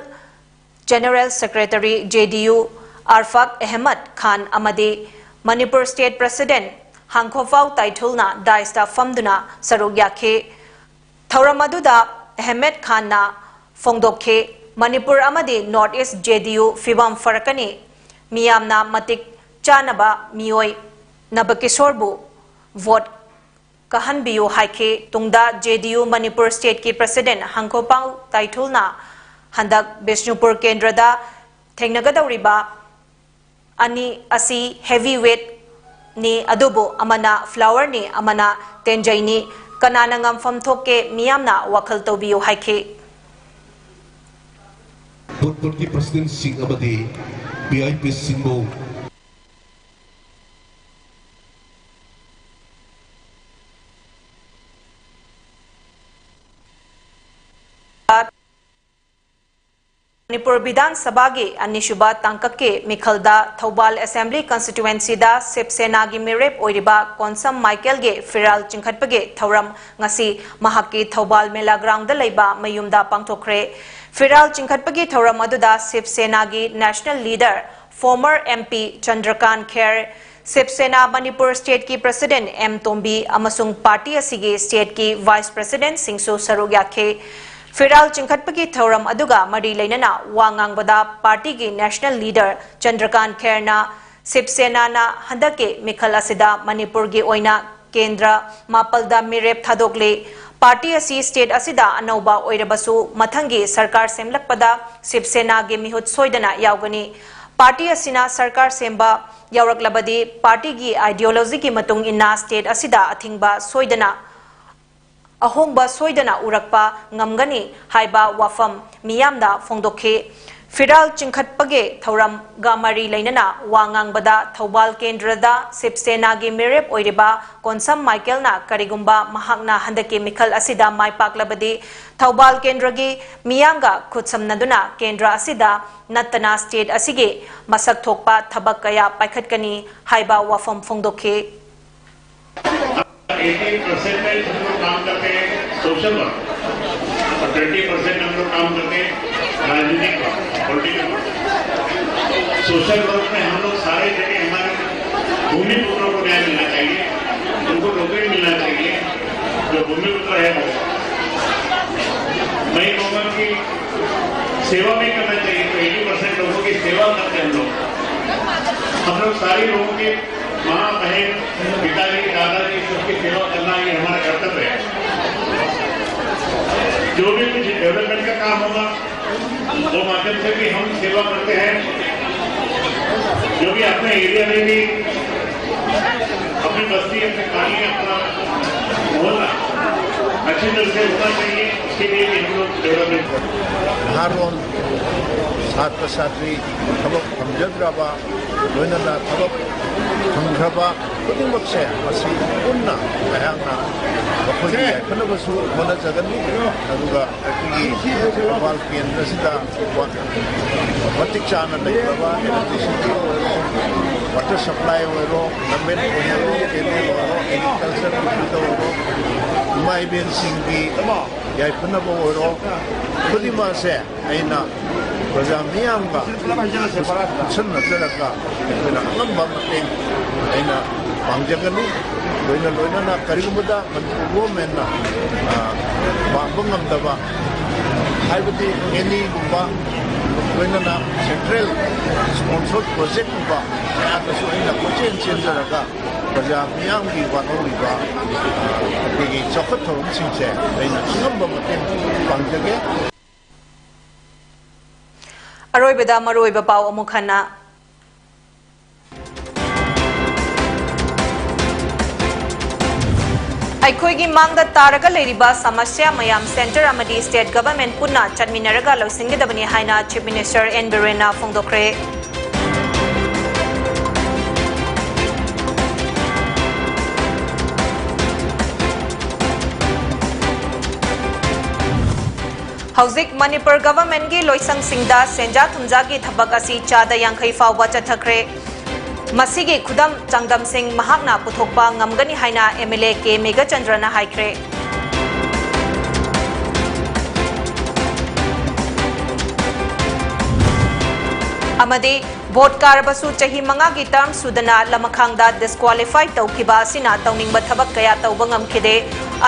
General Secretary J D U ꯑꯔꯐꯥꯛ Ahmad ꯈꯥꯟ ꯑꯃꯗꯤ ꯃꯅꯤꯄꯨꯔ State President ꯍꯥꯡꯈꯣꯐꯥꯎ ꯇꯥꯏꯊꯨꯜꯅ daisꯇ ꯐꯝꯗꯨꯅ ꯁꯔꯨꯛ ꯌꯥꯈꯤ꯫ ꯊꯧꯔꯝ ꯑꯗꯨꯗ ꯑꯍꯃꯗ ꯈꯥꯟꯅ ꯐꯣꯡꯗꯣꯛꯈꯤ, ꯃꯅꯤꯄꯨꯔ ꯑꯃꯗꯤ North East J D U ꯐꯤꯕꯝ ꯐꯔꯛꯀꯅꯤ, ꯃꯤꯌꯥꯝꯅ ꯃꯇꯤꯛ ꯆꯥꯅꯕ ꯃꯤꯑꯣꯏ ꯅꯕꯀꯤꯁꯣꯔꯕꯨ vote ꯀꯥꯍꯟꯕꯤꯌꯨ ꯍꯥꯏꯈꯤ꯫ ꯇꯨꯡꯗ J D U Manipur Stateꯀꯤ President ꯍꯥꯡꯈꯣꯄꯥꯎ ꯇꯥꯏꯊꯨꯜꯅ ꯍꯟꯗꯛ ꯕꯤꯁꯅꯨꯄꯨꯔ ꯀꯦꯟꯗ꯭ꯔꯗ ꯊꯦꯡꯅꯒꯗꯧꯔꯤꯕ ꯑꯅꯤ ꯑꯁꯤ heavy weightꯅꯤ, ꯑꯗꯨꯕꯨ ꯑꯃꯅ flowerꯅꯤ, ꯑꯃꯅ ꯇꯦꯟꯖꯩꯅꯤ, ꯀꯅꯥꯅ ꯉꯝꯐꯝ ꯊꯣꯛꯀꯦ, ꯃꯤꯌꯥꯝꯅ ꯋꯥꯈꯜ ꯇꯧꯕꯤꯌꯨ ꯍꯥꯏꯈꯤ꯫ ꯐꯨꯠꯕꯣꯜꯒꯤ presidentꯁꯤꯡ ꯑꯃꯗꯤ V I Pꯁꯤꯡꯕꯨ ꯃꯅꯤꯄꯨꯔ ꯕꯤꯙꯥꯟ ꯁꯚꯥꯒꯤ ꯑꯅꯤꯁꯨꯕ ꯇꯥꯡꯀꯛꯀꯤ ꯃꯤꯈꯜꯗ ꯊꯧꯕꯥꯜ Assembly Constituencyꯗ ꯁꯤꯕ ꯁꯦꯅꯥꯒꯤ ꯃꯤꯔꯦꯞ ꯑꯣꯏꯔꯤꯕ ꯀꯣꯟꯁꯝ ꯃꯥꯏꯀꯦꯜꯒꯤ ꯐꯤꯔꯥꯜ ꯆꯤꯡꯈꯠꯄꯒꯤ ꯊꯧꯔꯝ ꯉꯁꯤ ꯃꯍꯥꯛꯀꯤ ꯊꯧꯕꯥꯜ ꯃꯦꯂꯥ groundꯗ ꯂꯩꯕ ꯃꯌꯨꯝꯗ ꯄꯥꯡꯊꯣꯛꯈ꯭ꯔꯦ꯫ ꯐꯤꯔꯥꯜ ꯆꯤꯡꯈꯠꯄꯒꯤ ꯊꯧꯔꯝ ꯑꯗꯨꯗ ꯁꯤꯕ ꯁꯦꯅꯥꯒꯤ national leader, former M P ꯆꯟꯗ꯭ꯔꯀꯥꯟ ꯈꯦꯔ, ꯁꯤꯕ ꯁꯦꯅꯥ ꯃꯅꯤꯄꯨꯔ Stateꯀꯤ President ꯑꯦꯝ ꯇꯣꯝꯕꯤ ꯑꯃꯁꯨꯡ party ꯑꯁꯤꯒꯤ Stateꯀꯤ Vice Presidentꯁꯤꯡꯁꯨ ꯁꯔꯨꯛ ꯌꯥꯈꯤ꯫ ꯐꯤꯔꯥꯜ ꯆꯤꯡꯈꯠꯄꯒꯤ ꯊꯧꯔꯝ ꯑꯗꯨꯒ ꯃꯔꯤ ꯂꯩꯅꯅ ꯋꯥ ꯉꯥꯡꯕꯗ partyꯒꯤ national leader ꯆꯟꯗ꯭ꯔꯀꯥꯟ ꯈꯦꯔꯅ ꯁꯤꯕ ꯁꯦꯅꯥꯅ ꯍꯟꯗꯛꯀꯤ ꯃꯤꯈꯜ ꯑꯁꯤꯗ ꯃꯅꯤꯄꯨꯔꯒꯤ ꯑꯣꯏꯅ ꯀꯦꯟꯗ꯭ꯔ ꯃꯥꯄꯜꯗ ꯃꯤꯔꯦꯞ ꯊꯥꯗꯣꯛꯂꯤ꯫ ꯄꯥꯔꯇꯤ ꯑꯁꯤ ꯁ꯭ꯇꯦꯠ ꯑꯁꯤꯗ ꯑꯅꯧꯕ ꯑꯣꯏꯔꯕꯁꯨ ꯃꯊꯪꯒꯤ ꯁꯔꯀꯥꯔ ꯁꯦꯝꯂꯛꯄꯗ ꯁꯤꯕ ꯁꯦꯅꯥꯒꯤ ꯃꯤꯍꯨꯠ ꯁꯣꯏꯗꯅ ꯌꯥꯎꯒꯅꯤ꯫ ꯄꯥꯔꯇꯤ ꯑꯁꯤꯅ ꯁꯔꯀꯥꯔ ꯁꯦꯝꯕ ꯌꯥꯎꯔꯛꯂꯕꯗꯤ ꯄꯥꯔꯇꯤꯒꯤ ꯑꯥꯏꯗꯤꯌꯣꯂꯣꯖꯤꯒꯤ ꯃꯇꯨꯡ ꯏꯟꯅ ꯁ꯭ꯇꯦꯠ ꯑꯁꯤꯗ ꯑꯊꯤꯡꯕ ꯁꯣꯏꯗꯅ ꯑꯍꯣꯡꯕ ꯁꯣꯏꯗꯅ ꯎꯔꯛꯄ ꯉꯝꯒꯅꯤ ꯍꯥꯏꯕ ꯋꯥꯐꯝ ꯃꯤꯌꯥꯝꯗ ꯐꯣꯡꯗꯣꯛꯈꯤ꯫ ꯐꯤꯔꯥꯜ ꯆꯤꯡꯈꯠꯄꯒꯤ ꯊꯧꯔꯝꯒ ꯃꯔꯤ ꯂꯩꯅꯅ ꯋꯥ ꯉꯥꯡꯕꯗ ꯊꯧꯕꯥꯜ ꯀꯦꯟꯗ꯭ꯔꯗ ꯁꯤꯕ ꯁꯦꯅꯥꯒꯤ ꯃꯤꯔꯦꯞ ꯑꯣꯏꯔꯤꯕ ꯀꯣꯟꯁꯝ ꯃꯥꯏꯀꯦꯜꯅ ꯀꯔꯤꯒꯨꯝꯕ ꯃꯍꯥꯛꯅ ꯍꯟꯗꯛꯀꯤ ꯃꯤꯈꯜ ꯑꯁꯤꯗ ꯃꯥꯏ ꯄꯥꯛꯂꯕꯗꯤ ꯊꯧꯕꯥꯜ ꯀꯦꯟꯗ꯭ꯔꯒꯤ ꯃꯤꯌꯥꯝꯒ ꯈꯨꯠꯁꯝꯅꯗꯨꯅ ꯀꯦꯟꯗ꯭ꯔ ꯑꯁꯤꯗ ꯅꯠꯇꯅ ꯁ꯭ꯇꯦꯠ ꯑꯁꯤꯒꯤ ꯃꯁꯛ ꯊꯣꯛꯄ ꯊꯕꯛ ꯀꯌꯥ ꯄꯥꯏꯈꯠꯀꯅꯤ ꯍꯥꯏꯕ ꯋꯥꯐꯝ ꯐꯣꯡꯗꯣꯛꯈꯤ꯫ एटी परसेंट में हम लोग काम करते हैं सोशल वर्क और ट्वेंटी परसेंट हम लोग काम करते हैं राजनीतिक work, political work. Social work में हम लोग सारे जगह हमारे भूमिपुत्रों को न्याय मिलना चाहिए, उनको नौकरी मिलना चाहिए। जो भूमिपुत्र है वो, मैं कहूँगा कि सेवा भी करना चाहिए। तो एटी परसेंट लोगों की सेवा करते हैं हम लोग। हम लोग सारे लोगों के माँ, बहन, पिताजी, दादाजी, सबकी सेवा करना ये हमारा कर्तव्य है। जो भी कुछ डेवलपमेंट का काम होगा, वो माध्यम से भी हम सेवा करते हैं। जो भी अपने एरिया में भी अपनी बस्ती, अपनी कॉलोनी, अपना मोहल्ला अच्छी तरह से होना चाहिए, उसके लिए भी हम लोग डेवलपमेंट करते हैं। ꯅꯍꯥꯔꯣꯜ, ꯁꯥꯇ꯭ꯔ ꯁꯥꯇ꯭ꯔꯤ, ꯊꯕꯛ ꯐꯪꯖꯗ꯭ꯔꯕ, ꯂꯣꯏꯅꯅ ꯊꯕꯛ ꯐꯪꯈ꯭ꯔꯕ ꯈꯨꯗꯤꯡꯃꯛꯁꯦ ꯃꯁꯤ ꯄꯨꯟꯅ ꯑꯩꯍꯥꯛꯅ ꯃꯈꯣꯏꯒꯤ ꯌꯥꯏꯐꯅꯕꯁꯨ ꯍꯣꯠꯅꯖꯒꯅꯤ꯫ ꯑꯗꯨꯒ ꯑꯩꯈꯣꯏꯒꯤ ꯊꯧꯕꯥꯜ ꯀꯦꯟꯗ꯭ꯔꯁꯤꯗ ꯃꯇꯤꯛ ꯆꯥꯅ ꯂꯩꯔꯕ electricity ꯑꯣꯏꯔꯣ, water supply ꯑꯣꯏꯔꯣ, ꯂꯝꯕꯦꯟ ꯑꯣꯏꯔꯣ, canal ꯑꯣꯏꯔꯣ, agriculture field ꯑꯣꯏꯔꯣ, ꯏꯃꯥ ꯏꯕꯦꯟꯁꯤꯡꯒꯤ ꯌꯥꯏꯐꯅꯕ ꯑꯣꯏꯔꯣ, ꯈꯨꯗꯤꯡꯃꯛꯁꯦ ꯑꯩꯅ ꯄ꯭ꯔꯖꯥ ꯃꯤꯌꯥꯝꯒ ꯈꯨꯠꯁꯝꯅꯖꯔꯒ ꯑꯩꯈꯣꯏꯅ ꯑꯉꯝꯕ ꯃꯇꯦꯡ ꯑꯩꯅ ꯄꯥꯡꯖꯒꯅꯤ꯫ ꯂꯣꯏꯅ ꯂꯣꯏꯅꯅ ꯀꯔꯤꯒꯨꯝꯕꯗ ꯃꯅꯤꯄꯨꯔ ꯒꯣꯔꯃꯦꯟꯅ ꯄꯥꯡꯕ ꯉꯝꯗꯕ, ꯍꯥꯏꯕꯗꯤ ꯑꯦꯅꯤꯒꯨꯝꯕ ꯂꯣꯏꯅꯅ ꯁꯦꯟꯇ꯭ꯔꯦꯜ ꯁ꯭ꯄꯣꯟꯁꯔ ꯄ꯭ꯔꯣꯖꯦꯛꯀꯨꯝꯕ ꯀꯌꯥꯗꯁꯨ ꯑꯩꯅ ꯀꯣꯏꯆꯦꯟ ꯆꯦꯟꯖꯔꯒ ꯄ꯭ꯔꯖꯥ ꯃꯤꯌꯥꯝꯒꯤ ꯋꯥꯠꯍꯧꯔꯤꯕ, ꯑ, ꯑꯩꯈꯣꯏꯒꯤ ꯆꯥꯎꯈꯠ ꯊꯧꯔꯝꯁꯤꯡꯁꯦ ꯑꯩꯅ ꯑꯉꯝꯕ ꯃꯇꯦꯡ ꯄꯥꯡꯖꯒꯦ꯫ ꯑꯔꯣꯏꯕꯗ ꯃꯔꯨꯑꯣꯏꯕ ꯄꯥꯎ ꯑꯃꯨꯛ ꯍꯟꯅ꯫ ꯑꯩꯈꯣꯏꯒꯤ ꯃꯥꯡꯗ ꯇꯥꯔꯒ ꯂꯩꯔꯤꯕ ꯁꯃꯁ꯭ꯌꯥ ꯃꯌꯥꯝ ꯁꯦꯟꯇꯔ ꯑꯃꯗꯤ ꯁ꯭ꯇꯦꯠ ꯒꯚꯔꯟꯃꯦꯟꯠ ꯄꯨꯟꯅ ꯆꯠꯃꯤꯟꯅꯔꯒ ꯂꯣꯏꯁꯤꯟꯒꯗꯕꯅꯤ ꯍꯥꯏꯅ ꯆꯤꯐ ꯃꯤꯅꯤꯁꯇꯔ ꯑꯦꯟ ꯕꯤꯔꯦꯟꯅ ꯐꯣꯡꯗꯣꯛꯈ꯭ꯔꯦ꯫ ꯍꯧꯖꯤꯛ ꯃꯅꯤꯄꯨꯔ ꯒꯚꯔꯟꯃꯦꯟꯠꯀꯤ ꯂꯣꯏꯁꯪꯁꯤꯡꯗ ꯁꯦꯟꯖꯥ ꯊꯨꯝꯖꯥꯒꯤ ꯊꯕꯛ ꯑꯁꯤ ꯆꯥꯗ ꯌꯥꯡꯈꯩ ꯐꯥꯎꯕ ꯆꯠꯊꯈ꯭ꯔꯦ꯫ ꯃꯁꯤꯒꯤ ꯈꯨꯗꯝ ꯆꯥꯡꯗꯝꯁꯤꯡ ꯃꯍꯥꯛꯅ ꯄꯨꯊꯣꯛꯄ ꯉꯝꯒꯅꯤ ꯍꯥꯏꯅ ꯑꯦꯝ ꯑꯦꯜ ꯑꯦ ꯀꯦ ꯃꯦꯘꯆꯟꯗ꯭ꯔꯅ ꯍꯥꯏꯈ꯭ꯔꯦ꯫ ꯑꯃꯗꯤ ꯚꯣꯠ ꯀꯥꯔꯕꯁꯨ ꯆꯍꯤ ꯃꯉꯥꯒꯤ ꯇꯔꯝ ꯁꯨꯗꯅ ꯂꯃꯈꯥꯡꯗ ꯗꯤꯁꯀ꯭ꯋꯥꯂꯤꯐꯥꯏ ꯇꯧꯈꯤꯕ ꯑꯁꯤꯅ ꯇꯧꯅꯤꯡꯕ ꯊꯕꯛ ꯀꯌꯥ ꯇꯧꯕ ꯉꯝꯈꯤꯗꯦ꯫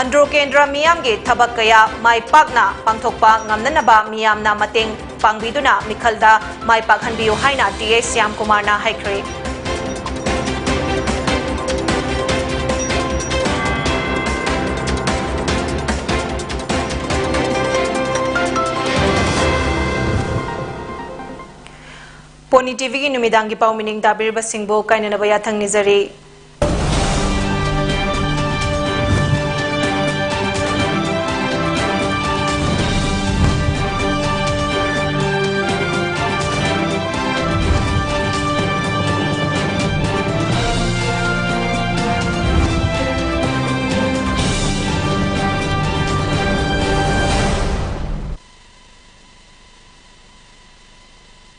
ꯑꯟꯗ꯭ꯔꯣ ꯀꯦꯟꯗ꯭ꯔ ꯃꯤꯌꯥꯝꯒꯤ ꯊꯕꯛ ꯀꯌꯥ ꯃꯥꯏ ꯄꯥꯛꯅ ꯄꯥꯡꯊꯣꯛꯄ ꯉꯝꯅꯅꯕ ꯃꯤꯌꯥꯝꯅ ꯃꯇꯦꯡ ꯄꯥꯡꯕꯤꯗꯨꯅ ꯃꯤꯈꯜꯗ ꯃꯥꯏ ꯄꯥꯛꯍꯟꯕꯤꯌꯨ ꯍꯥꯏꯅ ꯇꯤ ꯑꯦꯁ ꯁ꯭ꯌꯥꯝꯀꯨꯃꯥꯔꯅ ꯍꯥꯏꯈ꯭ꯔꯦ꯫ ꯄꯣꯅꯤ ꯇꯤꯚꯤꯒꯤ ꯅꯨꯃꯤꯗꯥꯡꯒꯤ ꯄꯥꯎ ꯃꯤꯅꯤꯡ ꯇꯥꯕꯤꯔꯤꯕꯁꯤꯡꯕꯨ ꯀꯥꯏꯅꯅꯕ ꯌꯥꯊꯪ ꯅꯤꯖꯔꯤ꯫